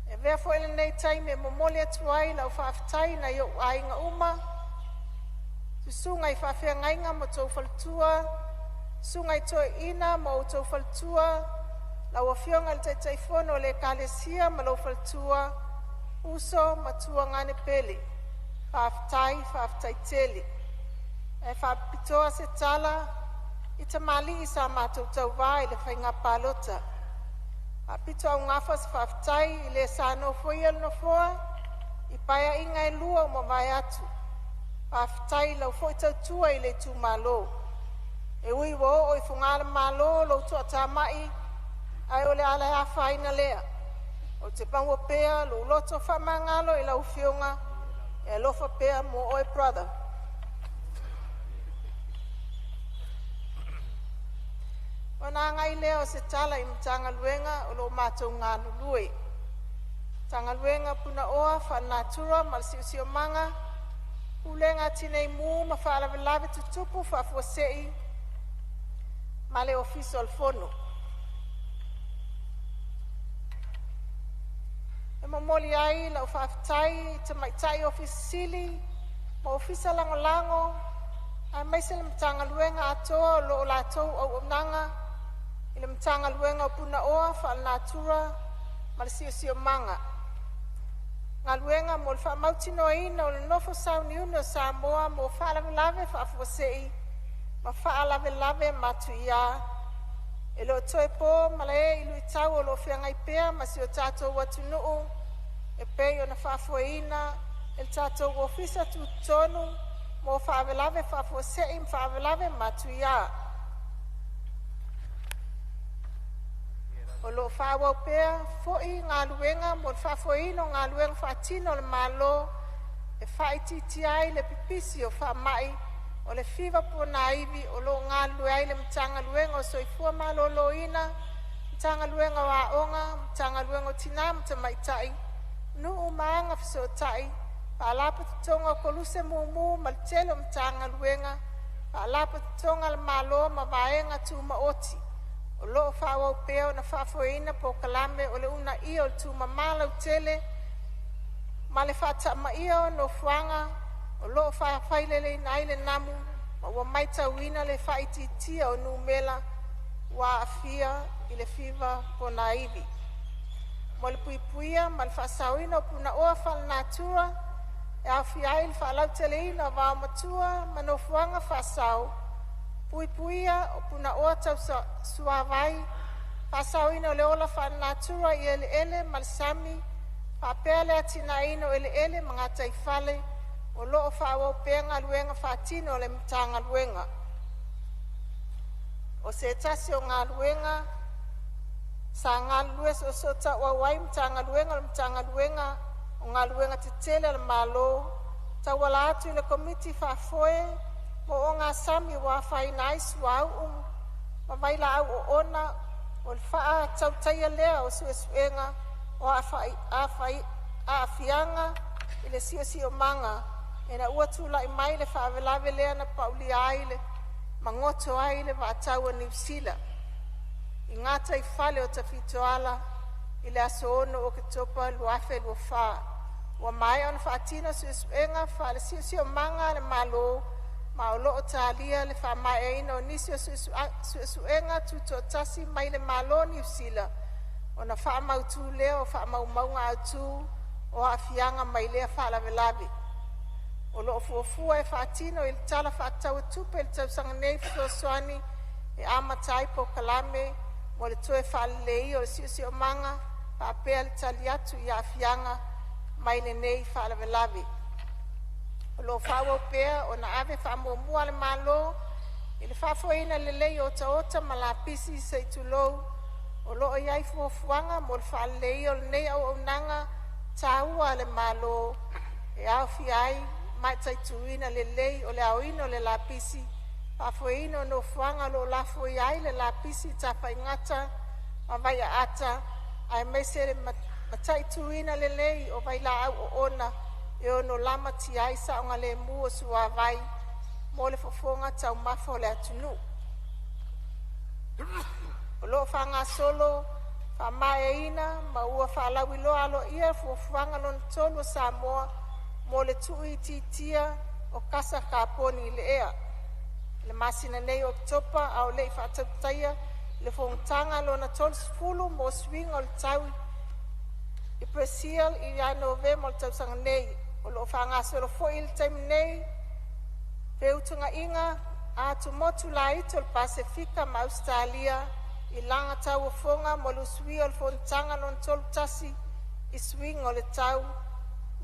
E avea foi lenei taimi e momoli atu ai lau faafetai i nai ou aiga uma, susuga i faafeagaiga ma outou faletua, susuga i toeaiina ma outou faletua, lau Afioga i le Taitaifono o le Ekalesia ma lou faletua, uso ma tuagane pele. Faafetai, faafetai tele. Ae faapitoa se tala i tamalii sa matou tauva i le faiga palota. Faapitoaugafa se faafetai i le sa nofoia le nofoa i paeaiga e lua ua mavae atu. Faafetai i lau foi tautua i le itumalo. E ui ua oo i fogalemalo lou toatamai, ae o le a le afaina lea. Ou te maua pea lou loto faamagalo i lau afioga e alofa pea mo oe brother. Ona agai lea o se tala i Matagaluega o lo o matou galulue. Matagaluega o Punaoa Faalenatura ma le Siosiomaga, Pulega a Tinei Mu ma Faalavelave Tutupu Faafuasei ma le Ofisa o le Fono. E momoli ai lau faafetai i tamaitai Ofisa Sili ma Ofisa Lagolago aemaise le Matagaluega atoa o lo o latou auaunaga i le Matagaluega o Punaoa Faalenatura ma le Siosiomaga. Galuega mo le Faamautinoaina o le Nofo Sauniuni o Samoa mo Faalavelave Faafuasei ma Faalavelave Matuia. E le o toe po malae i luitau o lo o feagai pea ma si o tatou atunuu e pei ona faafoeina e le tatou Ofisa Tutotonu mo Faalavelave Faafuasei ma Faalavelave Matuia. O lo o faaauau pea foi galuega mo le faafoeina o galuega faatino a le Malo e faaitiitia ai le pipisi o faamai o le fiva ponaivi, o lo o galulue ai le Matagaluega o le Soifua Maloloina, Matagaluega o Aoga, Matagaluega o Tinā ma Tamaitai, Nuu ma Agafesootai, Faalapotopotoga o Koluse Mumu ma le tele o Matagaluega, Faalapotopotoga a le Malo ma Vaega Tumaoti. O lo o faaauau pea ona faafoeina polokalame o le uunaia o le tumama lautele ma le faatamaia o nofoaga o lo o faafaileleina ai le namu, ma ua matauina le faaitiitia o numera ua aafia i le fiva ponaivi. Mo le puipuia ma le faasaoina o punaoa faalenatura e aofia ai le faalauteleina o vaomatua ma nofoaga faasao, puipuia o punaoa tau suavai, faasaoina o le ola faalenatura i eleele ma le sami, faapea le atinaeina o eleele ma gataifale. O lo o faaauau pea galuega faatino a le Matagaluega. O se tasi o galuega sa galulue soosootauau ai Matagaluega o le Matagaluega o Galuega Tetele a le Malo tauala atu i le Komiti Faafoe mo Ogasami ua afaina ai suauu ma vailaau oona, o le faatautaia lea o suesuega o aafiaga i le siosiomaga ina ua tulai mai le faalavelave lea na paulia ai ma goto ai le vaataua Niu Sila i gataifale o Tafitoala i le aso 6 Oketopa 2024. Ua maea ona faatino suesuega faale-siosiomaga a le Malo ma o lo o talia le faamaeaina o nisi o suesuega tutoatasi mai le Malo o Niu Sila ona faamautu lea o faamaumauga autu o aafiaga mai lea faalavelave. O lo o fuafua e faatino i le Tala Faatatau o Tupe i le tausaga nei fesoasoani e amata ai polokalame mo le toe faaleleia o le siosiomaga faapea le tali atu i aafiaga mai lenei faalavelave. O lo o faaauau pea ona ave faamuamua a le Malo i le faafoeina lelei o otaota ma lapisi sei tulou. O lo o i ai fuafuaga mo le faaleleia o lenei auaunaga taua a le Malo e aofia ai le mataituina lelei o le aoina o le lapisi, faafoeina o nofoaga o lo o lafoia ai le lapisi tafaigata ma vaiaata, aemaise le mataituina lelei o vailaau oona e ono lamatia ai saogalemu o suavai mo le fofoga taumafa o le atunuu. O lo o faagasolo faamaeaina ma ua faalauiloa aloaia Fuafuaga Lona Tolu a Samoa mo le Tuuitiitia o Kasa Kaponi i le Ea i le masina nei o Oketopa, a o le i faatautaia le Fonotaga Lona 30 mo Suiga o le Tau i Peresil ia Novema o le tausaga nei. O lo o faagasolo foi i le taimi nei feutagaiga a atumotu laiti o le Pasefika ma Ausetalia i laga tauofoga mo le usuia o le Fonotaga Lona 31 i Suiga o le Tau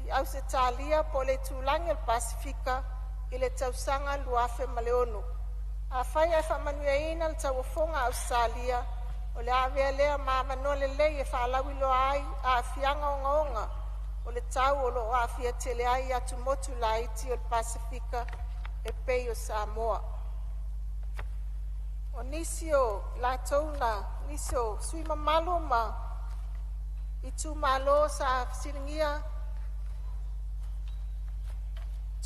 i Ausetalia po o le itulagi o le Pasefika i le tausaga 2006. Afai ae faamanuiaina le tauofoga a Ausetalia, o le a avea lea ma avanoa lelei e faalauiloa ai aafiaga ogaoga o le tau o lo o aafia tele ai atumotu laiti o le Pasefika e pei o Samoa. O nisi o latou na nisi o sui mamalu ma itumalo sa fesiligia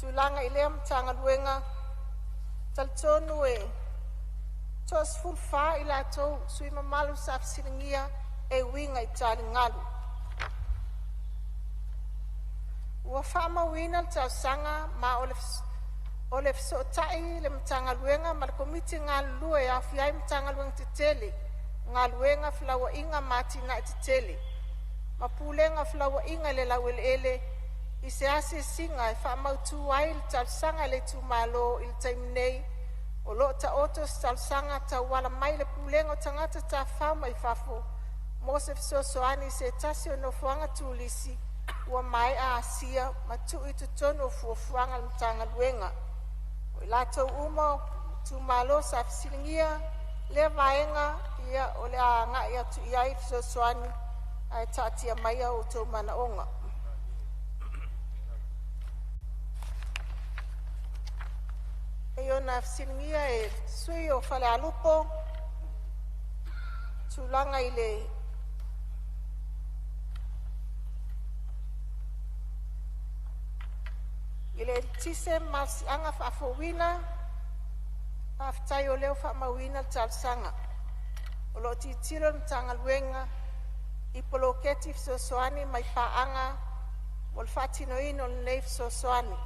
tulaga i lea Matagaluega, talitonu e toa-14 i latou sui mamalu sa fesiligia e uiga i taligalu. Ua faamauina le talosaga ma o le fesootai le Matagaluega ma le Komiti galulue e aofia ai Matagaluega tetele Galuega, Felauaiga ma Atinae Tetele ma Pulega o Felauaiga i le Laueleele i se asiasiga e faamautu ai le talosaga a le itumalo. I le taimi nei, o lo o taoto se talosaga e tauala mai i le Pulega o Tagata Tafafao mai Fafo mo se fesoasoani i se tasi o nofoaga turisi ua maea asia ma tuu i totonu o fuafuaga a le Matagaluega. O i latou uma o itumalo sa fesiligia lea vaega o le a agai atu i ai le fesoasoani ae taatia maia o outou manaoga. E pei ona fesiligia e le sui usufono o Falealupo tulaga i le eletise ma malosiaga faafouina. Faafetai o lea ua faamauina le talosaga. O lo o tilotilo le Matagaluega i poloketi fesoasoani mai paaga mo le faatinoina o lenei fesoasoani.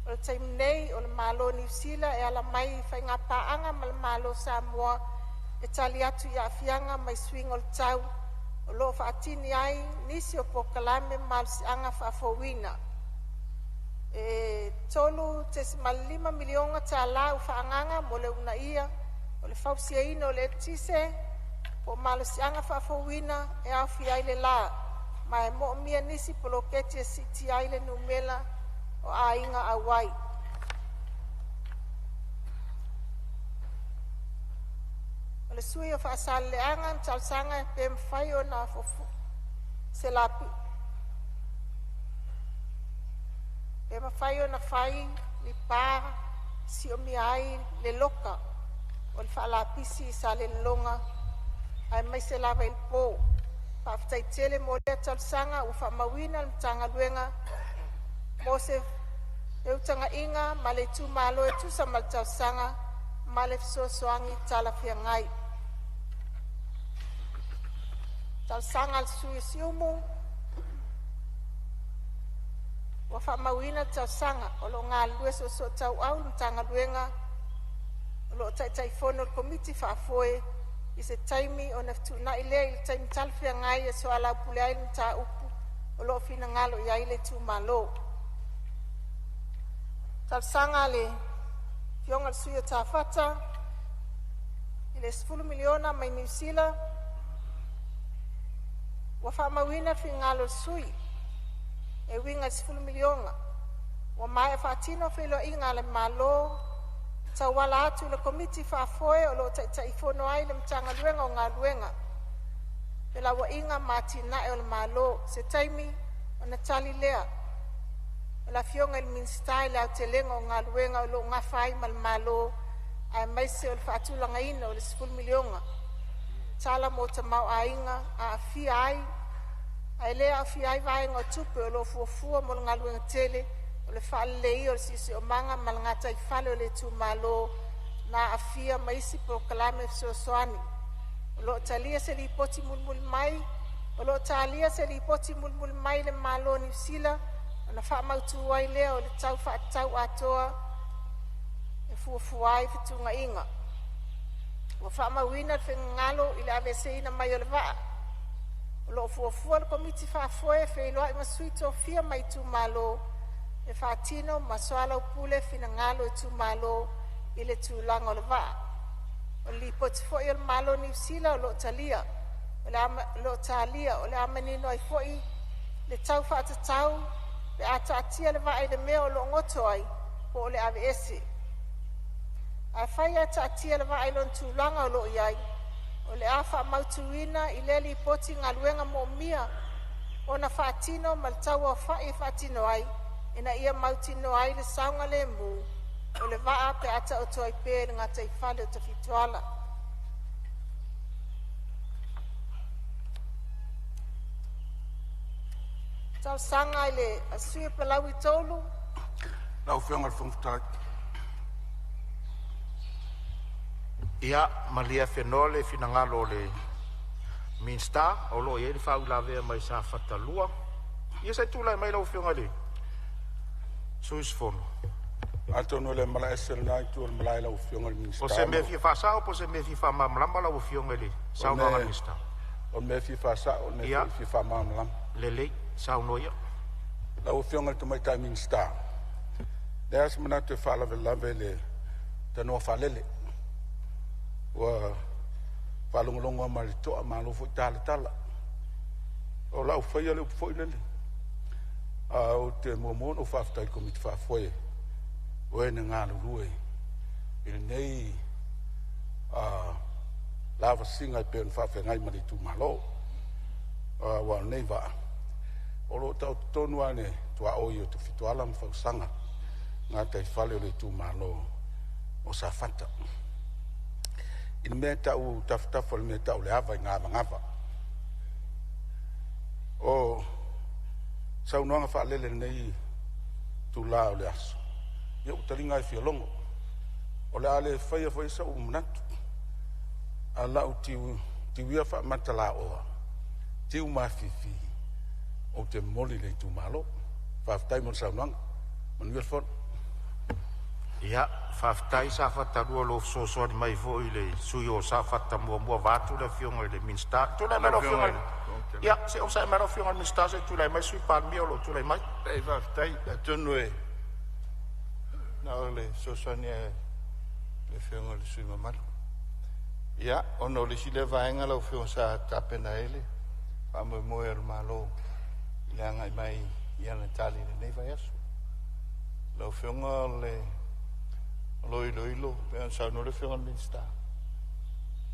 O le taimi nei, o le Malo o Niu Sila e ala mai i faigapaaga ma le Malo o Samoa e tali atu i aafiaga mai suiga o le tau o lo o faatino ai nisi o polokalame malosiaga faafouina. E $3.5 miliona tala ua faaagaaga mo le uunaia o le fausiaina o le eletise po o malosiaga faafouina e aofia ai le la, ma e moomia nisi poloketi e siitia ai le numera o aiga auai. O le sui usufono o Faasaleleaga na talosaga pe mafai ona se pe mafai ona fai ni pa e siomia ai le loka o le faalapisi i Salelologa aemaise lava i le po. Faafetai tele mo lea talosaga ua faamauina e le Matagaluega mo se feutagaiga ma le itumalo e tusa ma le talosaga ma le fesoasoani talafeagai. Talosaga a le sui usufono o Siumu. Ua faamauina le talosaga. O lo o galulue soosootauau le Matagaluega o lo o Taitaifono o le Komiti Faafoe i se taimi ona fetuunai lea i le taimi talafeagai e soalaupule ai le mataupu o lo o finagalo i ai le itumalo. Talosaga a le Afioga i le sui usufono o Safata i le $10 miliona mai Niu Sila. Ua faamauina le finagalo o le sui usufono e uiga i le $10 miliona. Ua maea faatino feiloaiga a le Malo e tauala atu i le Komiti Faafoe o lo o Taitaifono ai le Matagaluega o Galuega, Felauaiga ma Atinae o le Malo. Se taimi ona tali lea o le Afioga i le Minisita i le aotelega o galuega o lo o nafa ai ma le Malo aemaise o le faatulagaina o le $10 miliona tala mo tamaoaiga aafia ai ae le aofia ai vaega o tupe o lo o fuafua mo le galuega tele o le faaleleia o le siosiomaga ma le gataifale o le itumalo na aafia ma isi polokalame fesoasoani. O lo o talia se lipoti mulimuli mai O lo o talia se lipoti mulimuli mai le Malo o Niu Sila ona faamautu ai lea o le tau faatatau atoa e fuafua ai fetuunaiga. Ua faamauina le finagalo i le aveeseina mai o le vaa. O lo o fuafua e le Komiti Faafoe e feiloai ma sui tofia mai itumalo e faatino ma soalaupule finagalo o itumalo i le tulaga o le vaa. O le lipoti foi a le Malo o Niu Sila o lo o talia. O le a manino ai foi le tau faatatau pe a taatia le vaa i le mea o lo o goto ai po o le aveese. Afai ae taatia le vaa i lona tulaga o lo o i ai, o le a faamautuina i lea lipoti galuega moomia ona faatino ma le tauaofai e faatino ai ina ia mautinoa ai le saogalemu o le vaa pe a taoto ai pea i le gataifale o Tafitoala. Talosaga i le sui usufono o Palauli 3. Lau Afioga i le Fofoga Fetalai. Ia malie afenoa le finagalo o le Minisita o lo o i ai le faauilavea mai Safata 2. Ia se i tulai mai lau Afioga i le sui usufono. Atonu e le malaese lena itu o le malae lau Afioga i le Minisita. O se mea fia faasao po o se mea fia faamalamalama lau Afioga i le saunoaga a le Minisita? O le mea fia faasao, o le mea foi fia faamalamalama. Lelei, saunoa ia. Lau Afioga i le Tamaitai Minisita, e leai lava se manatu e faalavelave i le tanoa faalele. Ua faalogologo lava ma le totoa, malo foi talatala. O lau faia le upu foi lele, a ou te muamua ona ou faafetai i le Komiti Faafoe o e na galulue i lenei lavasiga e pei ona faafeagai ma le itumalo. Aua o lenei vaa, o lo o taoto tonu lava i le tuaoi o Tafitoala ma Fausaga, gataifale o le itumalo o Safata. I le mea e tau tafatafa o le mea e tau o le ava i gavagava. O saunoaga faalele i lenei itula o le aso, ia ua taliga lava i fialogo. O le a le faia foi sou manatu, a lau tiu ia faamatalaoa, tiu mafifi, ou te momoli i le itumalo. Faafetai mo le saunoaga. Manuia le fono. Ia, faafetai Safata 2 i lou fesoasoani mai foi i le sui usufono o Safata 1 vaeatu le Afioga i le Minisita. Tulai mai lau Afioga i le... Ia, se i onosai mai lau Afioga i le Minisita se i tulai mai le Sui Palemia o lo o tulai mai. Faafetai, atonu e na o le fesoasoani lava i le Afioga i le sui usufono mamalu. Ia, ona o le isi lea vaega lau Afioga sa tapena ai le faamoemoe o le Malo i le agai mai i ana tali i lenei vaiaso. Lau Afioga o le o lo o iloilo, pei ona saunoa le Afioga i le Minisita,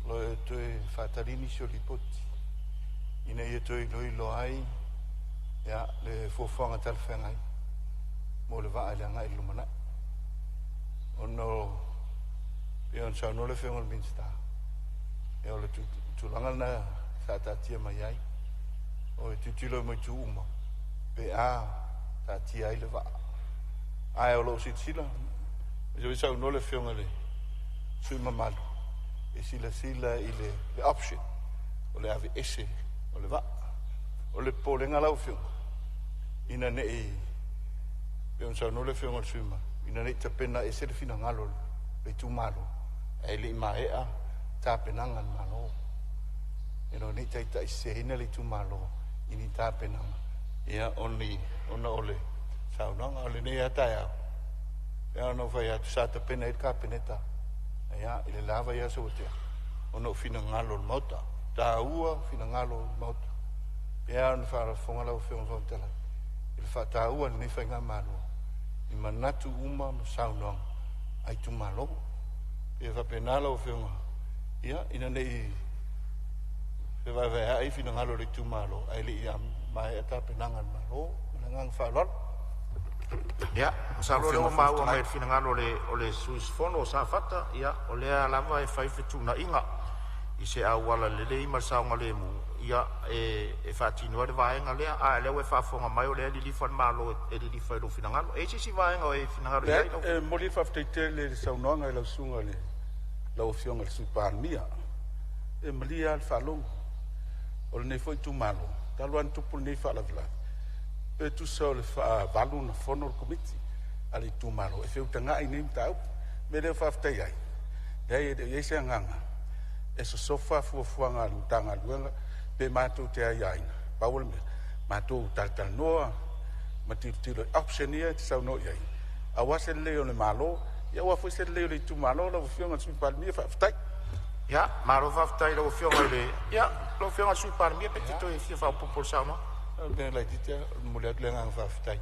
o lo o toe faatali nisi o lipoti ina ia toe iloilo ai ia, le fuafuaga talafeagai mo le vaa i le agai i le lumanai. Ona o pei ona saunoa le Afioga i le Minisita, ia o le tulaga lena sa taatia mai ai, o e tilotilo mai itu uma pe a taatia ai le vaa. Ae o lo o silasila, e saunoa le Afioga i le sui usufono mamalu, e silasila i le option o le aveese o le vaa. O le popolega lau Afioga, ina ne i, pei ona saunoa le Afioga i le sui usufono mamalu, ina ne i tapena ese le finagalo o le itumalo, ae le i maea tapenaga a le Malo. Ina ne i taitaiseseina le itumalo i ni tapenaga, ia, ona o le saunoaga o lenei lava taeao, pei ona ou fai atu, sa tapena ai le Kapeneta ia, i le la vaiaso ua tea, ona o finagalo o le Maota, taua finagalo o le Maota. Pei ona faafofoga lau Afioga i le Fofoga Fetalai, i le faataua e lenei faigamalo i manatu uma ma saunoaga a itumalo. E faapena lau Afioga, ia, ina ne i fevaevaeai finagalo o le itumalo, ae le i maea tapenaga a le Malo. Ma le agaga faaaloalo. Ia, masalo o lea ua maua mai le finagalo o le sui usufono o Safata, ia, o lea lava e fai fetuunaiga i se auala lelei ma le saogalemu, ia, e faatino ai le vaega lea, a o lea ua e faafofoga mai o lea e lilifa le Malo e lilifa i lou finagalo. E i ai se isi vaega o e finagalo i ai lau E momoli le faafetai tele i le saunoaga i lau susuga i le lau Afioga i le Sui Palemia. E malie lava le faalogo o lenei foi itumalo, talu lava ona tupu lenei faalavelave, pe tusa o le faavalu ona fono le Komiti a le itumalo e feutagai i nei mataupu. O le mea lea e faafetai ai, leai e le o i ai se agaga e sosofa fuafuaga a le Matagaluega pe matou te aiaina. Pau o le mea, matou talatalanoa ma tilotilo i option ia e te saunoa i ai, aua se lelei o le Malo, ia aua foi se lelei o le itumalo. Lau Afioga i le Sui Palemia, faafetai. Ia, malo faafetai i lau Afioga i le... Ia, lau Afioga i le Sui Palemia, pe te toe fia faaopoopo i le saunoaga. O le mea laitiiti lava, e momoli atu le agaga faafetai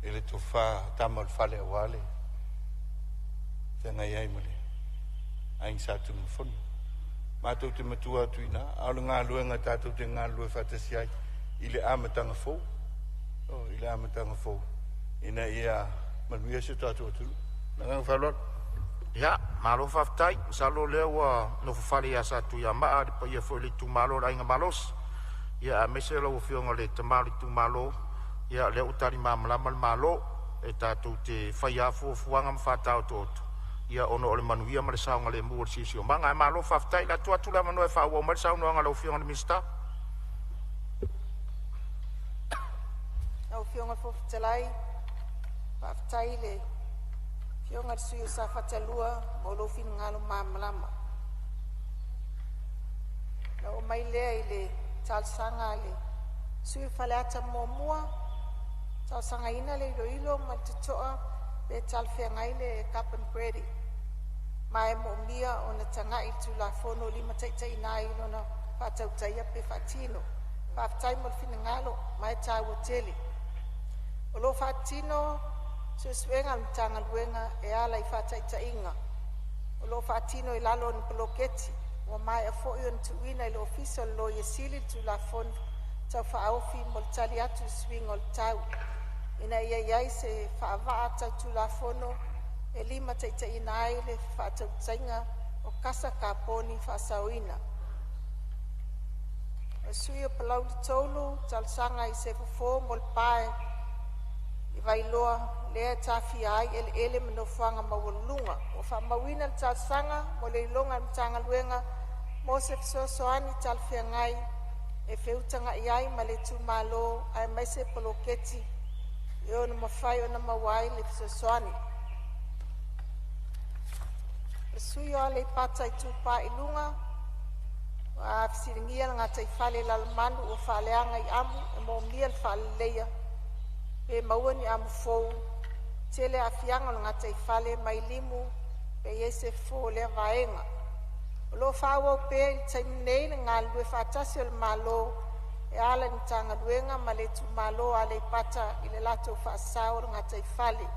i le tofa tama o le fale aua le feagai ai ma le Aiga Sa Tunumafono. Matou te matua atu i ina, a o le galuega tatou te galulue faatasi ai i le amataga fou, i le amataga fou, ina ia manuia si o tatou atunuu. Le agaga faaaloalo. Ia, malo faafetai. Masalo o lea ua nofofale ia Satuiamaa le paia foi o le itumalo o le Aiga Malosi, ia aemaise lau Afioga i le tama o le itumalo, ia lea ua tali malamalama le Malo, e tatou te faia lava fuafuaga ma faataotooto, ia ona o le manuia ma le saogalemu o le siosiomaga. Ae malo faafetai, o le a tuu atu le avanoa e faaauau mai le saunoaga a lau Afioga i le Minisita. Lau Afioga i le Fofoga Fetalai, faafetai i le Afioga i le sui usufono o Safata 2 mo lou finagalo malamalama. Ona oo mai lea i le talosaga a le sui usufono mo Faleata 1, talosagaina le iloilo ma le totoa pe talafeagai le carbon credit, ma e moomia ona tagai i le Tulafono e limataitaiina ai lona faatautaia pe faatino. Faafetai mo le finagalo ma e taua tele. O lo o faatino suesuega a le Matagaluega e ala i faataitaiga o lo o faatino i lalo o ni poloketi. Ua maea foi ona tuuina i le Ofisa o le Loia Sili le Tulafono Tau Faaofi mo le tali atu i le suiga o le tau, ina ia i ai se faavaa tau Tulafono e limataitaiina ai le faatautaiga o kasa kaponi faasaoina. O le sui usufono mo Palauli 3, talosaga i se fofo mo le pa i Vailoa lea e taafia ai eleele ma nofoaga maualuluga. Ua faamauina le talosaga mo le iloiloga a le Matagaluega mo se fesoasoani talafeagai e feutagai ai ma le Itumalo aemaise poloketi e ono mafai ona maua ai se fesoasoani. O le sui usufono mo Aleipata Itupa i Luga, ua fesiligia le gataifale i Lalomanu ua faaleaga i amu e moomia le faaleleia pe maua ni amu fou. Tele aafiaga o le gataifale mai limu pe i ai se fofo o lea vaega. O lo o faaauau pea i le taimi nei le galulue faatasi o le Malo e ala i Matagaluega ma le Itumalo o Aleipata i le latou faasao o le gataifale.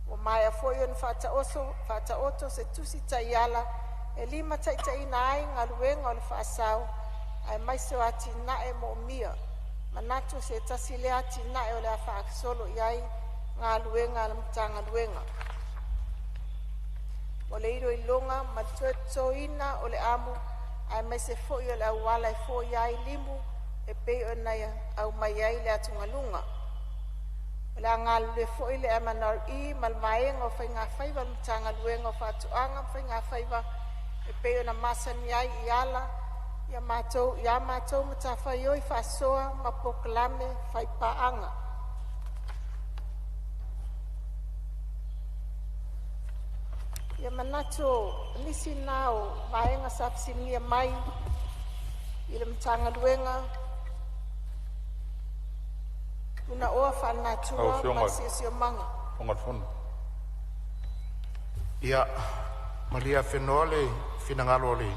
Ua maea foi ona faataoto se tusi taiala e limataitaiina ai galuega o le faasao aemaise o atinae moomia. Manatu o se tasi lea atinae o le a faagasolo i ai galuega a le Matagaluega. O le iloiloga ma le toe totoina o le amu aemaise foi o le auala e foia ai limu e pei ona aumai ai le atugaluga. O le a galulue foi le MNRE ma le Vaega o Faiga Faiva a le Matagaluega o Faatoaga ma Faiga Faiva e pei ona masani ai e ala i a matou matafaioi faasoa ma polokalame faipaaga. Ia manatu o nisi na o vaega sa fesiligia mai i le Matagaluega Punaoa Lau Faalenatura Afioga ma le i le Siosiomaga. Fofoga o le Fono. Ia, malie afenoa le finagalo o le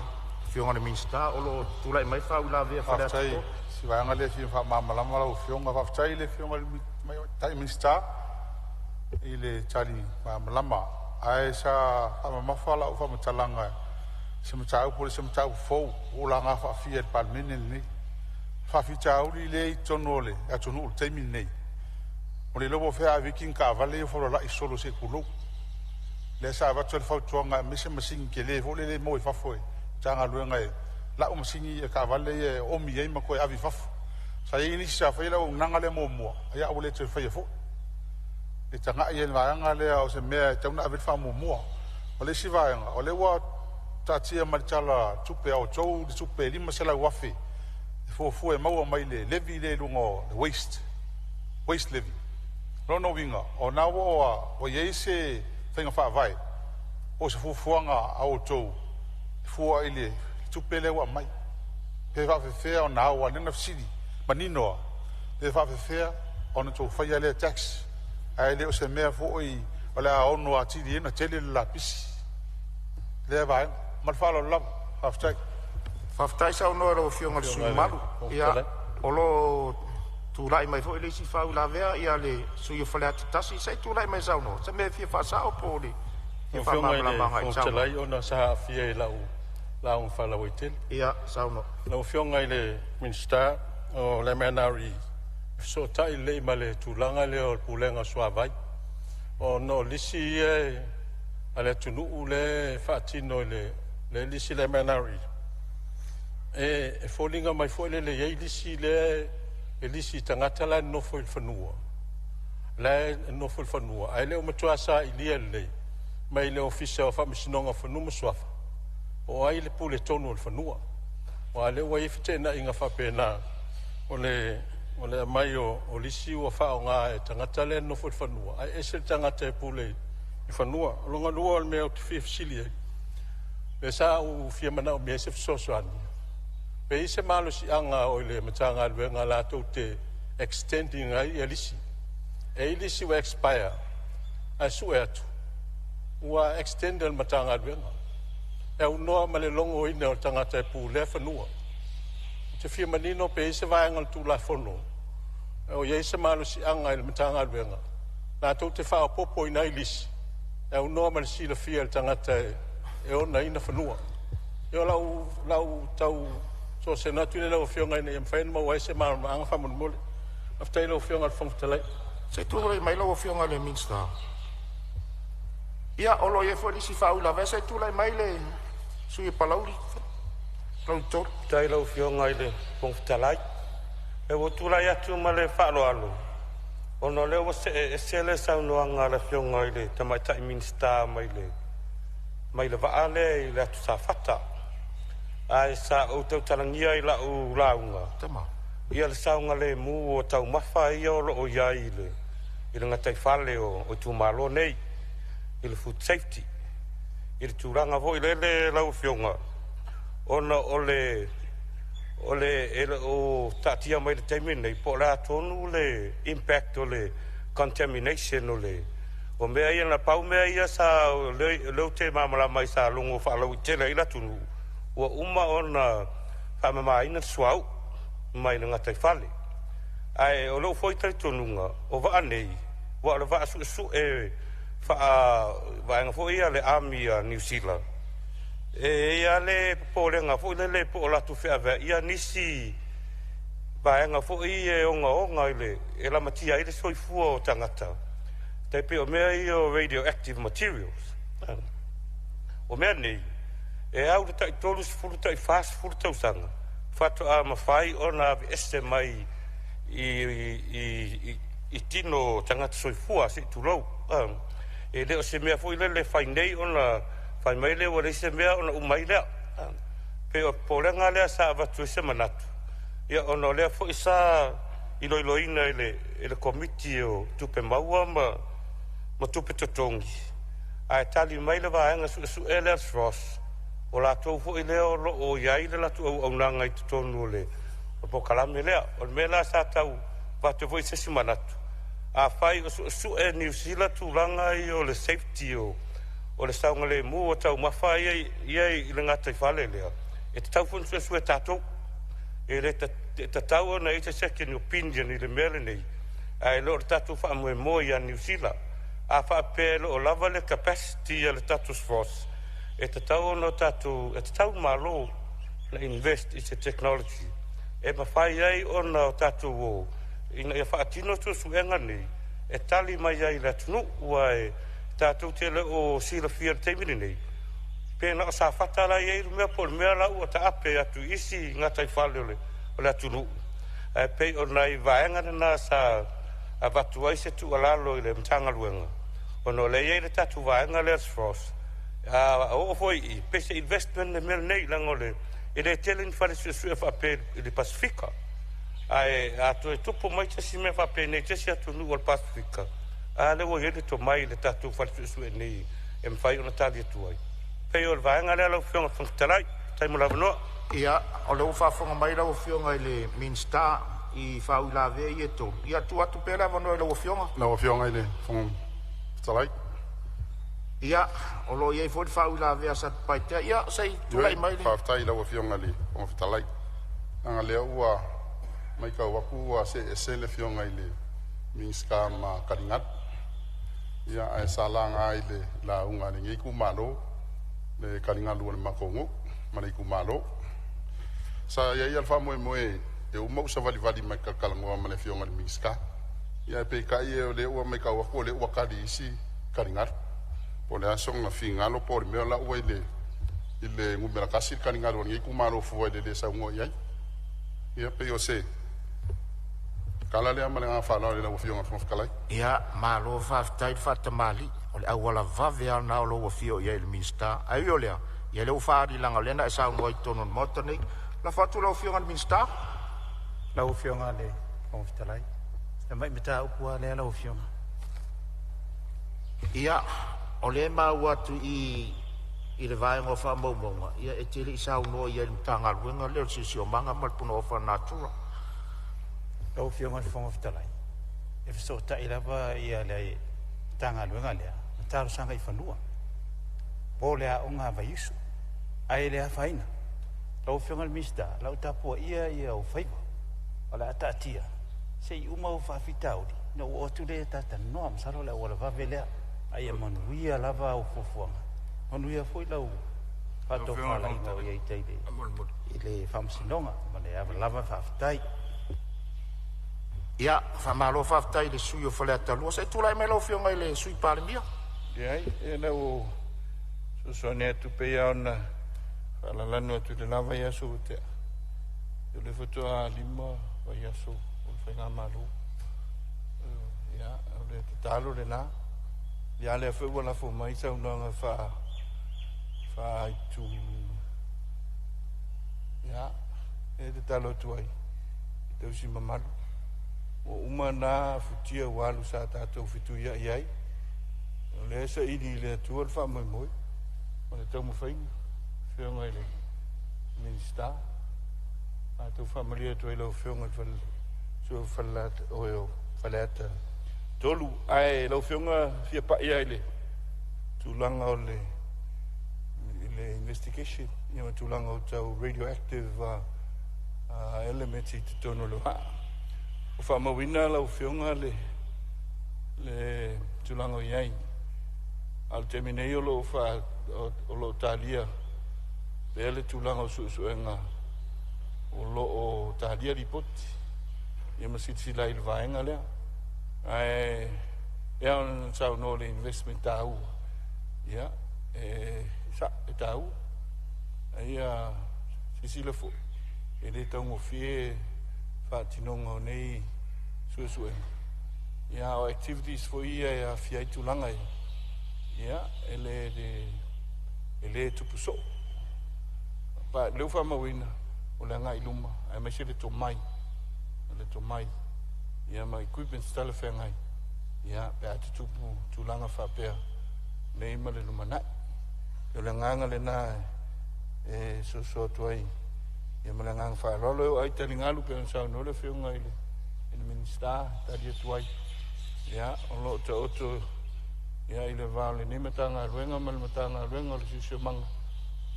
Afioga i le Minisita o lo o tulai mai le faauilavea a Faleata Faafetai, 3. si vaega lea e fia faamalamalama lau Afioga. Faafetai i le Afioga i le Tamaitai Minisita i le tali malamalama. Ae sa faamamafa lau faamatalaga i se mataupu e le o se mataupu fou ua ou laga faafia i le Palemene lenei. Faafitauli lea e i totonu o le atunuu i le taimi lenei, ua le iloa po o fea a ave ai kinika taavale ia ua faulalai solo se i tulou. Lea sa avatu ai le fautuaga e aumai se masini tele foi lele e maua i fafo e Matagaluega e lau masini ia taavale ia e oomi ai ma toe ave i fafo. Sa i ai nisi sa faia le auaunaga lea muamua, ae ua le toe faia foi. E tagai i le vaega lea o se mea e tatau ona ave i ai le faamuamua. O le isi vaega, o lea ua taatia mai i le Tala Tupe a outou le tupe e $500,000 e fuafua e maua mai le levy lea i luga o le waste, waste levy. O lona uiga, o lena ua i ai se faiga faavae po o se fuafuaga a outou e fua i le tupe lea ua aumai. Pe faapefea ona ao, aua o lea na fesili manino lava, pe faapefea ona outou faia lea tax, ae le o se mea foi o le a ono atili ai ona tele le lapisi lea vaega. Ma le faaaloalo lava. Faafetai. Faafetai saunoa i lau Afioga i le sui Afioga i le usufono mamalu. Fofoga Ia, Fetalai. o lo o tulai mai foi le isi faauilavea, ia le sui usufono o Faleata 1. Se i tulai mai e saunoa, se mea e fia faasao po o le Lau fia Afioga i le faamalamalama agai i le Fofoga saunoaga. Fetalai, ona sa aafia i lau lauga faalauaitele. Ia, saunoa. Lau Afioga i le Minisita o le MNRE, e fesootai lelei ma le tulaga lea o le Pulega o Suavai, ona o lisi ia a le atunuu lea e faatino e le lisi a le MNRE, e foliga mai foi lele e i ai lisi lea e lisi i tagata la e nonofo i le fanua, la e nonofo i le fanua ae le o matua sailia lelei mai le Ofisa o Faamasinoga o Fanua ma Suafa o ai le pule tonu o le fanua. Aua o lea ua i ai feteenaiga faapena o le aumai o lisi ua faaaoga e tagata la e nonofo i le fanua, ae ese le tagata e pule i fanua. O lona lua o le mea ou te fia fesili ai, lea sa ou fia manaomia ai se fesoasoani, pe i ai se malosiaga o i le Matagaluega latou te extend ina ai ia lisi. E i ai lisi ua expire, ae sue atu ua extend e le Matagaluega e aunoa ma le logoina o le tagata e pulea fanua. Ou te fia manino pe i ai se vaega o le Tulafono o i ai se malosiaga i le Matagaluega latou te faaopoopoina ai lisi e aunoa ma le silafia e le tagata e onaina fanua. Ia o lau tau soosoosoina atu lea i lau Afioga ina ia mafai ona maua ai se malamalamaaga faamolemole. Faafetai i lau Afioga i le Fofoga Fetalai. Se i tulai mai lau Afioga i le Minisita. Ia, o lo o i ai foi le isi faauilavea. Se i tulai mai le sui usufono mo Palauli 3. Faafetai i lau Afioga i le Fofoga Fetalai. Ua ou tulai atu ma le faaaloalo ona o lea ua see ese le saunoaga a le Afioga i le Tamaitai Minisita mai le vaa lea i le Atu Safata. Ae sa ou tautalagia i lau lauga ia le saogalemu o taumafa ia o lo o i ai i le gataifale o itumalo nei, i le food safety, i le tulaga foi lele lau Afioga, ona o le e le o taatia mai i le taimi lenei po o le a tonu le impact o le contamination o le o mea ia. Na pau mea ia sa lea ou te malamalama ai sa logo faalauaitele ai le atunuu, ua uma ona faamamaina le suauu mai le gataifale. Ae o lou foi talitonuga o vaa nei, ua o le vaa suesue faa-vaega foi ia le Army a Niu Sila, e i ai le popolega foi lele po o latou feaveaia nisi vaega foi e ogaoga i le e lamatia ai le soifua o tagata, tai pei o mea ia o radioactive materials. O mea nei e au le tai 30 tai 40 tausaga faatoa mafai ona aveese mai i tino tagata soifua, se i tulou. E le o se mea foi lele fai nei ona fai mai lea ua leai se mea ona uma ai lea. Pei o popolega lea sa avatu ai se manatu, ia ona o lea foi sa iloiloina i le Komiti o Tupe Maua ma Tupe Totogi, ae tali mai le vaega suesue lea SROS, o latou foi lea o lo o i ai le latou auaunaga i totonu o le polokalame lea. O le mea la sa tau avatu foi se isi manatu, afai o suesue Niu Sila tulaga ia o le safety o le saogalemu o taumafa ia i le gataifale lea, e tatau foi ona suesue tatou. E le tatau ona i ai se second opinion i le mea lenei, ae le o le tatou faamoemoe ia Niu Sila. A faapea e le o lava le capacity a le tatou SROS, e tatau ona tatou, e tatau Malo na invest i se technology e mafai ai ona o tatou o ina ia faatino suesuega nei e tali mai ai i le atunuu. Ua e tatou te le o silafia i le taimi lenei pe na o Safata la i ai le mea po o le mea la ua taape atu i isi gataifale o le atunuu. Ae pei o nai vaega lena sa avatu ai se tuualalo i le Matagaluega, ona o lea e i ai le tatou vaega lea SROS, a oo foi i pe se investment le mea lenei, leaga o le e le tele ni fale suesue faapea i le Pasifika, ae a toe tupu mai se isi mea faapenei se isi atunuu o le Pasifika, a lea ua i ai le tomai i le tatou fale suesue nei e mafai ona tali atu ai. Pei o le vaega lea lau Afioga i le Fofoga Fetalai. Faafetai mo le avanoa. Ia, o lea ua faafofoga mai lau Afioga i le Minisita i faauilavea ia e tolu. Ia, tuu atu pea le avanoa i lau Afioga. Lau Afioga i le Fofoga Fetalai. Ia, o lo o i ai foi le faauilavea a Satupaitea. Ia, se i tulai mai le... Faafetai i lau Afioga i le Fofoga Fetalai. Leaga lea ua matau atu ua see ese le Afioga i le Minisita ma taligalu. Ia, ae sa laga i le lauga a lenei itumalo le taligalu o le matou nuu ma le itumalo. Sa i ai le faamoemoe e uma ou savalivali mai talatalanoa ma le Afioga i le Minisita. Ia ae peitai o lea ua matau atu o lea ua tali i isi taligalu. Po o le a sona finagalo po o le mea la ua i le numera 1 le taligalu o lenei itumalo fua i le le saunoa i ai. Ia pei o se tala lea ma le agaga faaaloalo i lau Afioga i le Fofoga Fetalai. Ia, malo faafetai le faatamali. O le auala vave lava lena o lou afio i ai i le Minisita. Ae ui o lea, ia lea ua faaali leaga o lea na e saunoa i totonu o le Maota nei. Lafo atu lau Afioga i le Minisita. Lau Afioga i le Fofoga Fetalai, si tamai mataupu lava lea lau Afioga. Ia, O lea e maua atu i i le vaega o faamaumauga, ia e te le i saunoa i ai i le Matagaluega lea o le Siosiomaga ma le Punaoa Faalenatura. Lau Afioga i le Fofoga Fetalai, e fesootai lava ia le Matagaluega lea ma talosaga i fanua mo le aoga a Vaiusu, ae le afaina. Lau Afioga i le Minisita, o le a ou tapuaia ia ou faiva, o le a taatia se i uma ou faafitauli ona ou oo atu lea ta talanoa. Masalo o le auala vave lea, a ia manuia lava au fuafuaga, manuia foi lau faatofalaiga o i ai tai i le Faamasinoga ma le ava lava. Faafetai. Ia, faamalo faafetai i le sui usufono o Faleata 2. Se i tulai mai lau Afioga i le Sui Palemia. Leai, ia na ua fesoasoani atu pei lava ona faalalanu atu i le la vaiaso ua tea. O lea faatoa 5 vaiaso o le faigamalo. Ia, o le tatalo lena. Ia lea foi ua lafo mai saunoaga faaitu. Ia, e tatalo atu ai i tausi mamalu. Ua uma na futia ua alu sa tatou fetuiai ai. O lea saili i le Atua le faamoemoe ma le taumafaiga. Afioga i le Minisita, matou faamalie atu ai lau Afioga i le sui o Faleata 3. Ae lau Afioga fia pai ai le tulaga o le investigation, ia ma tulaga o tau radioactive elements i totonu o le vaa. O faamauina lau Afioga le tulaga o i ai. A o le taimi nei o lo o talia pea le tulaga o suesuega o lo o talia lipoti ia ma silasila i le vaega lea. Ae ea ona saunoa le investment taua, ia e taua. Ia silasila foi, e le taugofie faatinoga o nei suesuega. Ia o activities foi ia e aafia ai tulaga ia, ia e le tupu soo. Pa leu faamauina o le agai i luma, aemaise le tomai, ia ma equipment talafeagai, ia pe a tutupu tulaga faapea nei ma le lumanai. O le agaga lena e soso atu ai, ia ma le agaga faaaloalo. E oo ai taligalu pe ona saunoa le Afioga i le Minisita, tali atu ai, ia o lo o taoto ia i le va o lenei Matagaluega ma le Matagaluega o le Siosiomaga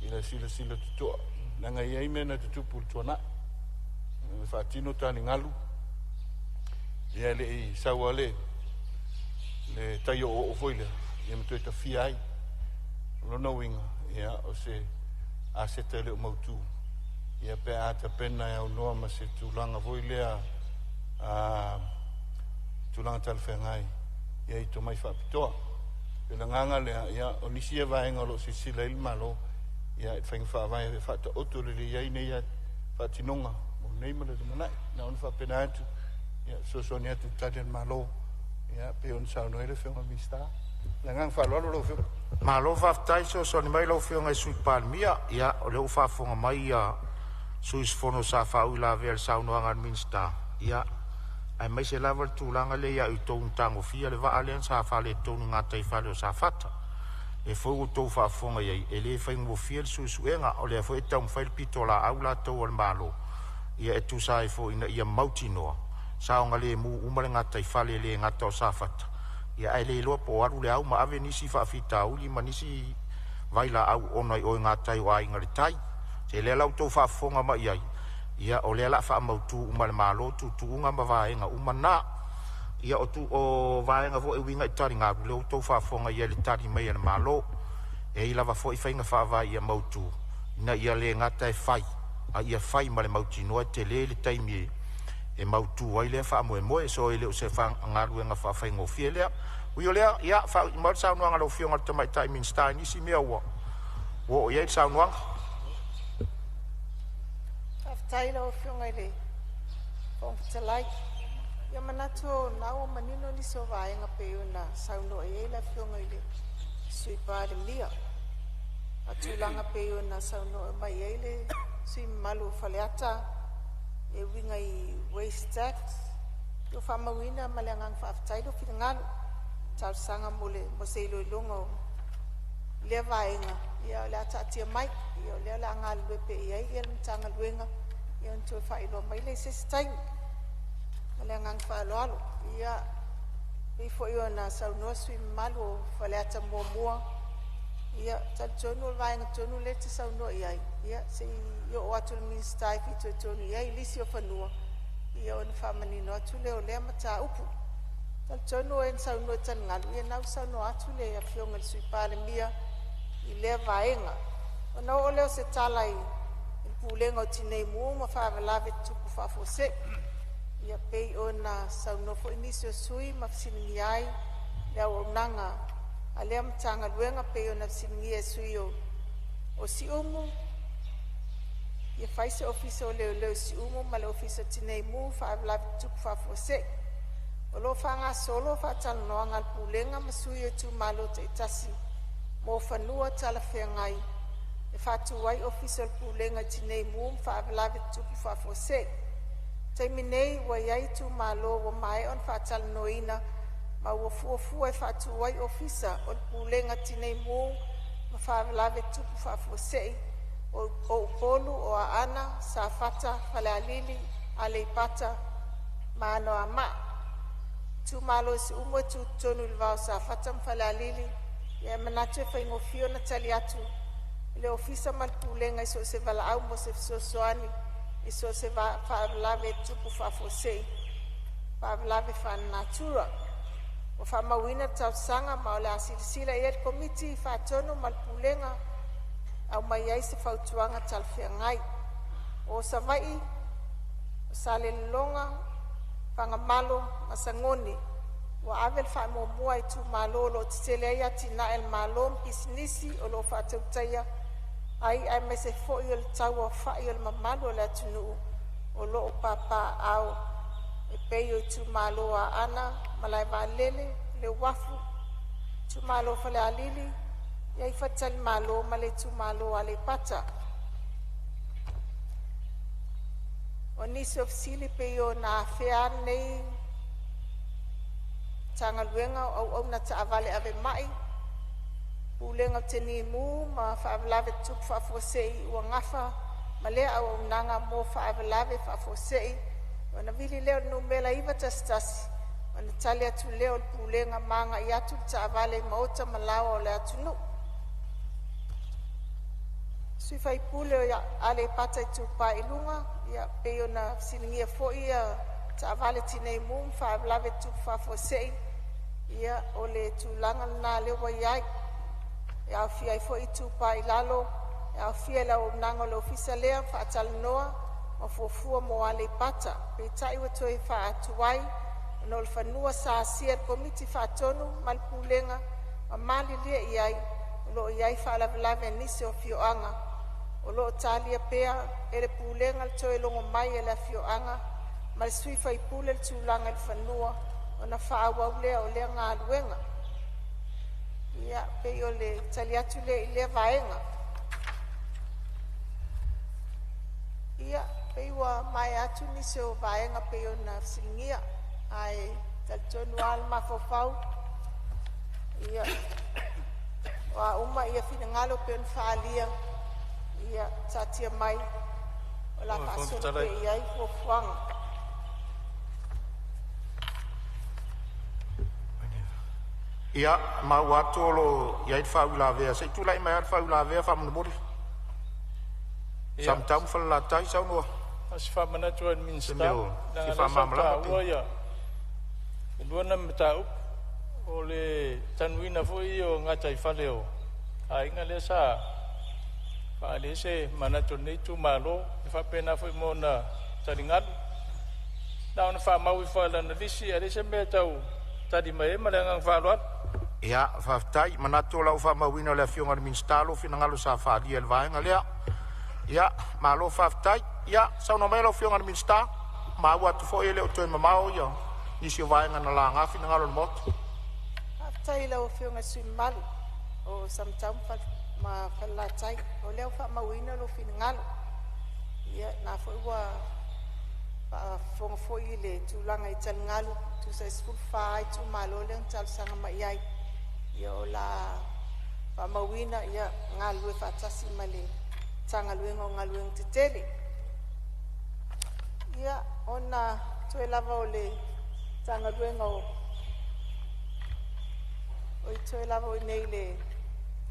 i le silasila totoa. Leaga e i ai mea na tutupu i le tuanai, e faatino taligalu, ia e le i sau lava le tai oooo foi lea, ia ma toe tafia ai. O lona uiga, ia o se aseta e le o mautu, ia pe a tapena e aunoa ma se tulaga foi lea, tulaga talafeagai, ia i tomai faapitoa. O le agaga lea, ia o nisi ia vaega o lo o silasila ai le Malo, ia i faiga faavae e faataoto lelei ai nei faatinoga mo nei ma le lumanai. Na ona faapena atu, ia fesoasoani atu i tali a le Malo, ia pei ona saunoa ai le Afioga i le Minisita. Le agaga faaaloalo lau Afioga. Malo faafetai fesoasoani mai lau Afioga i le Sui Palemia. Ia o lea ua faafofoga mai ia sui usufono sa faauilavea i le saunoaga a le Minisita, ia aemaise lava le tulaga lea ia outou na tagofia le vaa lea sa faaletonu i gataifale o Safata. E foi ua outou faafofoga i ai, e le faigofie le suesuega, o lea foi e taumafai le pitolaau latou a le Malo, ia e tusa ai foi ina ia mautinoa saogalemu uma le gataifale e le gata o Safata, ia ae le iloa po o alu le au ma ave nisi faafitauli ma nisi vailaau ona i o i gatai o Aiga i le Tai. Se lea la ua outou faafofoga mai i ai, ia o lea o le a faamautu uma e le Malo tuutuuga ma vaega uma na. Ia o vaega foi e uiga i taligalu, lea ua outou faafofoga i ai i le tali mai a le Malo. E i ai lava foi faiga faavae ia mautu, ina ia le gata e fai, a ia fai ma le mautinoa e tele le taimi e mautu ai lea faamoemoe. So e le o se galuega faafaigofie lea. Ui o lea, ia faauma mai le saunoaga a lau Afioga i le Tamaitai Minisita i nisi mea ua oo i ai le saunoaga. Faafetai lau Afioga i le Fofoga Fetalai. Ia manatu o lena ua manino nisi o vaega pei ona saunoa i ai le Afioga i le Sui Palemia. A o tulaga pei ona saunoa mai ai le sui usufono mamalu o Faleata e uiga i waste tax, ua faamauina ma le agaga faafetai lou finagalo, talosaga mo se iloiloga o lea vaega, ia o le a taatia mai, ia o lea o le a galulue pea i ai le Matagaluega, ia ona toe faailoa mai lea i se isi taimi. Ma le agaga faaaloalo. Ia, pei foi ona saunoa sui usufono mamalu o Faleata 1, ia talitonu o le vaega tonu lea e te saunoa i ai, ia se i oo atu i le Minisita e fitoitonu i ai lisi o fanua, ia ona faamanino atu lea o lea mataupu. Talitonu o e na saunoa i taligalu, ia na ua saunoa atu le Afioga i le Sui Palemia i lea vaega. Ona oo lea o se tala i le Pulega o Tinei Mu ma Faalavelave Tutupu Faafuasei. Ia pei ona saunoa foi nisi o sui ma fesiligia ai le auaunaga a lea Matagaluega pei ona fesiligia e sui o Siumu, ia fai se Ofisa o Leoleo i Siumu ma le Ofisa o Tinei Mu ma Faalavelave Tutupu Faafuasei. O lo o faagasolo faatalanoaga a le Pulega ma sui o itumalo taitasi mo fanua talafeagai e faatu ai Ofisa o le Pulega o Tinei Mu ma Faalavelave Tutupu Faafuasei. O le taimi nei ua i ai itumalo ua maea ona faatalanoaina ma ua fuafua e faatu ai Ofisa o le Pulega Tinei Mu ma Faalavelave Tutupu Faafuasei o Upolu, o Aana, Safata, Falealili, Aleipata ma Anoamaa. Itumalo o Siumu e tutotonu i le va o Safata ma Falealili, ia e manatu e faigofie ona tali atu le Ofisa ma le Pulega i so o se valaau mo se fesoasoani i so o se faalavelave e tupu faafuasei, faalavelave faalenatura. Ua faamauina le talosaga ma o le a silasila i ai le Komiti Faatonu ma le Pulega aumai ai se fautuaga talafeagai. O Savaii, o Salelologa, Fagamalo ma Sagone ua ave le faamuamua i itumalo o lo o tetele ai atinae a le Malo ma pisinisi o lo o faatautaia ai, aemaise foi o le tauaofai o le mamalu o le atunuu o lo o papaaao e pei o itumalo o Aana, Malaevaalele, le Uafu, itumalo o Falealili, i Faletalimalo ma le itumalo o Aleipata. O nisi o fesili pei ona afea lenei Matagaluega o auauna taavale ave mai, Pulega o Tinei Mu ma Faalavelave Tutupu Faafuasei ua nafa ma lea auaunaga mo faalavelave faafuasei, ona vili lea o le numera 911 ona tali atu lea o le pulega ma agai atu le taavale i maota ma laoa o le atunuu. Sui Faipule o Aleipata Itupa i Luga, ia pei ona fesiligia foi ia taavale tinei mu ma faalavelave tutupu faafuasei, ia o le tulaga lena lea ua i ai, e aofia ai foi Itupa i Lalo, e aofia i le auaunaga o le ofisa lea faatalanoa ma fuafua mo Aleipata. Peitai ua toe faatuai ona o le fanua sa asia e le Komiti Faatonu ma le Pulega ma malilie i ai o lo o i ai faalavelave a nisi o afioaga. O lo o talia pea e le Pulega le toe logo mai e le afioaga ma le sui faipule le tulaga i le fanua ona faaauau lea o lea galuega. Ia pei o le tali atu lea i lea vaega. Ia pei ua maea atu nisi o vaega pei ona fesiligia, ae talitonu lava le mafaufau, ia o a uma ia finagalo pei ona faaalia, ia taatia mai o le a faasolo pea i ai fuafuaga. Ia, maua atu o lo o i ai le faauilavea. Se i tulai mai lava le faauilavea faamolemole. Samatau ma Falelatai, saunoa. A se faamanatu lava i le Se Minisita, mea o leaga fia lea sa faamalamalama pe. taua ia e lua na mataupu o le tanuina foi o gataifale o aiga lea sa faaali ai se manatu o lenei itumalo, e faapena foi mo ona taligalu. Na ona faamau ifo lava i lana lisi, ae leai se mea e tau tali mai ai ma le agaga faaaloalo. Ia, faafetai. Manatu o lau faamauina o le Afioga i le Minisita lou finagalo sa faaalia i le vaega lea. Ia, malo faafetai. Ia, saunoa mai lau Afioga i le Minisita. Maua atu foi e le o toe mamao ia nisi o vaega na laga finagalo o le Maota. Faafetai i lau Afioga i le sui usufono mamalu o Samatau ma Falelatai. O lea ua faamauina lou finagalo. Ia na foi ua faafofoga foi i le tulaga i taligalu, tusa e 14 itumalo lea na talosaga mai ai. Ia o le a faamauina ia galulue faatasi ma le Matagaluega o Galuega Tetele. Ia ona toe lava o le Matagaluega o oi toe lava o i inei i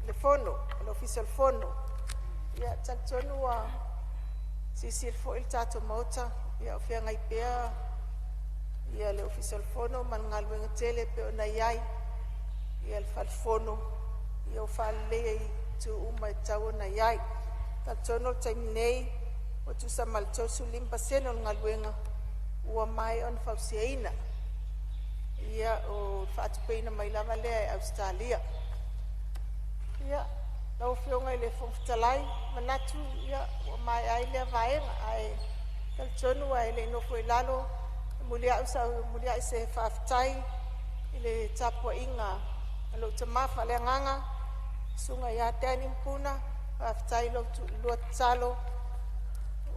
le Fono, le Ofisa o le Fono. Ia e talitonu ua silasila foi le tatou Maota ia o feagai pea ia le Ofisa o le Fono ma le galuega tele e pei ona iai ia le Fale Fono ia ua faaleleia i itu uma e tatau ona iai. E talitonu o le taimi nei ua tusa ma le 35% o le galuega ua maea ona fausiaina. Ia o le faatupeina mai lava lea e Ausetalia. Ia, lau Afioga i le Fofoga Fetalai, manatu ia ua maea ai lea vaega, ae talitonu ae le i nofo i lalo, e mulia'i se faafetai i le tapuaiga a lou tama faaleagaga, Susuga ia Danny Puna, faafetai i lo oulua tatalo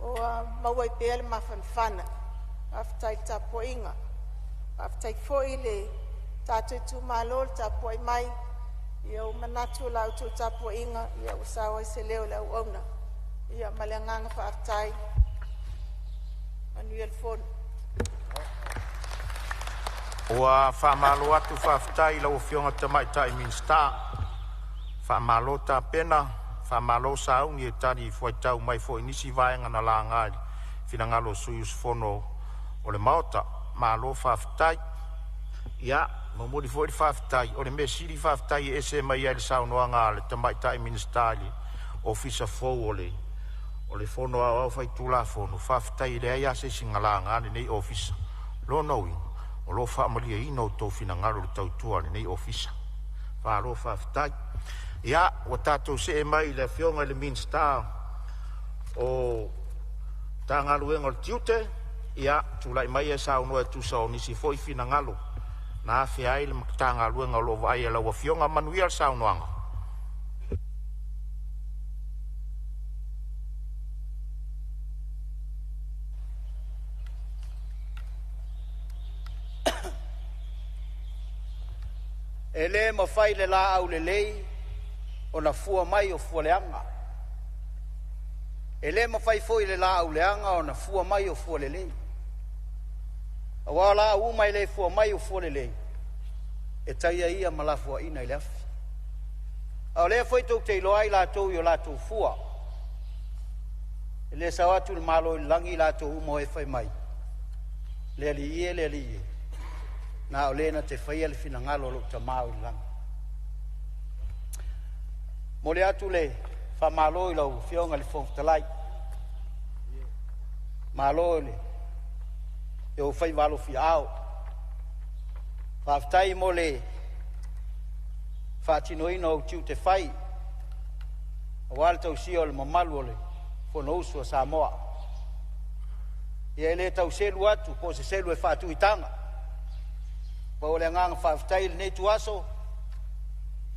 ua maua ai pea le mafanafana. Faafetai le tapuaiga. Faafetai foi i le tatou itumalo le tapuai mai. Ia ua manatu o la outou tapuaiga ia ua sao ai se leo o le auauna. Ia ma le agaga faafetai. Manuia le fono. Ua faamalo atu faafetai i lau Afioga i le Tamaitai Minisita, faamalo tapena, faamalo sauni e talifuaitau mai foi i nisi vaega na laga i finagalo o sui usufono o le Maota. Malo faafetai. Ia momoli foi le faafetai, o le measili faafetai e ese mai ai i le saunoaga a le Tamaitai Minisita i le Ofisa fou o le Fono Aoao Faitulafono, faafetai e leai lava se isi na laga lenei Ofisa. O lona uiga o lo o faamalieina outou finagalo i le tautua a lenei Ofisa. Malo faafetai. Ia ua tatou see mai i le Afioga i le Minisita o Matagaluega o le Tiute, ia tulai maia e saunoa e tusa o nisi foi finagalo na afea ai le Matagaluega o lo o vaaia e lau Afioga. Manuia le saunoaga. E le mafai i le laau lelei ona fua mai o fua leaga. E le mafai foi e le laau leaga ona fua mai o fua lelei. Aua o laau uma e le fua mai o fua lelei, e taia ia ma lafoaiina i le afi. A o lea foi tou te iloa ai latou i o latou fua. E le sao atu i le Malo i le lagi i latou uma o e fai mai, le Alii e, le Alii e, na o le na te faia le finagalo o lou Tama o i le lagi. Momoli atu le faamalo i lau Afioga i le Fofoga Fetalai, malo i le ou faiva alofiaao. Faafetai mo le faatinoina o ou tiute fai aua le tausia o le mamalu o le Fonousu a Samoa. Ia e le tau selu atu po o se selu e faatu i taga. Pau o le agaga faafetai i lenei ituaso,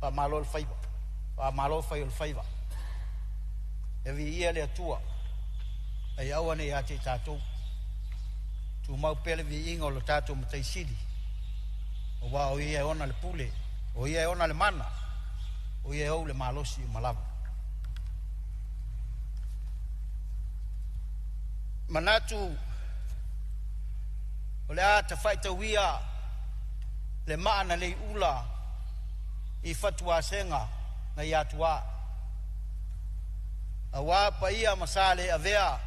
faamalo le faiva, faamalo fai o le faiva. E viia le Atua, a ia aua ne i ia te i tatou. Tumau pea le viiga o lo tatou Matai Sili, aua o Ia e ona le pule, o Ia e ona le mana, o Ia e ou le malosi uma lava. Manatu o le a tafaitauia le maa na leiula i fatuasega nai Atuā, aua paia ma sa le avea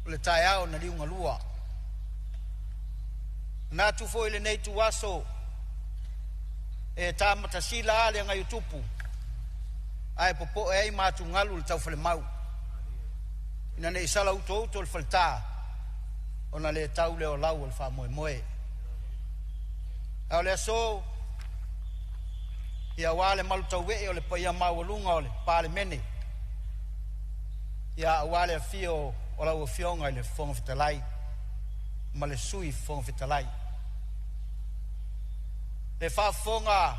o le taeao na liugalua. Manatu foi i lenei ituaso e ta matasila a le agaiotupu ae popoe ai ma atugalu le taufalemau ina ne i sala utouto le faleta ona le tau lea o lau o le faamoemoe. A o le aso, ia aua le malutauee o le paia maualuga o le Palemene, ia aua le afio o lau Afioga i le Fofoga Fetalai ma le Sui Fofoga Fetalai. Le faafofoga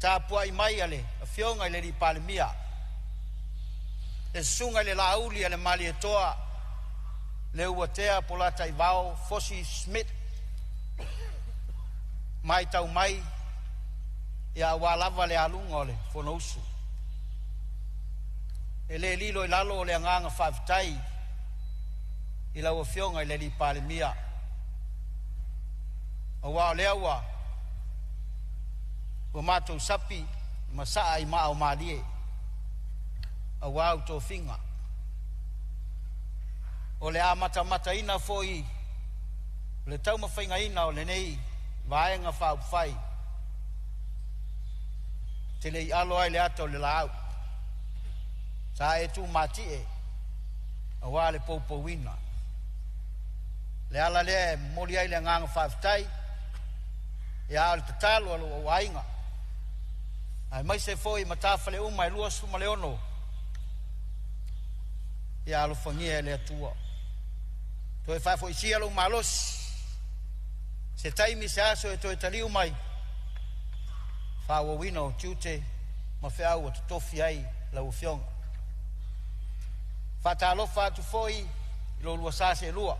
tapuai mai a le Afioga i le Palemia, le Susuga i le Laauli a le Malietoa, le Uatea Polataivao Fosi Smith, matau mai Ia auā lava le aluga o le Fonousu. E le lilo i lalo o le agaga faafetai i lau Afioga i le Palemia, auā o lea ua matou sapi ma saa i maa o malie auā ou tofiga. O le a matamataina foi o le taumafaigaina o lenei Vaega Faaupufai, e te le i alo ai le ata o le laau, sa e tumatie auā le poupouina. Le ala lea e momoli ai le agaga faafetai, ia o le tatalo a lou aiga, aemaise foi matafale uma e 26, ia alofagia e le Atua. Toe faafoisia lou malosi, se taimi se aso e toe taliu mai, faaauauina o tiute ma feau ua totofi ai lau Afioga. Faatalofa atu foi i lo oulua sa seelua,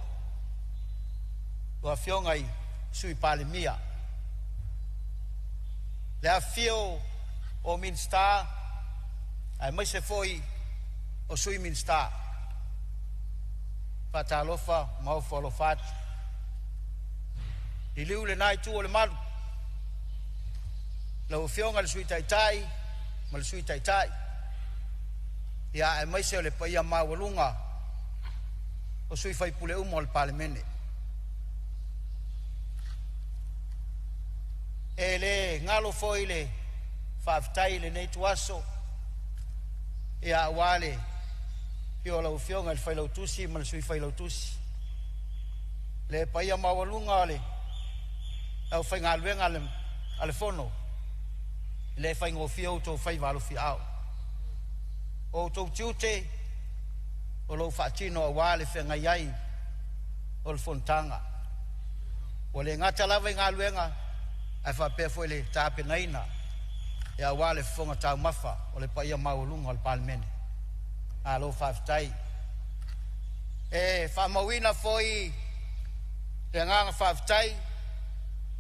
ua afioga i Sui Palemia, le afifio o Minisita aemaise foi o Sui Minisita. Faatalofa ma ofo alofa atu. Liliu i lena itu o le malu, lau Afioga i le Sui Taitai ma le Sui Taitai, ia aemaise o le paia maualuga o sui usufono uma o le Palemene. E le galo foi le faafetai i lenei ituaso, ia aua le afio o lau Afioga i le Failautusi ma le Sui Failautusi, le paia maualuga o le aufaigaluega a le Fono, e le faigofie outou faiva alofiaao. O outou tiute o lo o faatino aua le feagai ai o le fonotaga. Ua le gata lava i galuega ae faapea foi le tapenaina ia aua le fofoga taumafa o le paia maualuga o le Palemene. Malo faafetai. E faamauina foi le agaga faafetai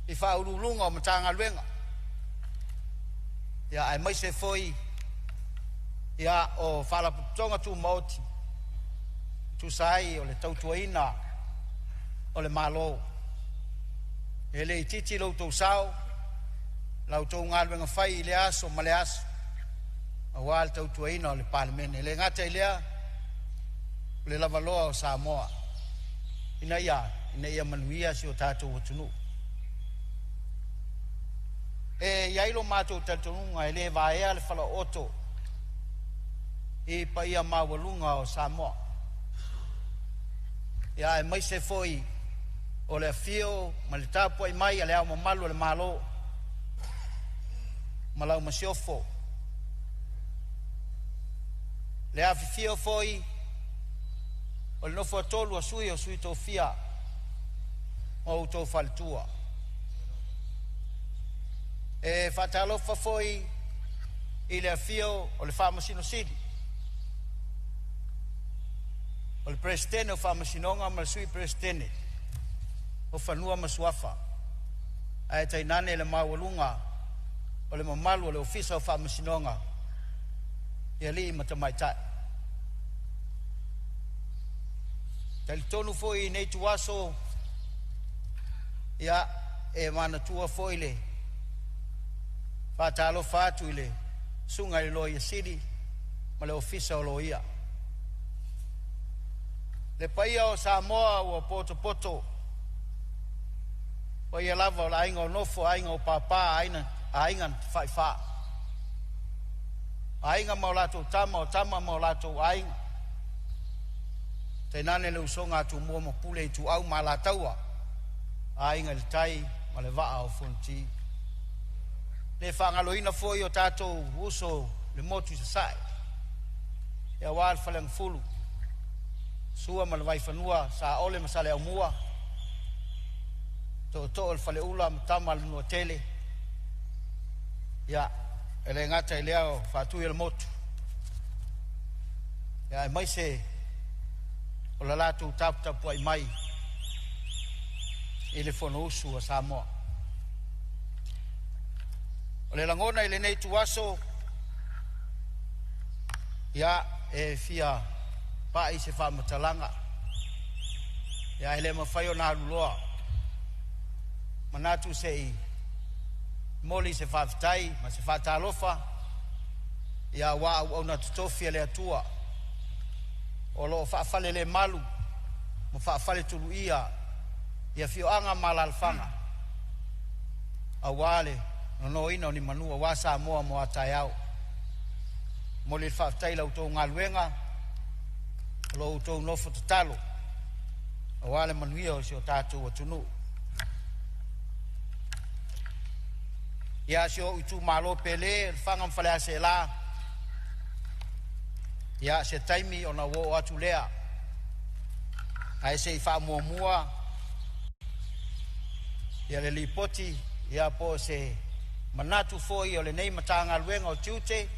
i Faauluuluga o Matagaluega, ia aemaise foi ia o Faalapotopotoga Tumaoti e tusa ai o le tautuaina o le Malo. E le itiiti lo outou sao, la outou galuega fai i lea aso ma lea aso aua le tautuaina o le Palemene. E le gata i lea, o le lavaloa o Samoa ina ia manuia si o tatou atunuu. E i ai lo matou talitonuga e le vaea le falaooto i paia maualuga o Samoa, ia aemaise foi o le afio ma le tapuai mai a Le Ao Mamalu o le Malo ma lau Masiofo, le afifio foi o le nofo a tolu a Sui o Sui Tofia ma outou faletua. E faatalofa foi i le afio o le Faamasino Sili, o le Peresetene o Faamasinoga ma le Sui Peresetene o Fanua ma Suafa, ae tainane le maualuga o le mamalu o le Ofisa o Faamasinoga i alii ma tamaitai. Talitonu foi i nei tuaso, ia e manatua foi le faatalofa atu i le susuga i le Loia Sili ma le Ofisa o Loia. Le paia o Samoa ua potopoto, paia lava o le aiga o Nofo, aiga o Papa, aiga na Tafaifa, aiga ma o latou tama, o tama ma o latou aiga, tainane le usoga a Tumua ma Pule, Ituau ma Alataua, Aiga i le Tai ma le Vaa o Fonoti. Le faagaloina foi o tatou uso le motu i Sasae, aua le Faleagafulu, Sua ma le Vaifanua, Saole ma Saleaaumua, Tootoo o le Faleula ma Tama a le Manuatele. Ia, e le gata i lea o Faatui o le Motu, ia aemaise o le latou taputapuai mai i le Fonousu a Samoa. O le lagona i lenei ituaso, ia e fia pa'i se faamatalaga, ia e le mafai ona aluloa, manatu se i momoli se faafetai ma se faatalofa, ia aua auauna totofi a le Atua o lo o faafalelemalu ma faafaletuluia i afioaga ma alaalafaga aua le nonoina o ni manu aua Samoa mo a taeao. Momoli le faafetai i la outou galuega o lo o outou nofo tatalo aua le manuia o si o tatou atunuu. Ia si ou itumalo pele, Lefaga ma Faleaseela, ia se taimi ona ou oo atu lea, ae se i faamuamua ia le lipoti ia po o se manatu foi o lenei Matagaluega o Tiute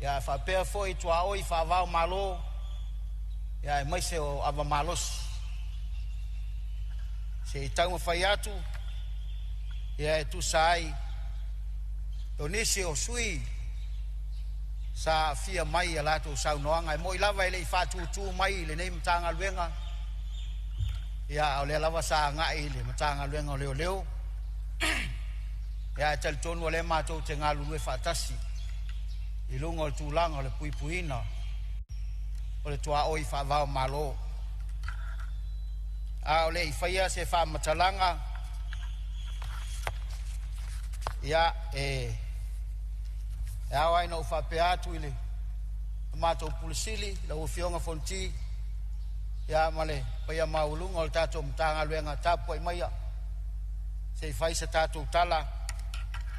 ia faapea foi tuaoi faava-o-Malo ia aemaise o ava malosi. Se i taumafai atu ia e tusa ai o nisi o sui sa aafia mai i a latou saunoaga, e moni lava e le i faatūtū mai i lenei Matagaluega, ia a o lea lava sa agai i le Matagaluega o Leoleo, ia ae talitonu o lea matou te galulue faatasi i luga o le tulaga o le puipuiga o le tuaoi faava-o-Malo. A o le i faia se faamatalaga, ia e ao ai ona ou faapea atu i le matou Pule Sili, lau Afioga Fonoti, ia ma le paia maualuga o le tatou Matagaluega, tapuai maia se i fai se tatou tala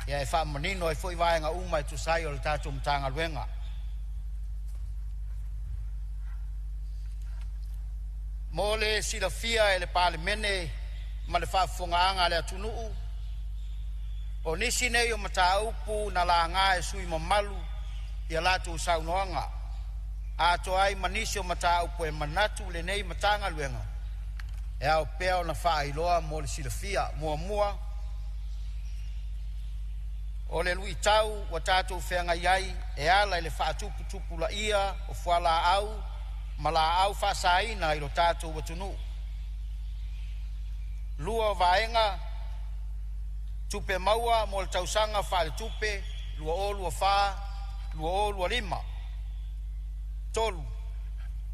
ia e faamanino ai foi vaega uma e tusa ai o le tatou Matagaluega. Mo le silafia e le Palemene ma le faafofogaaga a le atunuu, o nisi nei o mataupu na laga e sui usufono mamalu i a latou saunoaga, atoa ai ma nisi o mataupu e manatu lenei Matagaluega e ao pea ona faailoa mo le silafia. Muamua, o le luitau ua tatou feagai ai e ala i le faatuputupulaia o fualaau ma laau faasaina i lo tatou atunuu. Lua o vaega, tupe maua mo le tausaga faaletupe 2024/2025. Tolu,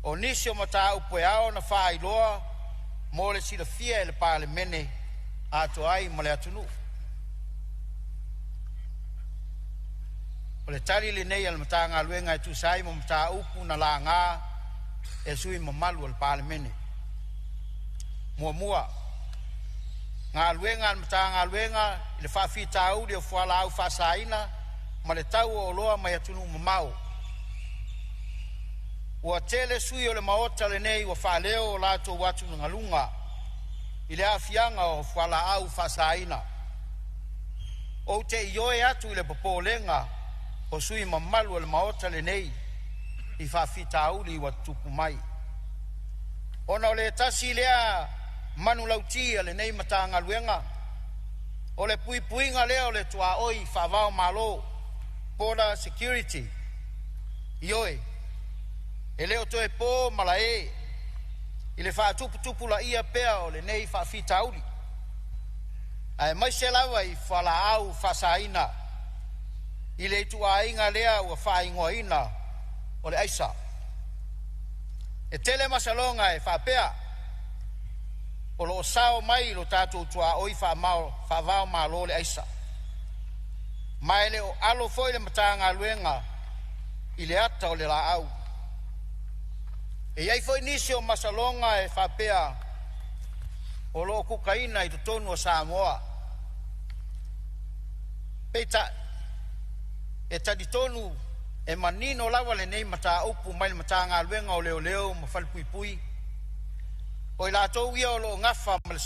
o nisi o mataupu e ao ona faailoa mo le silafia e le Palemene atoa ai ma le atunuu. O le tali lenei a le Matagaluega e tusa ai ma mataupu na laga e sui usufono mamalu o le Palemene. Muamua, galuega a le Matagaluega i le faafitauli o fualaau faasaina ma le tau o oloa mai atunuu mamao. Ua tele sui o le Maota lenei ua faaleo o latou atugaluga i le aafiaga o fualaau faasaina. Ou te ioe atu i le popolega o sui mamalu o le Maota lenei i faafitauli ua tutupu mai, ona o le tasi lea manulauti a lenei Matagaluega, o le puipuiga lea o le tuaoi faava-o-Malo, border security. Ioe, e le o toe po malae i le faatuputupulaia pea o lenei faafitauli, aemaise lava i fualaau faasaina i le ituaiga lea ua faaigoaina o le aisa. E tele masaloga e faapea o lo o sao mai i lo tatou tuaoi faava-o-Malo le aisa, ma e le o alo foi le Matagaluega i le ata o le laau. E i ai foi nisi o masaloga e faapea o lo o kukaina i totonu o Samoa. Peitai, e talitonu e manino lava lenei mataupu mai le Matagaluega o Leoleo ma Falepuipui, o i latou ia o lo o nafa ma le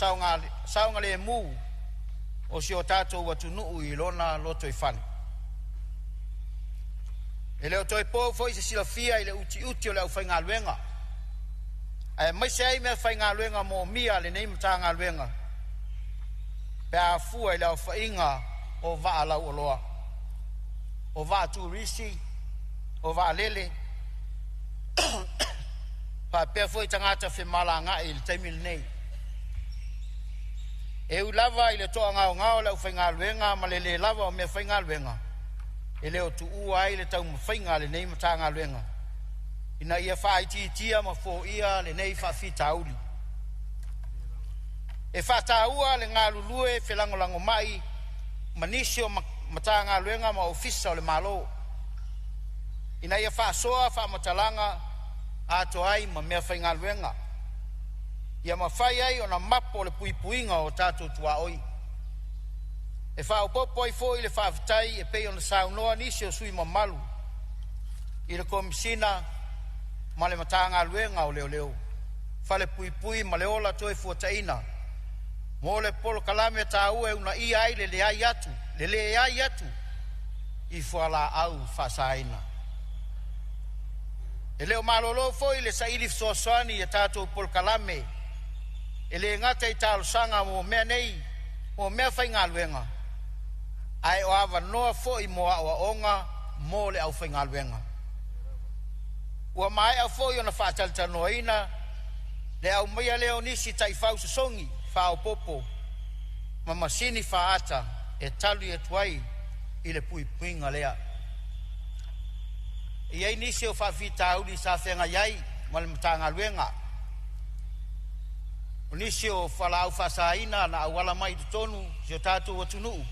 saogalemu o si o tatou atunuu i lona lotoifale. E le o toe po foi se silafia i le utiuti o le aufaigaluega, aemaise ai meafaigaluega moomia a lenei Matagaluega pe a fua i le aofaiga o vaa lauoloa, o vaa turisi, o vaalele, faapea foi tagata femalagaai i le taimi lenei. E ui lava i le toagaogao o le aufaigaluega ma le le lava o meafaigaluega, e le o tuua ai le taumafaiga a lenei Matagaluega ina ia faaitiitia ma foia lenei faafitauli. E faataua le galulue felagolagomai ma nisi o Matagaluega ma Ofisa o le Malo ina ia faasoa faamatalaga atoa ai ma meafaigaluega, ia mafai ai ona mapo le puipuiga o tatou tuaoi. E faaopoopo ai foi le faafetai e pei ona saunoa nisi o sui usufono mamalu i le Komesina ma le Matagaluega o Leoleo, Falepuipui ma le Ola Toefuataiga mo le polokalame taua e uunaia ai le leai atu o fualaau faasaina. E le o malolo foi le saili fesoasoani i a tatou polokalame e le gata i talosaga mo meafaigaluega, a o avanoa foi mo aoaoga mo le aufaigaluega. Ua maea foi ona faatalatalanoaina le aumaia lea o nisi taifau sosogi faaopoopo ma masini faata e tali atu ai i le puipuiga lea. E i ai nisi o faafitauli sa feagai ai ma le Matagaluega, o nisi o fualaau faasaina na auala mai i totonu o si o tatou atunuu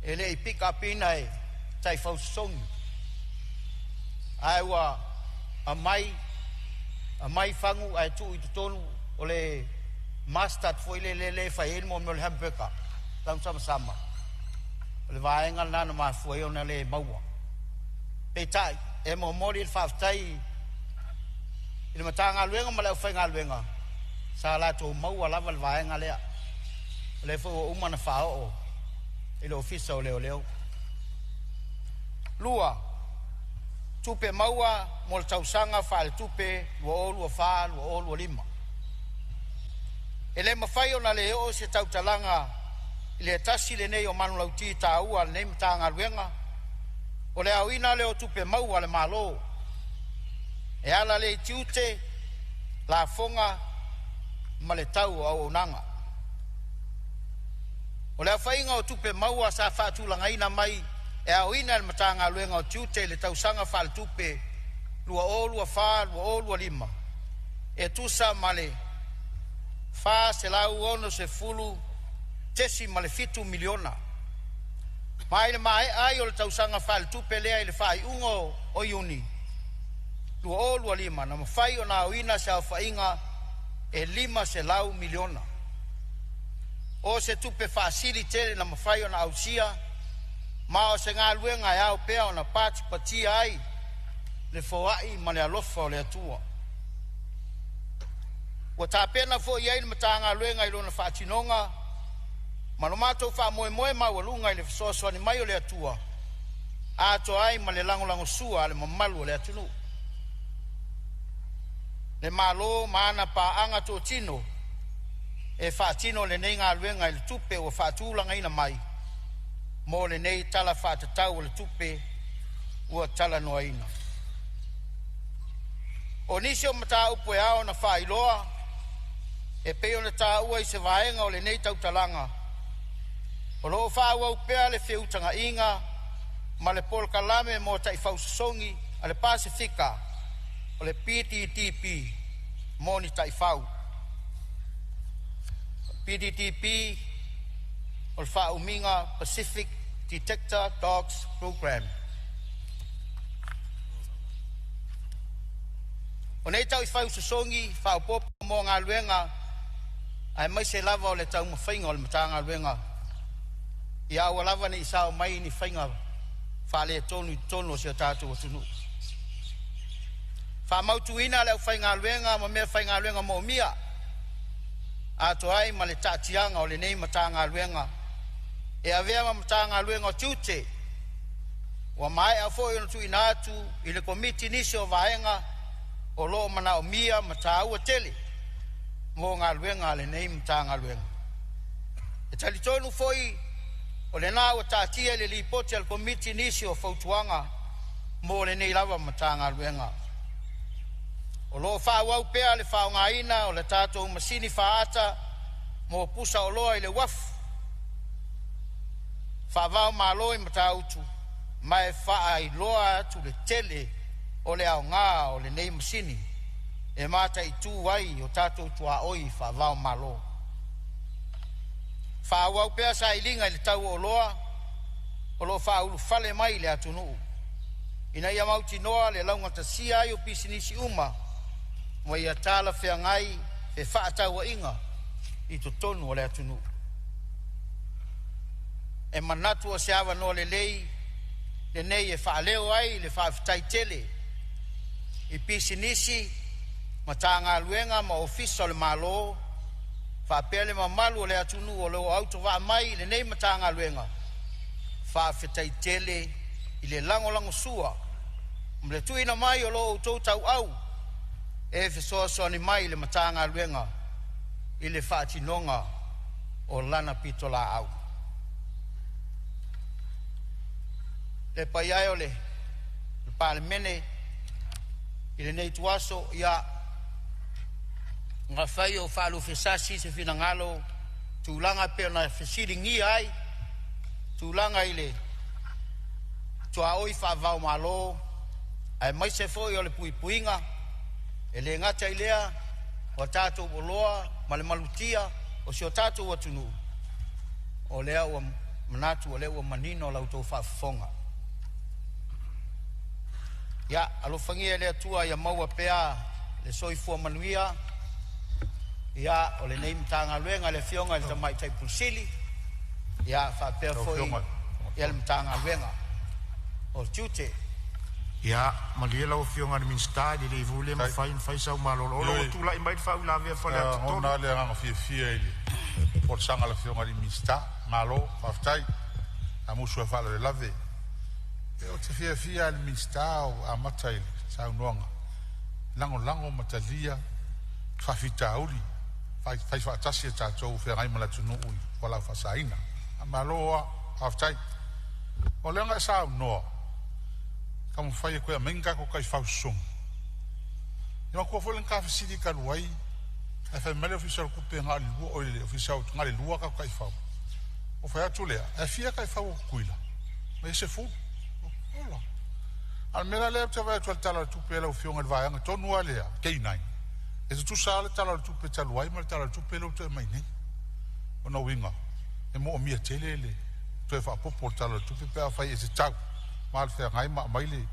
e le i pick up ina e taifau sosogi, ae ua aumai aumai fagu ae tuu i totonu o le mustard foi lele e fai ai le mea o le hamburger, tausamasama. O le vaega lena na mafua ai ona le maua. Peitai, e momoli le faafetai i le Matagaluega ma le aufaigaluega sa latou maua lava le vaega lea. O lea foi ua uma ona faaoo i le Ofisa o Leoleo. 2. Tupe maua mo le tausaga faaletupe 2024/2025. E le mafai ona le oo se tautalaga i le tasi lenei o manulauti taua a lenei Matagaluega, o le aoina lea o tupe maua a le Malo e ala lea i tiute, lafoga ma le tau o auaunaga. O le aofaiga o tupe maua sa faatulagaina mai e aoina e le Matagaluega o Tiute i le tausaga faaletupe 2024/2025 e tusa ma le $460.7 miliona. Ma i le maea ai o le tausaga faaletupe lea i le faaiuga o Iuni 2025, na mafai ona aoina se aofaiga e $500 miliona. O se tupe faasili tele na mafai ona ausia, ma o se galuega e ao pea ona patipatia ai le foai ma le alofa o le Atua. Ua tapena foi i ai le Matagaluega i lona faatinoga ma lo matou faamoemoe maualuga i le fesoasoani mai o le Atua atoa ai ma le lagolagosua a le mamalu o le atunuu, le Malo ma ana paaga totino e faatino lenei galuega i le tupe ua faatulagaina mai mo lenei Tala Faatatau o le Tupe ua talanoaina. O nisi o mataupu e ao ona faailoa e pei ona taua i se vaega o lenei tautalaga, o lo o faaauau pea le feutagaiga ma le polokalame mo taifau sosogi a le Pasefika o le PTTP mo ni taifau. PTTP o le faaumiga Pacific Detector Dogs Program. O nei taifau sosogi faaopoopo mo galuega aemaise lava o le taumafaiga o le Matagaluega ia aua lava ne i sao mai ni faiga faaletonu i totonu o si o tatou atunuu. Faamautuina le aufaigaluega ma meafaigaluega moomia atoa ai ma le taatiaga o lenei Matagaluega e avea ma Matagaluega o Tiute. Ua maea foi ona tuuina atu i le Komiti nisi o vaega o lo o manaomia ma taua tele mo galuega a lenei Matagaluega. E talitonu foi O lena ua taatia i le Lipoti a le Komiti nisi o fautuaga mo lenei lava Matagaluega. O lo o faaauau pea le faaaogaina o le tatou masini faata mo pusaoloa i le uafu faava-o-Malo i Matautu, ma e faailoa atu le tele o le aoga o lenei masini e mataitu ai o tatou tuaoi faava-o-Malo. Faaauau pea sailiga i le tau o oloa o lo o faaulufale mai i le atunuu ina ia mautinoa le laugatasia ai o pisinisi uma ma ia talafeagai fefaatauaiga i totonu o le atunuu. E manatu o se avanoa lelei lenei e faaleo ai le faafetai tele i pisinisi, Matagaluega ma Ofisa o le Malo faapea le mamalu o le atunuu o lo o autovaa mai i lenei Matagaluega. Faafetai tele i le lagolagosua ma le tuuina mai o lo outou tauau e fesoasoani mai i le Matagaluega i le faatinoga o lana pitolaau. Le paia e o le Palemene i lenei ituaso, ia afai o faaluafesasi se finagalo i tulaga e pei ona fesiligia ai tulaga i le tuaoi faava-o-Malo aemaise foi o le puipuiga, e le gata i lea o a tatou oloa ma le malutia o si o tatou atunuu, o lea ua manatu o lea ua manino la outou faafofoga. Ia alofagia e le Atua ia maua pea le soifua manuia ia o lenei Matagaluega i le Afioga i le Tamaitai Pule Sili ia faapea foi ia le Matagaluega o Tiute. Ia, malie lau Afioga i le Minisita, e lelei foi le mafai ona fai sau malolo. O lo o tulai mai le faauilavea a Faleata 3. Lagona le agaga fiafia i le folasaga a le Afioga i le Minisita. Malo faafetai. Amusu e faalavelave. Ou te fiafia lava i le Minisita o amata i le saunoaga, lagolago ma talia faafitauli fai faatasi e tatou feagai ma le atunuu i fualaau faasaina. Malo lava, faafetai. O lea na e saunoa, taumafai e toe aumai ni tatou taifau sosogi. E manatua foi le ta fesili talu ai, ae fai mai le Ofisa o le Tupe na o le lua, oi le Ofisa na o le lua tatou taifau. Ou fai atu lea, ae fia taifau o Tutuila? Mai e 10. Ola. A o le mea la lea ou te vaai atu i le Tala o le Tupe a lau Afioga i le vaega tonu lava lea, K9, e tutusa lava le Tala o le Tupe talu ai ma le Tala o le Tupe lea ua toe aumai nei. O lona uiga, e moomia tele le toe faaopoopo o le Tala o le Tupe pe afai e tatau ma alafeagai ma aumai le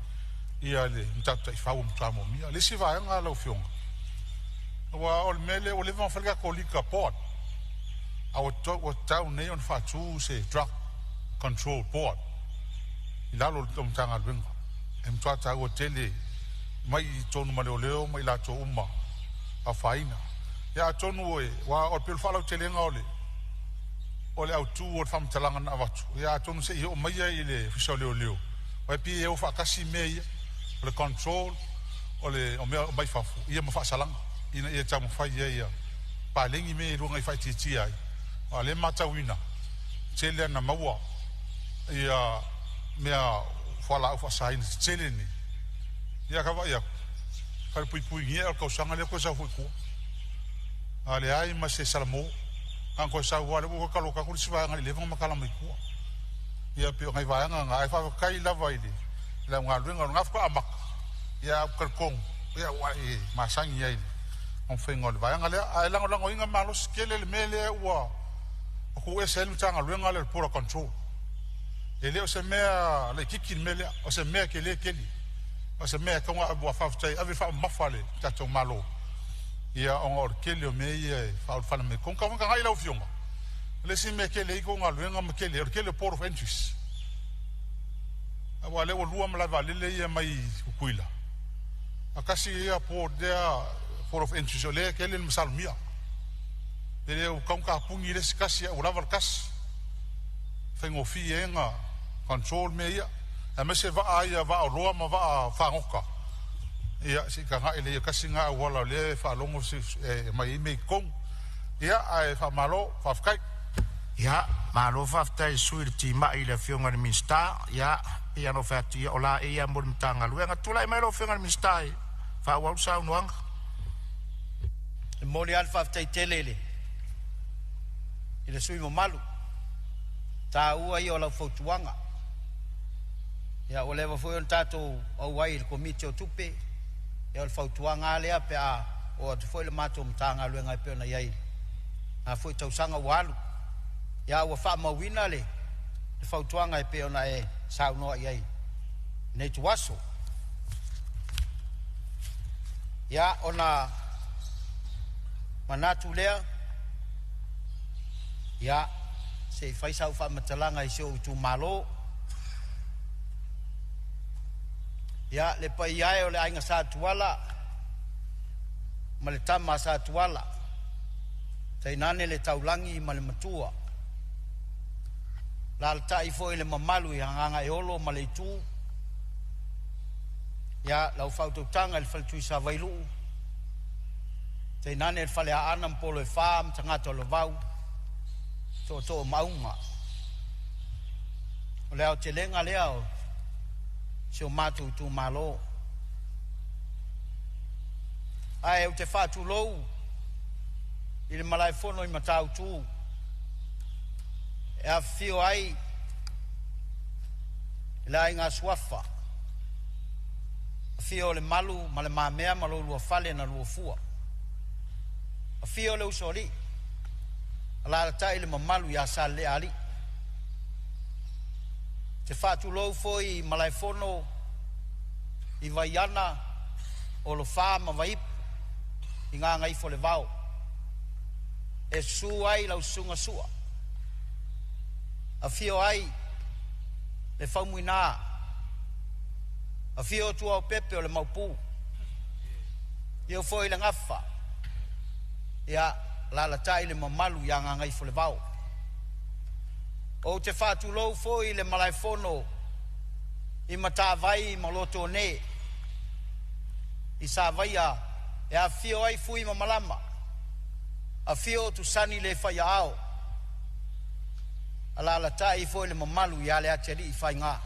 ia le mataupu taifau ua matua moomia. O le isi vaega lau Afioga, aua o le mea lea ua leva ona fai le tatou Liquor Board, a ua tatau nei ona faatu se Drug Control Board i lalo o le Matagaluega. E matua taua tele mai i totonu ma leoleo ma i latou uma afaina. Ia atonu e, aua o le pei o le faalautelega o le o le autu o le faamatalaga na avatu, ia atonu se i oo mai i le Ofisa o Leoleo, aua e pei e o faatasi mea ia, o le control o le o mea mai fafo ia ma faasalaga ina ia taumafai ai ia paleni mea i luga i faaitiitia ai. A o lea e matauina tele ana maua ia mea fualaau faasaina tetele nei. Ia ka vaai atu, falepuipuigia o le tausaga lea toe sau foi i tua. A leai ma se salamo, na ona toe sau lava lea ua taloka atu le isi vaega i le 11 ma tala mai tua. Ia pei o nai vaega na, ae faafetai lava i le aufaigaluega o lena faatoa amata, ia ae ou te talitonu, ia ua e masani ai i le taumafaiga o le vaega lea. Ae lagolagoina malosi tele le mea lea ua tuuese ai le Matagaluega lea o le Border Control. E le o se mea laitiiti le mea lea, o se mea tele tele. O se mea e tatau ona faafetai, ave faamamafa le tatou Malo, ia ona o le tele o mea ia e faaulufale mai. Ko tagai lau Afioga, o le isi mea e tele ai tou galuega ma tele, o le tele o port of entries. Aua o lea ua lua malae vaalele ia mai Tutuila, a tasi ia port lea, port of entries, o lea e tele le masalomia. E le o tau tapuni le isi tasi, a ua lava le tasi. Faigofie ai ona control mea ia. Aemaise vaa ia, vaa oloa ma vaa fagota. Ia, se i tagai lea, tasi lena auala o lea e faalogo e mai ai mea i totonu. Ia, ae faamalo, faafetai. Ia, Malo faafetai i le sui usufono le timai i le Afioga i le Minisita. Ia, pei lava ona ou fai atu, o laei lava mo le Matagaluega. Tulai mai lau Afioga i le Minisita e faaauau le saunoaga. E momoli lava le faafetai tele i le sui usufono mamalu, taua ia o lau fautuaga. Ia ua leva foi ona tatou auai i le Komiti o Tupe, ia o le fautuaga lava lea pe a oo atu foi le matou Matagaluega e pei ona i ai i lena foi tausaga ua alu. Ia ua faamauina le fautuaga e pei ona e saunoa i ai i lenei ituaso. Ia ona manatu lea, ia se i fai sau faamatalaga i si ou itumalo. Ia le paia e o le Aiga Sa Tuala ma le Tama a Sa Tuala, tainane le Taulagi ma le Matua, alaalatai foi le mamalu ia Gagaeolo ma le Itu, ia lau faautautaga i le Faletuisavailuu, tainane le Faleaana ma Polo e Fa ma tagata o le Vavau, Tootoo o Maauga. O le aotelega lea o si o matou itumalo. Ae ou te faatulou i le malaefono i Matautu e afifio ai le Aiga Suafa, afio o Lemalu ma le Mamea ma lo fale na luafua. Afio le Usoalii, alaalatai le mamalu ia Salealii. Te faatulou foi i Malaefono i Vaiana, Olofa ma Vaipu i Gagaifolevao. E susu ai lau Susuga Sua, afio ai le Faumuina, afio Tuaopepe o le Maopu, afio foi le Gafa, ia alaalatai le mamalu ia Gagaifolevao. Ou te faatulou foi i le Malaefono i Matavai ma Lotone i Savaia e afifio ai Fui ma Malama, afio Tusani le faiaao, alaalatai foi le mamalu ia Leatialii Faiga.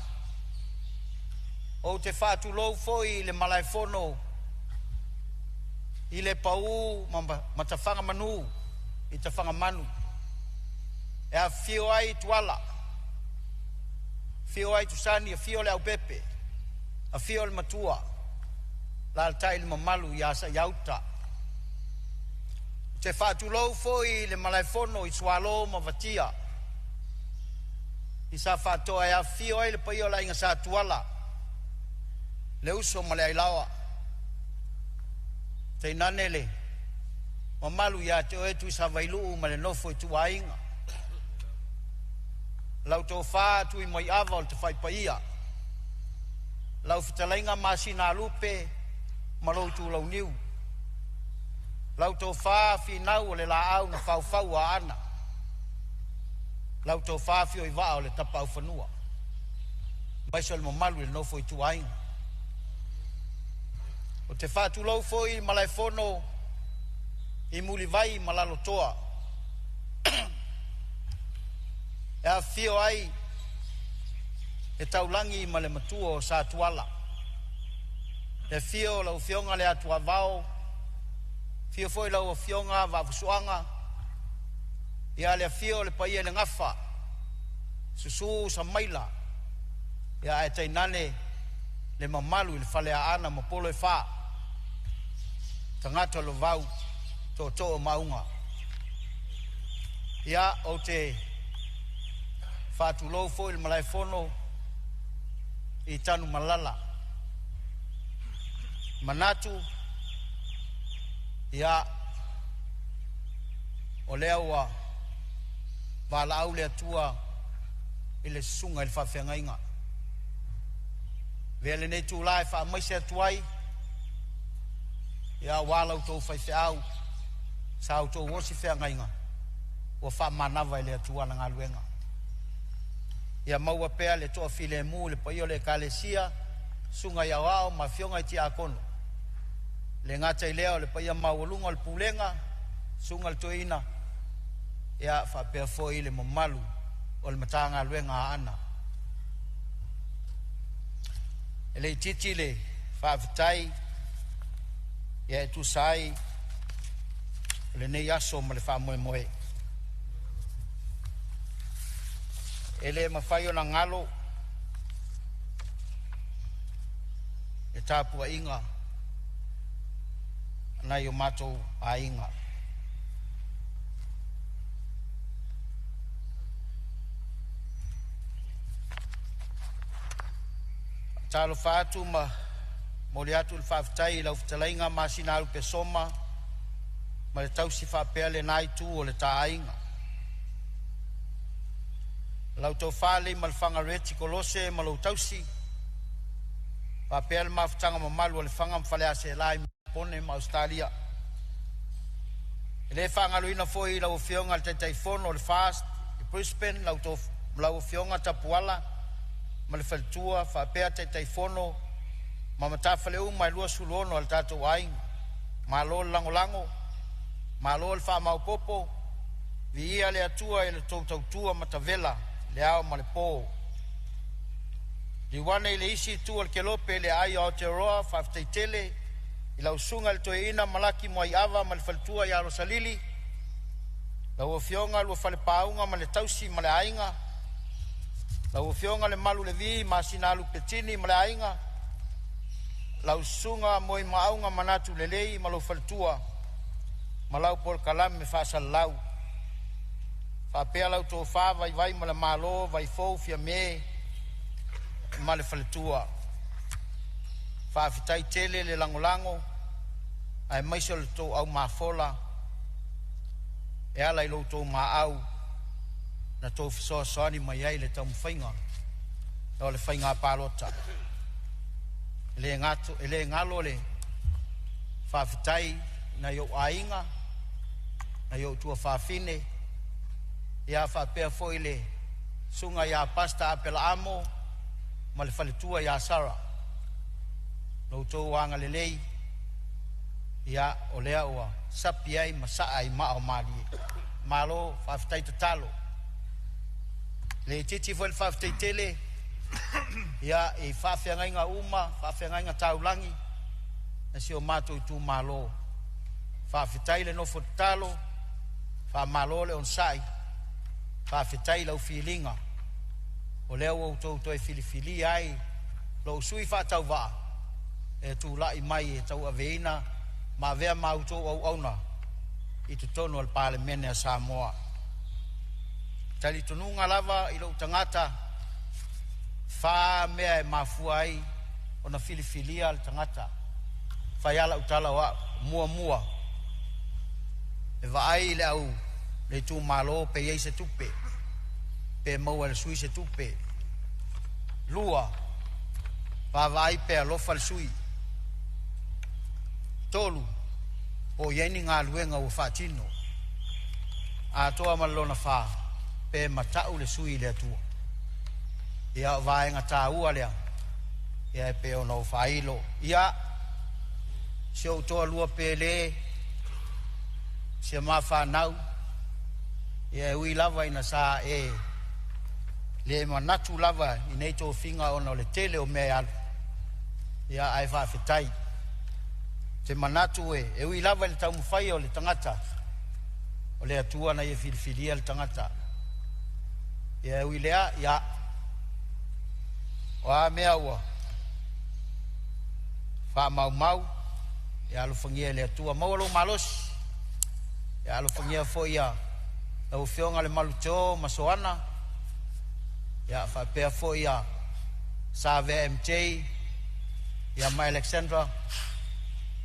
Ou te faatulou foi i le Malaefono i le Pau ma Matafagamanu i Tafagamanu e afifio ai Tuala, afio ai Tusani, afio le Aupepe, afio le Matua, alaalatai le mamalu ia Saiauta. Ou te faatulou foi i le Malaefono i Sualo ma Vatia i Safaatoa e afifio ai le paia o le Aiga Sa Tuala, le uso ma le Ailaoa, tainane le mamalu ia te oe Tuisavailuu ma le nofo a ituaiga. Lau tofa Tuimaiava o le Tafaipaia, lau fetalaiga Masinalupe ma lou itulauniu, lau tofa Finau o le laau na faufau Aana, lau tofa Afioivaa o le Tapaaufanua, aemaise o le mamalu i le nofo a ituaiga. Ou te faatulou foi i Malaefono i Mulivai ma Lalotoa e afifio ai le Taulagi ma le Matua o Sa Tuala, le afio o lau Afioga le Atuavao, afio foi lau Afioga Vaafusuaga, ia le afio o le paia i le Gafa, susu Samaila, ia ae tainane le mamalu i le Faleaana ma Polo e Fa, tagata o le Vavau, Tootoo o Maauga. Ia, ou te faatulou foi i le Malaefono i Tanumalala. Manatu, ia, o lea ua valaau le Atua i le susuga i le faafeagaiga. Avea lenei itula e faamaise atu ai, ia aua la outou faifeau sa outou osi feagaiga ua faamanava e le Atua ana galuega. Ia maua pea le toafilemu i le paia o le Ekalesia, susuga i aoao ma afioga i tiakono. E le gata i lea o le paia maualuga o le pulega, susuga i le toeaina, ia faapea foi le mamalu o le Matagaluega a Aana. E le itiiti le faafetai ia e tusa ai o lenei aso ma le faamoemoe. E le mafai ona galo le tapuaiga a nai o matou aiga. Faatalofa atu ma momoli atu le faafetai i lau fetalaiga Masinalupe Soma ma le tausi faapea lena itu o le ta aiga. Lau tofa Leiamalefaga Reti Kolose ma lou tausi faapea le mafutaga mamalu a Lefaga ma Faleaseela i Melepone ma Ausetalia. E le faagaloina foi lau Afioga i le Taitaifono o le FAST i Brisbane lau Afioga Tapuala ma le faletua faapea Taitaifono ma matafale uma e 26 a le tatou aiga. Malo le lagolago, malo le faamaopoopo, viia le Atua i la outou tautua matavela i le ao ma le po. Liliu ane i le isi itu o le kelope i le aai o Aotearoa, faafetai tele i lau susuga i le Toeaina Malaki Muaiava ma le faletua ia Rosalili, lau Afioga Luafalepāuga ma le tausi ma le aiga, lau Afioga Lemalu Levi Masinalupe Tini ma le aiga, lau susuga Moimaauga Manatu Lelei ma lou faletua ma lau polokalame faasalalau, faapea lau tofa Vaivaimalemalo Vaifou Fiame ma le faletua. Faafetai tele le lagolago aemaise o le tou aumafola e ala i lo outou maau na tou fesoasoani mai ai i le taumafaiga o le faiga palota. E le galo le faafetai i nai ou aiga, nai ou tuafafine, ia faapea foi le susuga ia Pastor Apela Amo ma le faletua ia Sara. Lo outou agalelei ia o lea ua sapi ai ma saa i maa o malie. Malo faafetai tatalo. E le itiiti foi le faafetai tele ia i faafeagaiga uma, faafeagaiga taulagi a si o matou itumalo. Faafetai le nofo tatalo, faamalo le onosai, faafetai i lau filiga o lea ua outou toe filifilia ai lou sui faatauvaa e tulai mai e tauaveina ma avea ma outou auauna i totonu o le Palemene a Samoa. E talitonuga lava i lou tagata, fa mea e mafua ai ona filifilia le tagata. Fai lava lau tala o au, muamua, e vaai le au le itumalo pe i ai se tupe, pe maua e le sui se tupe. Lua, vaavaai pe alofa le sui. Tolu, po o i ai ni galuega ua faatino. Atoa ma le lona fa, pe matau le sui i le Atua. Ia o vaega taua lea, ia e pei ona ou faailo. Ia, si ou toalua pele, si ma fanau, ia e ui lava ina sa e le manatu lava i nei tofiga ona o le tele o mea e alu, ia ae faafetai. Te manatu e ui lava i le taumafai o le tagata, o le Atua na ia filifilia le tagata. Ia e ui lea, ia, o a mea ua faamaumau, ia alofagia e le Atua. Maua lou malosi, ia alofagia foi ia lau Afioga le Maluteo ma Soana, ia faapea foi ia Savea MJ, ia ma Alexandra,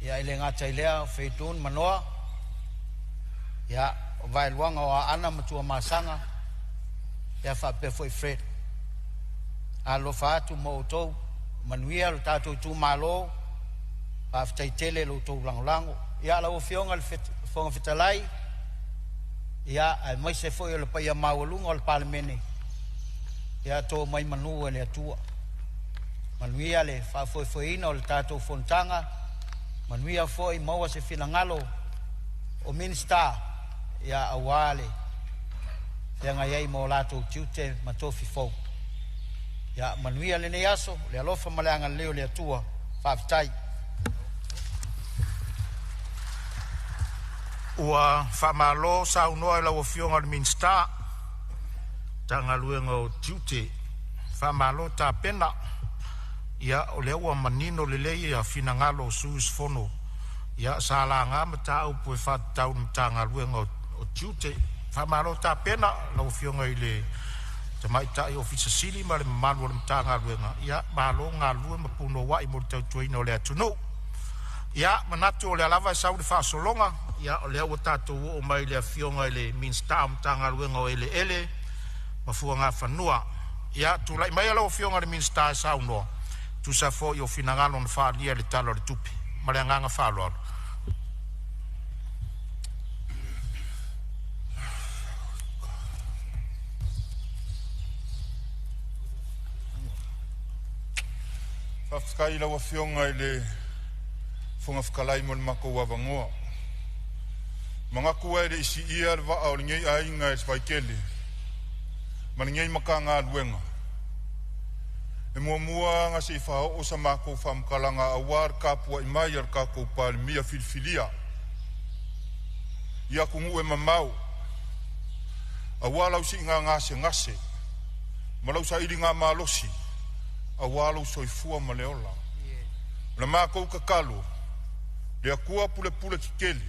ia i le gata i lea, Feitun Manoa, ia o Vaeluaga o Aana ma Tuamasaga, ia faapea foi Fred. Alofa atu ma outou, manuia lo tatou itumalo, faafetai tele lo outou lagolago. Ia lau Afioga i le Fofoga Fetalai, ia aemaise foi o le paia maualuga o le Palemene, ia to mai manu e le Atua. Manuia le faafoefoeina o le tatou fonotaga, manuia foi maua se finagalo o Minisita ia aua le Feagai ai ma o latou tiute ma tofi fou. Ia manuia lenei aso, le alofa ma le agalelei o le Atua. Faafetai. Ua faamalo saunoa i lau Afioga i le Minisita Matagaluega o Tiute, faamalo tapena. Ia o lea ua manino lelei ia finagalo o sui usufono ia sa laga mataupu e faatatau i le Matagaluega o Tiute. Faamalo tapena lau Afioga i le Tamaitai Ofisa Sili ma le mamalu o le Matagaluega, ia malo le galulue ma punouai mo le tautuaina o le atunuu. Ia manatu o lea lava e sau le faasologa, ia o lea ua tatou oo mai i le Afioga i le Minisita o Matagaluega o Eleele ma Fuagafanua. Ia tulai maia lau Afioga i le Minisita e saunoa e tusa foi o finagalo na faaalia i le Tala o le Tupe. Ma le agaga faaaloalo. Faafetai i lau Afioga i le Fofoga Fetalai mo le matou avanoa. E manatu e le i siia le vaa o lenei aiga i le vaitele ma lenei Matagaluega, e muamua ona se i faaoo sa matou faamatalaga aua le tapuai mai a le tatou Palemia filifilia i atunuu e mamao aua lau siiga gasegase ma lau sailigamalosi aua lou soifua ma le ola. O le matou tatalo, le Atua pulepule tetele,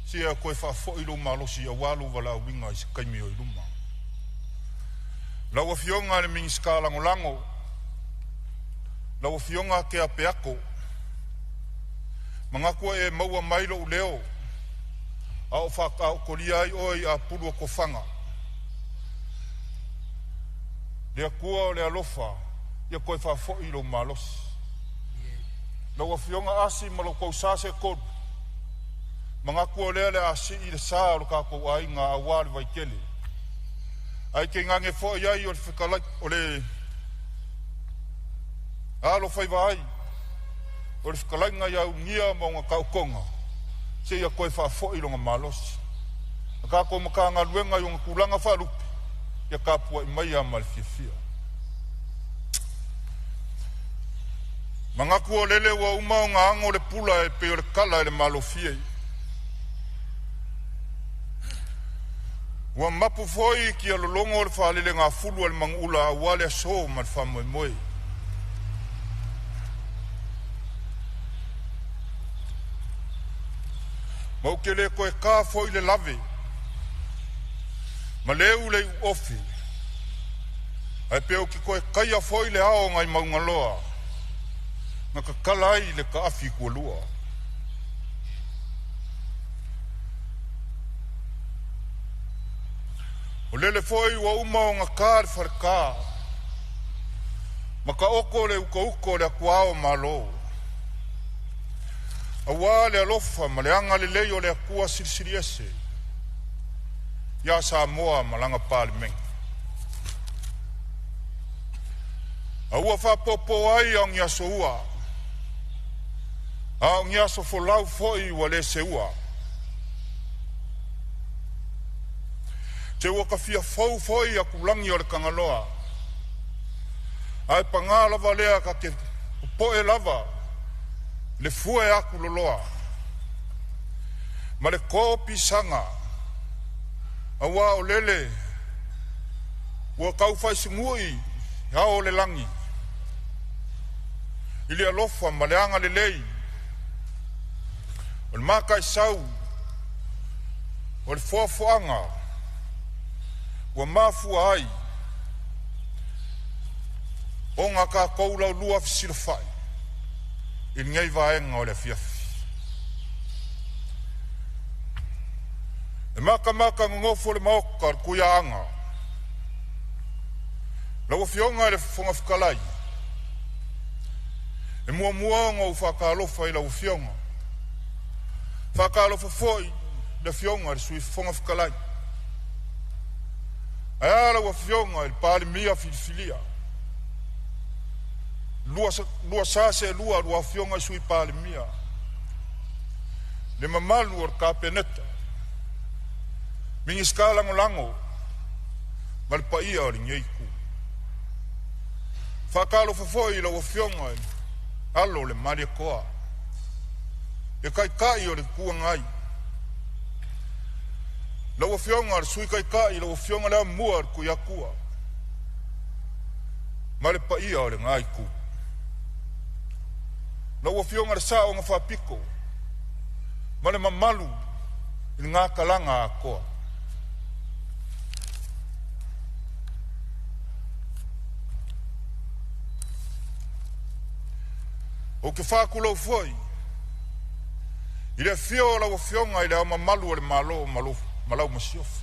se ia toe faafoi lou malosi aua lou valaauina i se taimi o i luma. Lau Afioga i le Minisita Lagolago, lau Afioga Tea Peato, manatu ua e maua mai lou leo a o tolia ai oe i apulu o tofaga. Le Atua o le alofa ia toe faafoi lou malosi. Lau Afioga Asi ma lou tausa se tolu, manatu o lea o le a sii le sa o le tatou aiga aua le vaitele. Ae tainane foi ai o le fetalai o le alofaiva ai o le fetalaiga ia Ugia ma ona taotoga seia toe faafoi lona malosi. Le tatou Matagaluega i ona tulaga faalupe, ia tapuai maia ma le fiafia. Manatu o lele ua uma ona ago le pula e pei o le tala i le malofie. Ua mapu foi i tialologo le faalelegafulu a le manuula aua le aso ma le faamoemoe. Ma ou te le toe ta foi le lave ma leu le iuofe, ae pe ou te toe taia foi le ao nai Maugaloa na tatala ai le taafi tualua. O lele foi ua uma ona ta le faleta ma taoto le utauto o le atuao o Malo, aua le alofa ma le agalelei o le Atua Silisili Ese ia Samoa ma lana Palemene. A ua faapopo ai a o ni aso ua, a o ni aso folau foi ua le seua. Te ua tafia fou foi atulagi o le Tagaloa, ae paga lava lea ta te popoe lava le fue atu loloa ma le to pisaga, aua o lele ua taufaisimu'i ao o le lagi i le alofa ma le agalelei o le mataisau o le foafoaga ua mafua ai ona tatou laulua fesilafai i lenei vaega o le afiafi. E matamata nonofo le maota o le Tuiaana. Lau Afioga i le Fofoga Fetalai, e muamua ona ou faatalofa i lau Afioga. Faatalofa foi le Afioga i le Sui Fofoga Fetalai. Ae a lau Afioga i le Palemia filifilia, lua sa seelua lua Afioga i Sui Palemia, le mamalu o le Kapeneta, Minisita Lagolago, ma le paia o lenei itu. Faatalofa foi i lau Afioga i le alo o le Malietoa, le Taitai o le Itu Agai, lau Afioga i le Sui Taitai, lau Afioga i le Amomua a le Tuiatua ma le paia o lena Itu. Lau Afioga i le Sao na Faapito ma le mamalu i lena talaga atoa. Ou te faatulou foi i le afio o lau Afioga i le Ao Mamalu o le Malo ma lau Masiofo.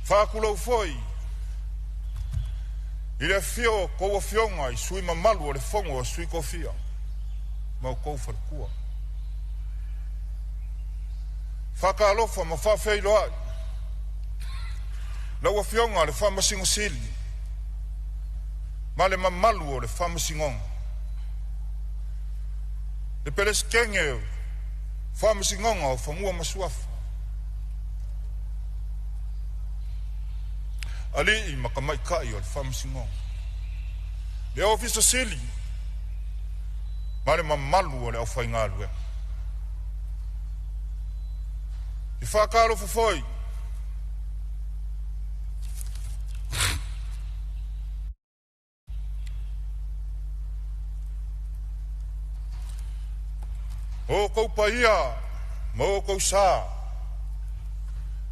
Faatulou foi i le afio o a outou Afioga i sui usufono mamalu o le Fono a Sui Tofia ma outou faletua. Faatalofa ma faafeiloai lau Afioga i le Faamasino Sili ma le mamalu o le Faamasinoga, le Peresetene o Faamasinoga o Fanua ma Suafa, alii ma tamaitai o le Faamasinoga, le Ofisa Sili ma le mamalu o le aufaigaluega. E faatalofa foi o outou paia ma outou sa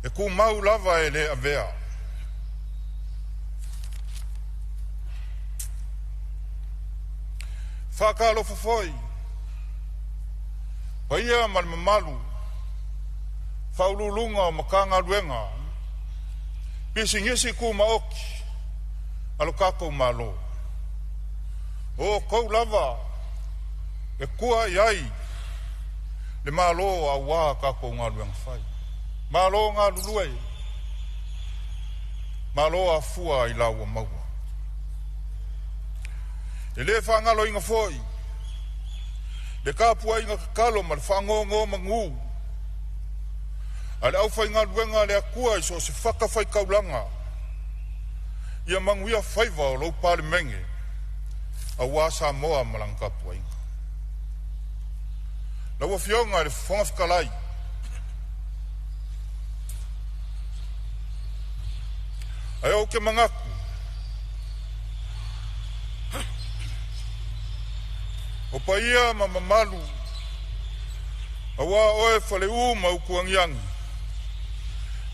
e tumau lava e le avea. Faatalofa foi paia ma le mamalu faauluuluga o Matagaluega, pisinisi tumaoti a lo tatou Malo. O outou lava e tua i ai le Malo aua tatou galuega fai. Malo galulue, malo afua i la ua maua. E le faagaloina foi le tapuaiga tatalo ma le faanonomanu a le aufaigaluega a le Atua i so o se fatafaitaulaga ia manuia faiva o lou Palemene aua Samoa ma lana tapuaiga. Lau Afioga i le Fofoga Fetalai, ae ou te manatu o paia ma mamalu aua oe Faleu ma Utuagiagi,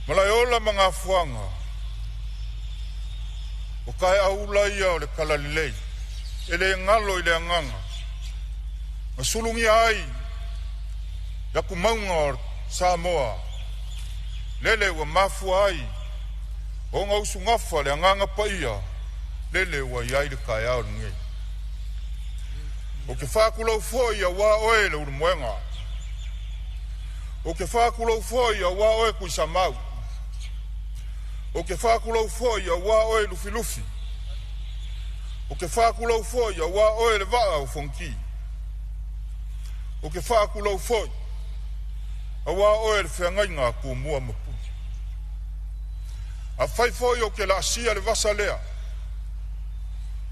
Malaeola ma Gafuaga, o taeaula ia o le talalelei, e le galo i le agaga, na sulugia ai le atumauga o Samoa, lele ua mafua ai ona usugafa le agaga paia, lele ua i ai le taeao lenei. Ou te faatulou foi aua oe le Ulumoega. Ou te faatulou foi aua oe Tuisamau. Ou te faatulou foi aua oe Lufilufi. Ou te faatulou foi aua oe le Vaa o Fonoti. Ou te faatulou foi aua oe le feagaiga a Tumua ma Pule. Afai foi ou te laasia le vasa lea,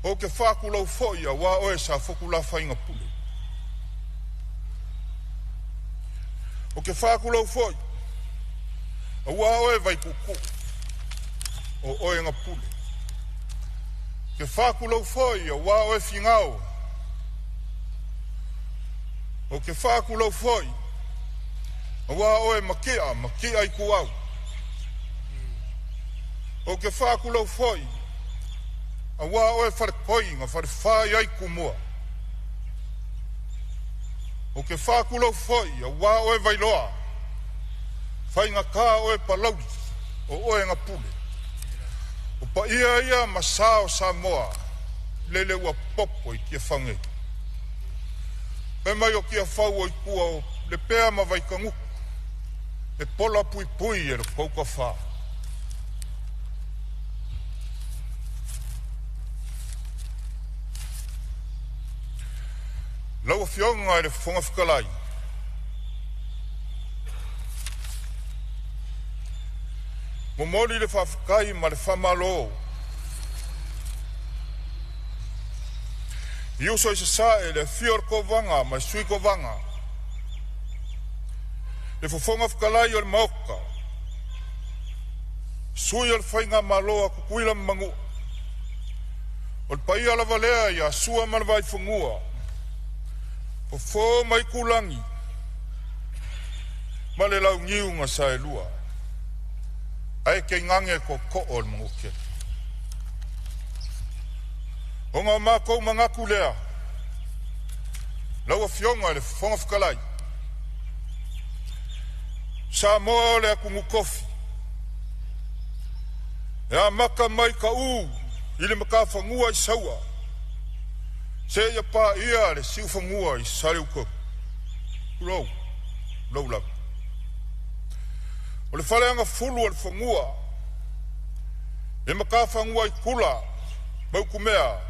ou te faatulou foi aua oe Safotulafaiga Pule. Ou te faatulou foi aua oe Vaituutuu, o oe na pule. Ou te faatulou foi aua oe Finao. Ou te faatulou foi aua oe Makia, Makia Ituau. Ou te faatulou foi aua oe Faletoi na falefa i ai Tumua. Ou te faatulou foi aua oe Vailoa, faigata oe Palauli, o oe na pule. O paia ia ma sa o Samoa, lele ua popo i Tiafau nei. Fai mai o Tiafau o itua o Lepea ma Vaikagutu, e pola puipui e le tou toafa. Lau Afioga i le Fofoga Fetalai, Momoli le faafetai ma le faamalo i uso i Sasae, le afio o le Kovaga ma le Sui Kovaga, le Fofoga Fetalai o le Maota, sui o le Faigamalo a Tutuila ma Manua. O le paia lava lea ia Sua ma le Vaifanua, Fofo ma Aitulagi, ma le Launiu na Saelua, ae tainane tootoo o le Manuatele. Ona o matou manatu lea, lau Afioga i le Fofoga Fetalai, Samoa o le atunuu tofi, e amata mai i Ka'u i le matafanua i Saua seia paia le siufanua i Saleupolu. Tulou, tulou lava. O le faleagafulu o le fanua, e matafanua i Tula ma Utumea,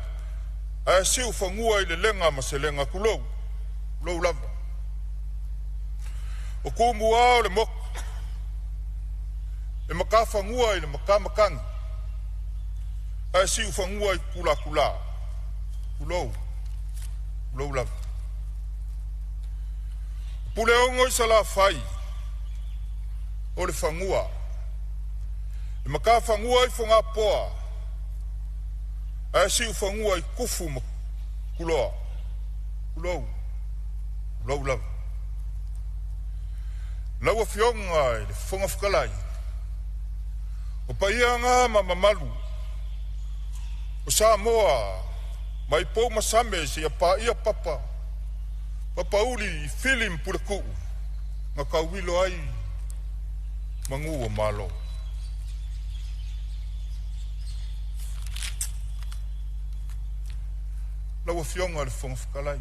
ae siufanua i Lelega ma Selega, tulou, tulou lava. O Tumua o le motu, e matafanua i le matamatagi, ae siufanua i Tulatula, tulou, tulou lava. O Puleono i Salafai, o le fanua, e matafanua i Fogapoa, ae siufanua i Tufu ma Kuloa, tulou, tulou lava. Lau Afioga i le Fofoga Fetalai, o paia ma mamalu o Samoa mai pou masame seia paia papa, papauli i fili ma pulekuu, na tauilo ai manu o Malo. Lau Afioga i le Fofoga Fetalai,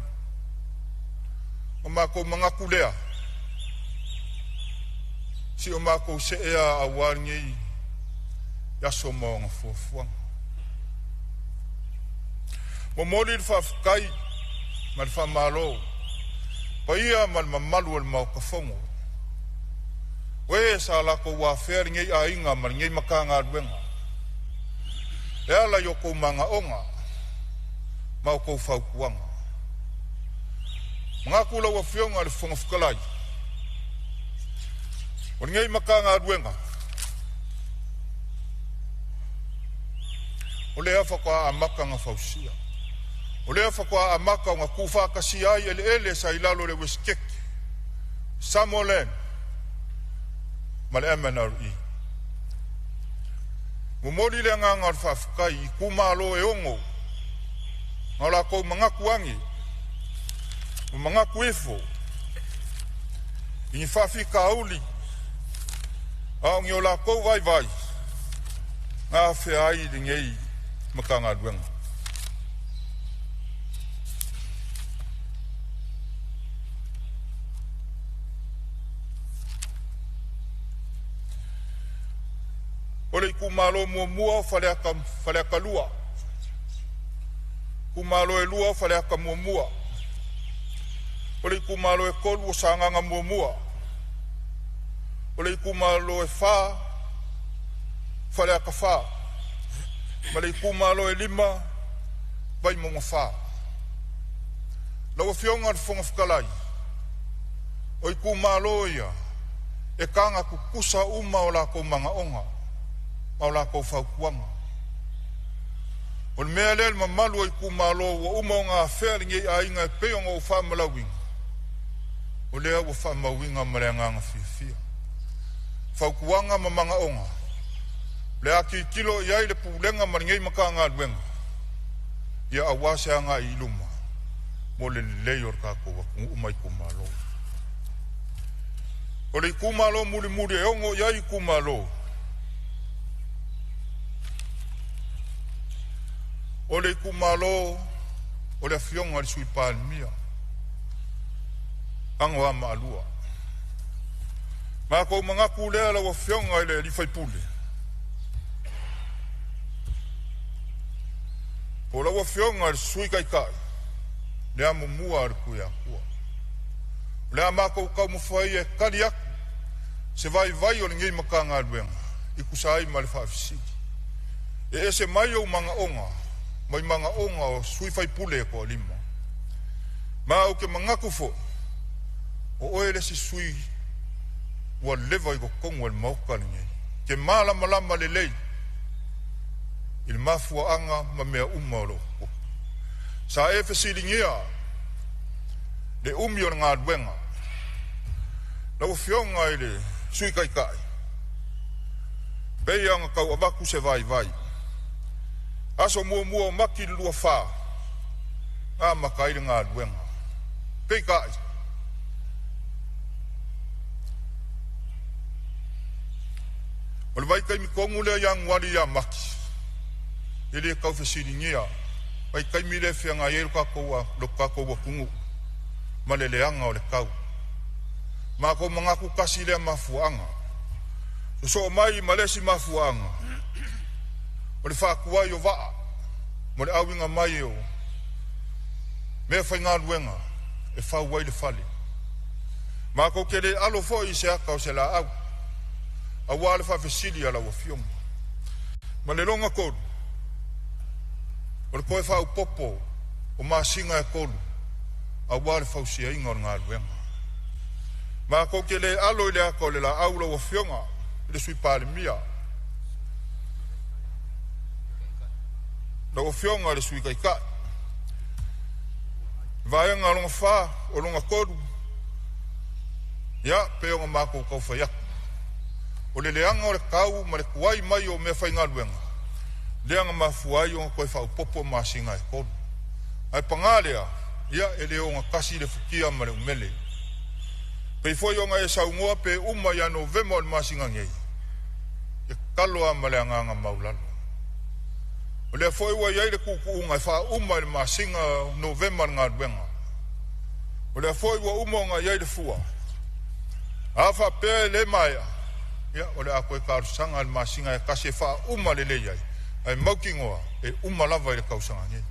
o matou manatu lea, si o matou seea auā lenei aso ma ona fuafuaga. Momoli le faafetai ma le faamalo, paia ma le mamalu o le Maota Fono, o e sa latou afea lenei aiga ma lenei Matagaluega, e ala i o outou manaoga ma outou fautuaga. Manatu lau Afioga i le Fofoga Fetalai, o lenei Matagaluega, o lea faatoa amata ona fausia. O lea faatoa amata ona tuufaatasia ai eleele sa i lalo o le Uesetete, Samoa ma le MNRE. Momoli le agaga o le faafetai i itumalo e ono na o latou manatu age ma manatu ifo i ni faafitauli a o ni o latou vaivai na afea ai lenei Matagaluega. O le itumalo muamua o Faleata, Faleata 2, itumalo e 2 o Faleata 1, o le itumalo e 3 o Sagaga 1, o le itumalo e 4 Faleata 4, ma le itumalo e 5 Vaimauga 4. Lau Afioga i le Fofoga Fetalai, o itumalo ia e taga tutusa uma o latou manaoga ma o latou fautuaga. O le mea lea le mamalu o itumalo ua uma ona afea lenei aiga e pei ona ou faamalauina, o lea ua faamauina ma le agaga fiafia. Fautuaga ma manaoga, le a tilotilo i ai le Pulega ma lenei Matagaluega, ia aua se agai i luma mo le lelei o le tatou atunuu ma itumalo. O le itumalo mulimuli e ono i ai itumalo, o le itumalo o le Afioga i le Sui Palemia, Anoamaa 2. Matou manatu lea lau Afioga i le sui usufono, po o lau Afioga i le Sui Taitai, le amomua a le Tuiatua. O le a matou taumafai e tali atu se vaivai o lenei Matagaluega i tusa ai ma le faafesili. E ese mai ou magaoga mai magaoga o sui faipule e toalima. Ma ou te manatu foi, o oe le isi sui ua leva i totonu o le Maota lenei, te malamalama lelei i le mafuaaga ma mea uma o lo o tutupu. Sa e fesiligia le umi o le galuega. Lau Afioga i le Sui Taitai, pei ona tau avatu se vaivai. Aso muamua o Mati le 24, na amata ai le galuega. Peitai, o le vaitaimi tonu lea Ianuari ia Mati, e le tau fesiligia vaitaimi lea e feagai ai lo tatou atunuu ma le leaga o le tau. Matou manatu tasi lea mafuaaga. Sosoo mai ma le isi mafuaaga, o le faatuai o vaa mo le auiga mai o mea faigaluega e fau ai le fale. Matou te le alo foi i se ata o se laau, auā le faafesili a lau Afioga. Ma le lona tolu, o le toe faaopoopo o masina e 3 auā le fausiaina o le galuega. Matou te le alo i le ata o le laau lau Afioga i le Sui Palemia, lau Afioga i le Sui Taitai. Vaega lona fa, o lona tolu, ia pe ona matou tau fai atu. O le leaga o le tau ma le tuai mai o mea faigaluega, lea na mafua ai ona toe faaopoopo masina e 3. Ae paga lea, ia e le ogatasi le futia ma le umele. Pei foi ona e saunoa pe uma ia Novema o le masina nei, e tatalo lava ma le agaga maualalo. O lea foi ua i ai le tuutuuga e faauma i le masina o Novema le galuega. O lea foi ua uma ona i ai le fua. A faapea e le maea, ia o le a toe talosaga i le masina e 1 e faauma lelei ai, ae mautinoa e uma lava i le tausaga nei.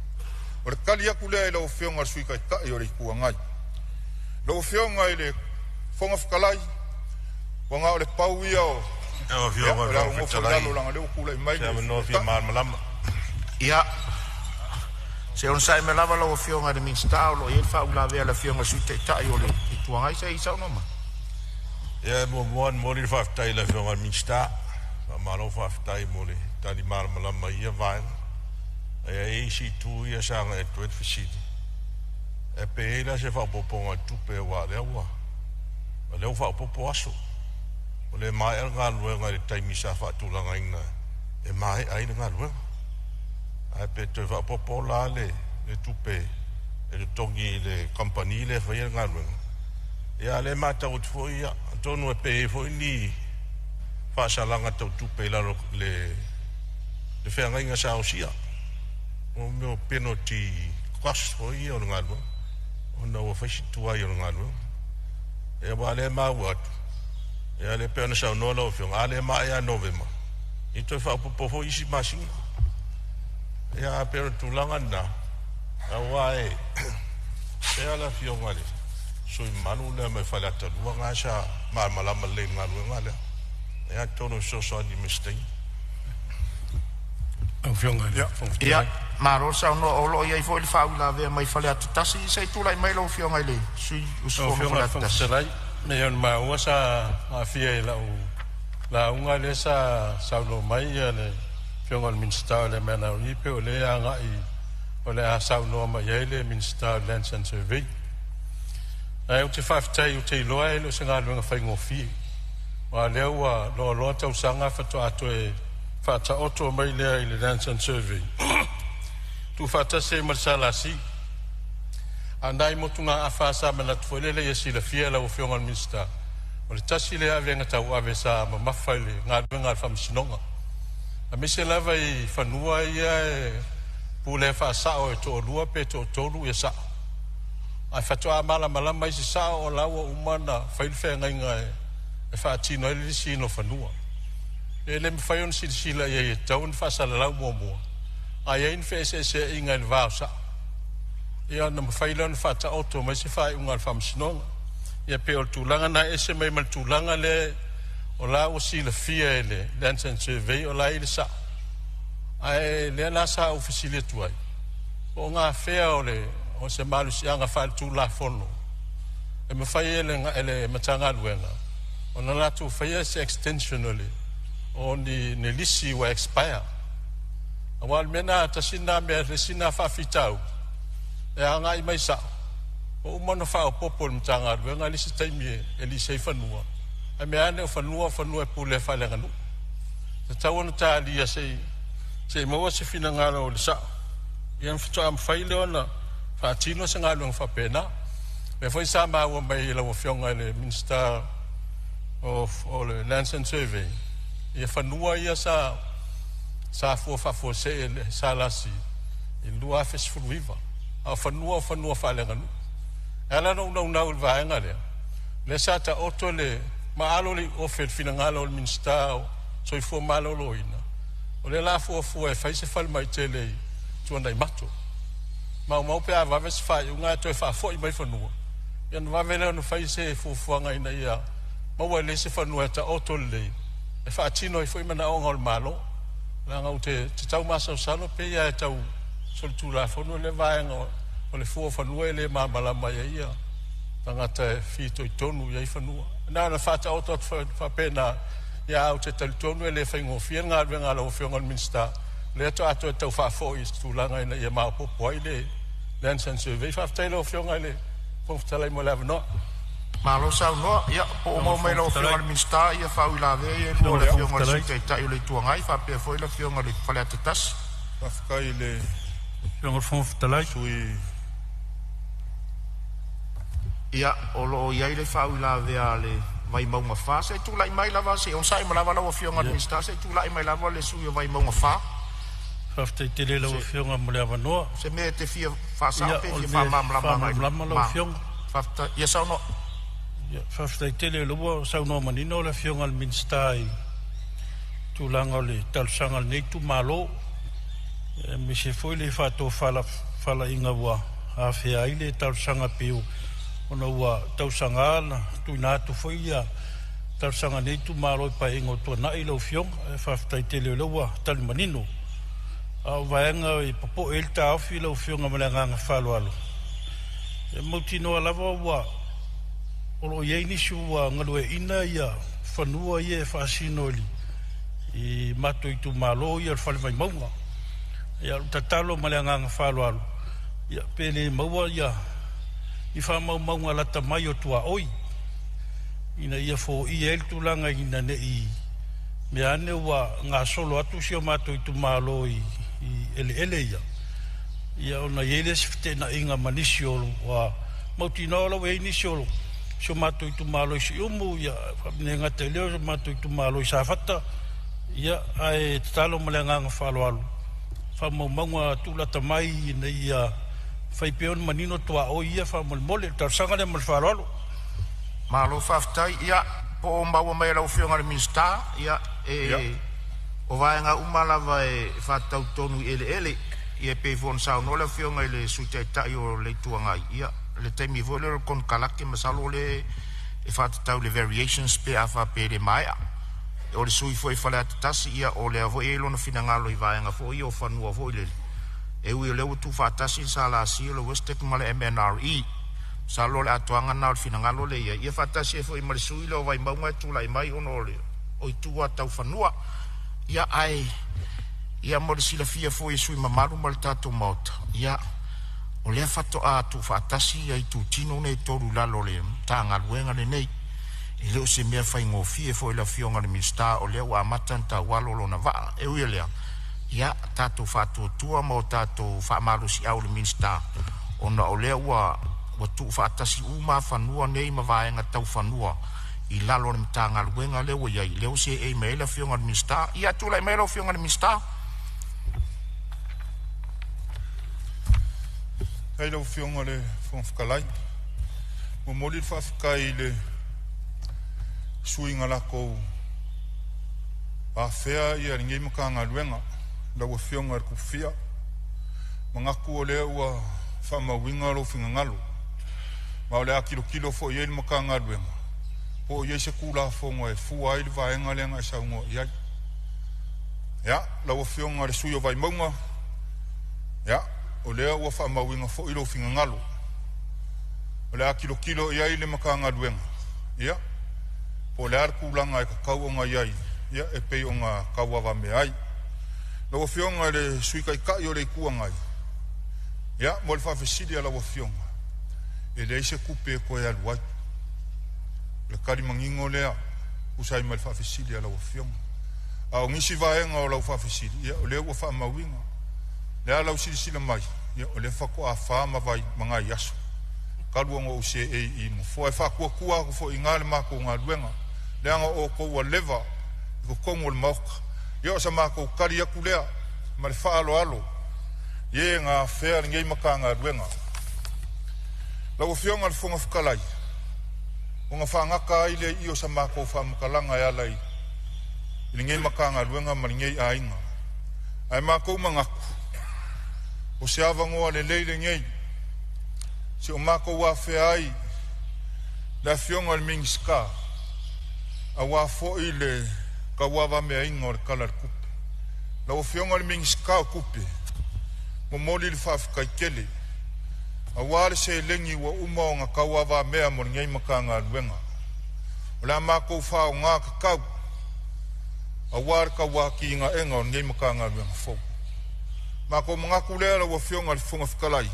O le tali atu lea i lau Afioga i le Sui Taitai o le Itu Agai. Lau Afioga i le Fofoga Fetalai, ua na o le pau ia o Lau Afioga i o le le a Fofoga ou nofo i Fetalai, lalo leaga o lea ua tulai mai se le avanoa Sui fia Taitai. malamalama. Ia, se i onosai mai lava lau Afioga i le Minisita, o lo o i ai le faauilavea a le Afioga i le Sui Taitai o le Itu Agai. Se i saunoa mai. Ia, e muamua ona momoli le faafetai i le Afioga i le Minisita. Faamalo faafetai mo le tali malamalama i ia vaega. Ae i ai isi itu ia sa agai atu ai le fesili. E pe i ai la se faaopoopoga o le tupe aua o lea ua faaopoopo aso. O le maea le galuega i le taimi sa faatulagaina e maea ai le galuega. Ae pe toe faaopoopo la le tupe e totogi i le kamupani lea e faia le galuega. Ia, a o lea e matau atu foi, ia, atonu e pe i ai foi ni faasalaga tau tupe i lalo le feagaiga sa osia. O mea o penalty cost foi ia o le galuega, ona ua fai si tuai o le galuega. Ia, aua o lea e maua atu, ia, lea pei ona saunoa lau Afioga, a le maea ia Novema, ia toe faaopoopo foi isi masina. Ia, ae pei o le tulaga lena, aua e pei le Afioga i le sui mamalu lea mai Faleata 2 na sa malamalama lelei i le galuega lea. Ia, atonu e fesoasoani mai se taimi. Lau Afioga i le Fofoga Ia, Fetalai. malo le saunoa, o lo o i ai foi le faauilavea mai Faleata 1. Se i tulai mai lau Afioga i le sui Lau usufono Afioga i le Faleata Fofoga 1. Fetalai, me ona maua sa aafia i lau lauga lea sa saunoa mai ia le Afioga i le Minisita o le MNRE pe o lea agai o le a saunoa mai ai le Minisita o Lands and Survey. Ae ou te faafetai ou te iloa e le o se galuega faigofie. Aua o lea ua loaloa tausaga faatoa toe faataoto mai lea i le Lands and Survey tuufaatasi ai ma le SLC. A o nai motugaafa sa manatu foi lele ia silafia e lau Afioga i le Minisita, o le tasi lea avega tauave sa mamafa i le galuega a le Faamasinoga, aemaise lava i fanua ia e pulea faasao e toalua pe toatolu ia sao. Ae faatoa malamalama isi sao o la ua uma ona fai le feagaiga e faatino ai le lisiina o fanua. E le mafai ona silasila i ai e tatau ona faasalalau muamua, a i ai ni feeseeseaiga i le va o sao, ia ona mafai lea ona faataoto mai se faaiuga a le Faamasinoga. Ia pei o le tulaga na e ese mai ma le tulaga lea O la ua silafia e le Lands and Survey o la e i le sao. Ae lea la sa ou fesili atu ai, po o gafea o le o se malosiaga faaletulafono e mafai e le, e le Matagaluega ona latou faia se extension o le o ni, ni lisi ua expire. Aua o le mea na tasi na mea le isi na faafitauli e agai mai sao, ua uma ona faaopoopo e le Matagaluega le isi taimi e lisi ai fanua, ae mea ane o fanua o fanua e pulea faaleaganuu. Tatau ona talia se i maua se finagalo o le sao, ia ona faatoa mafai lea ona faatino se galuega faapena. Lea foi sa maua mai i lau Afioga i le Minisita o le Lands and Survey, ia fanua ia sa fua faafuasei e le SLC i le 2019, a o fanua o fanua faaleaganuu. E ala ona ou naunau i le vaega lea, lea sa taoto le maalo le ofe i le finagalo o le Minisita o Soifua Maloloina, o lea la fuafua e fai se falemai tele i Tuanaimato. Maumau pe a vave se faaiuga ae toe faafoi mai fanua, ia ona vave lea ona fai se fuafuaga ina ia maua e le se fanua e taoto lelei e faatino ai foi manaoga o le Malo. Leaga ou te tau masalosalo pe ia e tau solitulafono le vaega o le fua o fanua e le malamalama ai ia tagata e fitoitonu i ai fanua. Na ona faataoto atu faapena, ia ou te talitonu e le faigofie le galuega a lau Afioga i le Minisita, lea faatoa toe tau faafoi i se tulaga ina ia maopoopo ai le Lands and Survey. Faafetai lau Afioga i le Fofoga Fetalai mo le avanoa. Malo saunoa. Ia, po o maua mai lau Afioga i le Minisita ia faauilavea ia e lua, le Afioga i le Sui Taitai o le Itu Agai faapea foi le Afioga i le Faleata 1. Faafetai i le Afioga i le Fofoga Fetalai. sui. Ia, o lo o i ai le faauilavea a le Vaimauga 4. Se i tulai mai lava, se i onosai ma lava lau Afioga i le Minisita, se i tulai mai lava le sui o Vaimauga 4. Faafetai tele i lau Afioga mo le avanoa. Se mea e te fia faasao Ia, pe o le fia mea faamalamalama agai faamalamalama lau Afioga. Faafetai. Ia saunoa. Ia, faafetai tele o lea ua saunoa manino le Afioga i le Minisita i tulaga o le talosaga a lenei itumalo, aemaise foi le faatofalaiga ua afea ai le talosaga pei ona ua tausaga na tuuina atu foi ia talosaga a lenei itumalo i paeaiga o tuanai lau Afioga. Faafetai tele o lea ua tali manino. A o vaega e popoe ai le taofi lau Afioga ma le agaga faaaloalo, e mautinoa lava ua o lo o i ai nisi ua galueaiina ia fanua ia e faasino i matou itumalo ia o le Fale Vaimauga. Ia, o le tatalo ma le agaga faaaloalo, ia pe le maua ia ni faamaumauga lata mai o tuaoi ina ia foia ai le tulaga ina ne i mea ane ua gasolo atu si o matou itumalo i eleele ia, ia ona i ai lea se feteenaiga ma nisi o ua mautinoa o la ua i ai nisi o si o matou itumalo i Siumu, ia le gata i lea o si o matou itumalo i Safata, ia ae tatalo ma le agaga faaaloalo faamaumauga tuulata mai ina ia fai pea ona manino tuaoi ia faamolemole. O le talosaga lea ma le faaaloalo. Malo faafetai. Ia, po o maua mai e lau Afioga i le Minisita, ia e o vaega uma lava e faatatau tonu i eleele. Ia e pei foi ona saunoa le Afioga i le Sui Taitai o le Itu Agai, ia le taimi foi lea o le konekarate masalo lea e faatatau i le variations pe a faapea e le maea. O le sui foi Faleata 1, ia o lea foi e i ai lona finagalo i vaega foi ia o fanua foi lele. E ui o lea ua tuufaatasi le SLC o le Westec ma le MNRE. Masalo o le atoaga lena o le finagalo lea e i ai. Ia faatasi ai foi ma le sui lea o Vaimauga e tulai mai ona o le o itu tau fanua. Ia ae ia mo le silafia foi e sui mamalu ma le tatou Maota, ia o lea faatoa tuufaatasi ia itutino nei e tolu i lalo o le Matagaluega lenei. E le o se mea faigofie foi le Afioga i le Minisita o lea ua amata ona taualo lona vaa. E ui o lea, ia tatou faatuatua ma o tatou faamalosiau i le Minisita ona o lea ua tuufaatasi uma fanua nei ma vaega tau fanua i lalo o le Matagaluega lea ua i ai, lea ua seei mai ai le Afioga i le Minisita. Ia tulai mai lau Afioga i le Minisita. Faafetai lau Afioga i le Fofoga Fetalai. Momoli le faafetai i le sui na latou afea ia lenei Matagaluega, lau Afioga i le Tupufia. Manatu o lea ua faamauina lou finagalo, ma o le a tilotilo foi i ai le Matagaluega Po o i ai se Tulafono e fua ai le vaega lea na e saunoa i ai. Ia, lau Afioga i le sui usufono o Vaimauga, ia, o lea ua faamauina foi lou finagalo. O le a tilotilo i ai le Matagaluega, ia, po o le a le tulaga e tatau ona i ai, ia, e pei ona tauavamea ai. Lau Afioga i le Sui Taitai o le Itu Agai, ia, mo le faafesili a lau Afioga, e leai se tupe e toe alu ai. O le tali manino lea e tusa ai ma le faafesili a lau Afioga. A o nisi vaega o lau faafesili, ia o lea ua faamauina. O le a lau silasila mai, ia o lea faatoa 4 ma nai aso talu ona ou seei i le nofoa. E faatuatua atu foi i ina le matou galuega, leaga o outou ua leva i totonu o le Maota. Ia o sa matou tali atu lea ma le faaaloalo i e na afea lenei Matagaluega. Lau Afioga i le Fofoga Fetalai, ona faagata ai lea i i o sa matou faamatalaga e ala i lenei Matagaluega ma lenei aiga. Ae matou manatu, o se avanoa lelei lenei, se o matou afea ai le Afioga i le Minisita, aua foi le tauavameaina o le Tala o le Tupe. Lau Afioga i le Minisita o Tupe, momoli le faafetai tele aua le seleni ua uma ona tauavamea mo lenei Matagaluega. O le a matou faaaoga tatau aua le tauatiaeina o lenei Matagaluega fou. Matou manatu lea lau Afioga i le Fofoga Fetalai,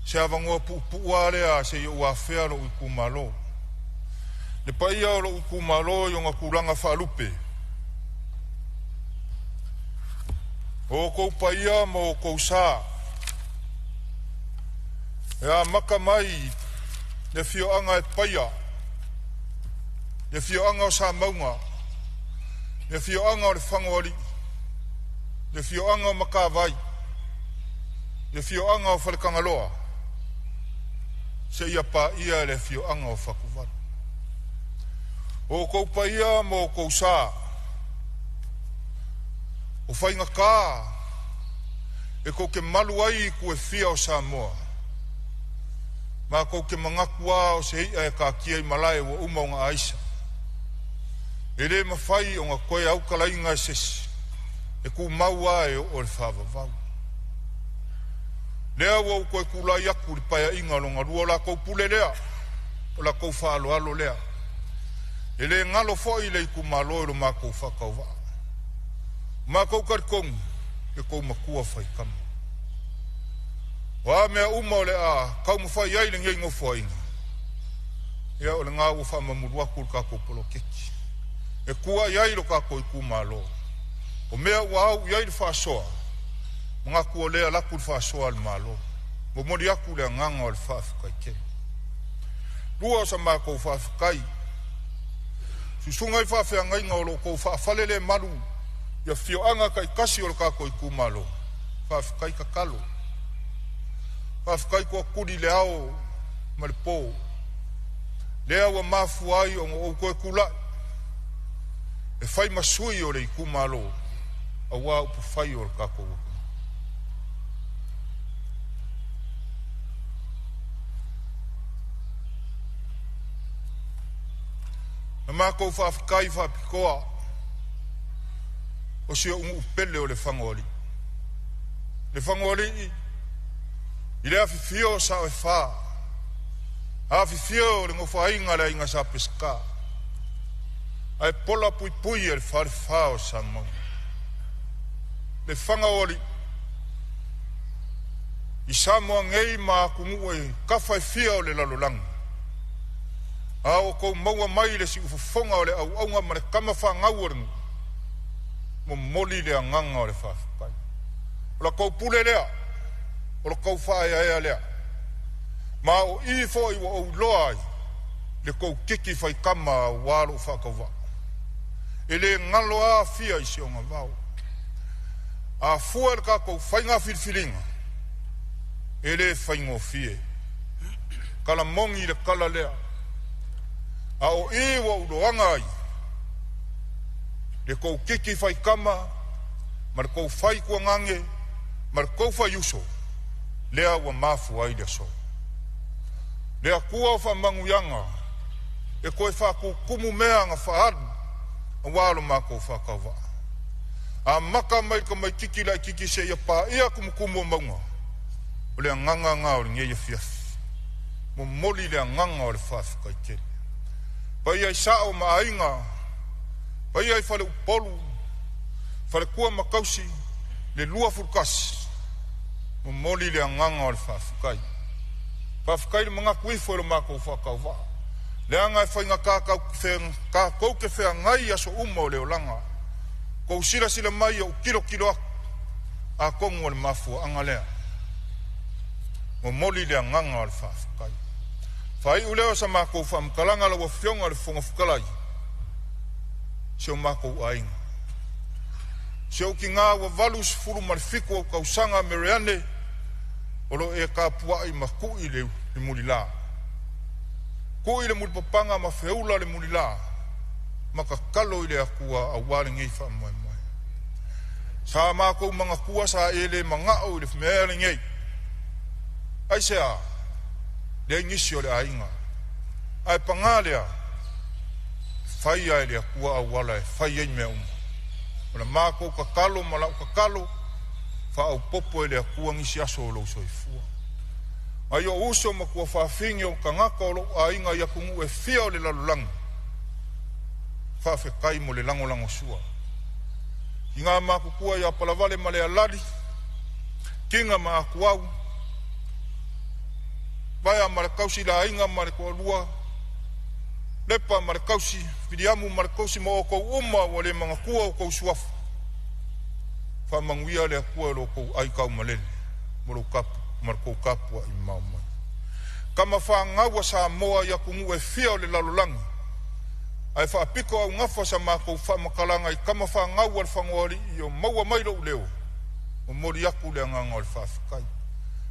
se avanoa puupuu lava lea se i ou afea lou itumalo. Le paia o lou itumalo i ona tulaga faalupe, o outou paia ma outou sa, e amata mai le afioaga e Paia, le afioaga o Samauga, le afioaga o Lefagaoalii, le afioaga o Matavai, le afioaga o Faletagaloa, seia paia le afioaga o Fatuvalu. O outou paia ma outou sa, o faigata e tou te malu ai i itu e fia o Samoa. Matou te manatu lava o se i'a e taatia i malae ua uma ona aisa. E le mafai ona toe autalaina e se isi, e tumau lava e oo i le faavavau. Lea ua ou toe tulai atu i le Paeaiga lona lua, o la outou pule lea, o la outou faaaloalo lea. E le galo foi le itumalo i lo matou faatauvaa. O matou talitonu le tou matua faitama. O a mea uma o le a taumafai ai lenei nofoaiga, ia o lena ua faamamulu atu le tatou poloketi e tua i ai lo tatou itumalo. O mea ua au i ai le faasoa, manatu o lea laku le faasoa a le Malo. Momoli atu le agaga o le faafetai tele. Lua o sa matou faafetai, susuga i faafeagaiga o lo o tou faafalelemalu i afioaga taitasi o le tatou itumalo, faafetai tatalo, faafetai toatuli i le ao ma le po. Lea ua mafua ai ona ou toe tulai e fai ma sui o le itumalo aua upufai o le tatou atunuu. Na matou faafetai faapitoa o si ou nuu pele o Lefagaoalii. Lefagaoalii i le afifio o sao e fa, afifio o le nofoaiga a le aiga Sa Peseta, ae pola puipui e le falefa o Samauga. Lefagaoalii i Samoa nei ma atunuu e tafa e fia o le lalolagi, a o outou maua mai le siufofoga o le auauga ma le tama fanau o le nuu, momoli le agaga o le faafetai. O la tou pule lea, o la tou faaeaea lea, ma o i foi ua ou iloa ai le tou tiki faitama aua lou faatauvaa. E le galo a Afia i si ona vao. A fua i le tatou faiga filifiliga, e le faigofie. Kalamogi le kala lea, a o i ua ou loaga ai le tou tiki faitama ma le tou faituagage ma le tou faiuso, lea ua mafua ai le aso. Le Atua o faamanuiaga E toe faakukumu mea aga faaalu auā lo makou faatauvaa. Amata mai i le tamaititi laititi seia paia tumutumu o mauga. O le agaga lena o lenei afiafi. Momoli le agaga o le faafetai tele. Paia i sao ma aiga, paia i faleupolu, faletua ma tausi, le 21, momoli le agaga o le faafetai. Faafetai le manatu ifo i lo matou faatauvaa, leaga e faigata tatou te feagai i aso uma o le olaga. Tou silasila mai ou tilotilo atu, atonu o le mafuaaga lea. Momoli le agaga o le faafetai. Faaiu lea o sa matou faamatalaga lau Afioga i le Fofoga Fetalai, si o matou aiga. Si ou tinā ua 87 ou tausaga Mereane, o lo o e tapuai ma tui le mulila. Tui le mulipapaga ma feula le mulila ma tatalo i le Atua aua lenei faamoemoe. Sa matou manatua sa e le manao i le mea lenei. Aisea? Leai nisi o le aiga. Ae paga lea, faia e le Atua auala e fai ai mea uma. O la matou tatalo ma lau tatalo, faaopoopo e le Atua nisi aso o lou soifua. Nai ou uso ma tuafafine o tagata o lou aiga i atunuu e fia o le lalolagi, faafetai mo le lagolagosua. Tina matutua ia Palavale ma Lealali, Tiga ma Atuau, Vaea ma le tausi le aiga ma le toalua, Lepa ma le tausi, Viliamu ma le tausi ma outou uma ua le manatua outou suafa. Faamanuia le Atua i lo outou aitaumalele ma lou tapu ma le tou tapuai mamao mai. Tama fanau a Samoa i atunuu e fia o le lalolagi, ae faapito augafa sa matou faamatalaga i tama fanau a le Lefagaoalii o maua mai lou leo, momoli atu le agaga o le faafetai.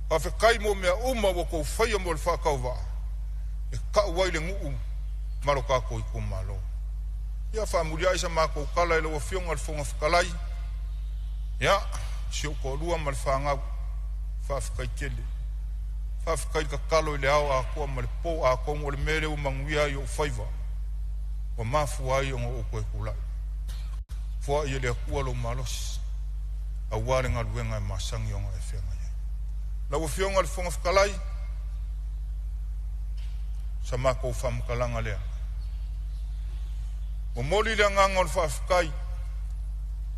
Faafetai mo mea uma ua outou faia mo le faatauvaa e tau ai le nuu ma lo tatou itumalo. Ia faamuliai sa matou tala i lau Afioga i le Fofoga Fetalai, ia si ou toalua ma le fanau, faafetai tele. Faafetai tatalo i le ao atoa ma le po, atonu o le mea lea ua manuia ai ou faiva, ua mafua ai ona ou toe tulai. Foai e le Atua lou malosi, aua le galuega e masani ona e feagai ai. Lau Afioga i le Fofoga Fetalai, sa matou faamatalaga lea. Momoli le agaga o le faafetai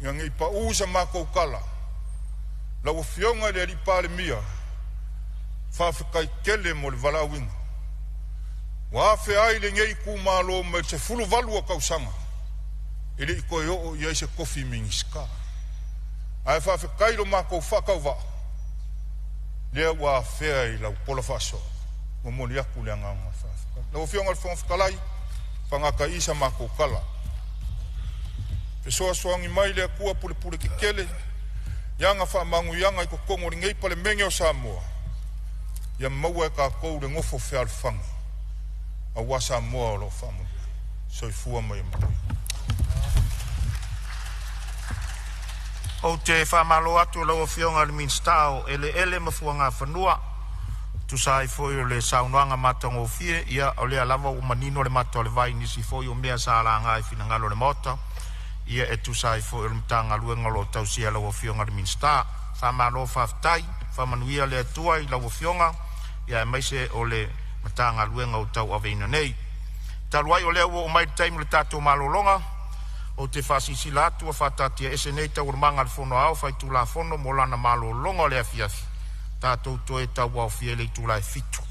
ina nei pau sa matou tala. Lau Afioga i le Alii Palemia, faafetai tele mo le valaauina. Ua afea ai lenei itumalo mai le 18 o tausaga e le i toe oo i ai se tofi Minisita. Ae faafetai lo matou faatauvaa lea ua afea i lau pola faasoa. Momoli atu le agaga o le faafetai. Lau Afioga i le Fofoga Fetalai, fagata'i sa matou tala. Fesoasoani mai le Atua pulepule tetele i aga faamanuiaga i totonu o lenei Palemene o Samoa, ia maua e tatou le nofo fealofani aua Samoa o lo o faamanuia. Soifua ma ia manuia. Ou te faamalo atu i lau Afioga i le Minisita o Eleele ma Fuagafanua, tusa ai foi o le saunoaga matagofie. Ia o lea lava ua manino le mata o le vai i nisi foi o mea sa laga i finagalo o le Maota, ia e tusa ai foi o le Matagaluega o lo o tausia e lau Afioga i le Minisita. Faamalo faafetai, faamanuia le Atua i lau Afioga, ia aemaise o le Matagaluega ua tauaveina nei. Talu ai o lea ua oo mai le taimi o le tatou malologa, ou te faasilasila atu ua faataatiaese nei Taualumaga a le Fono Aoao Faitulafono mo lana malologa o le afiafi. Tatou toe tauaofia i le itula e 7:00.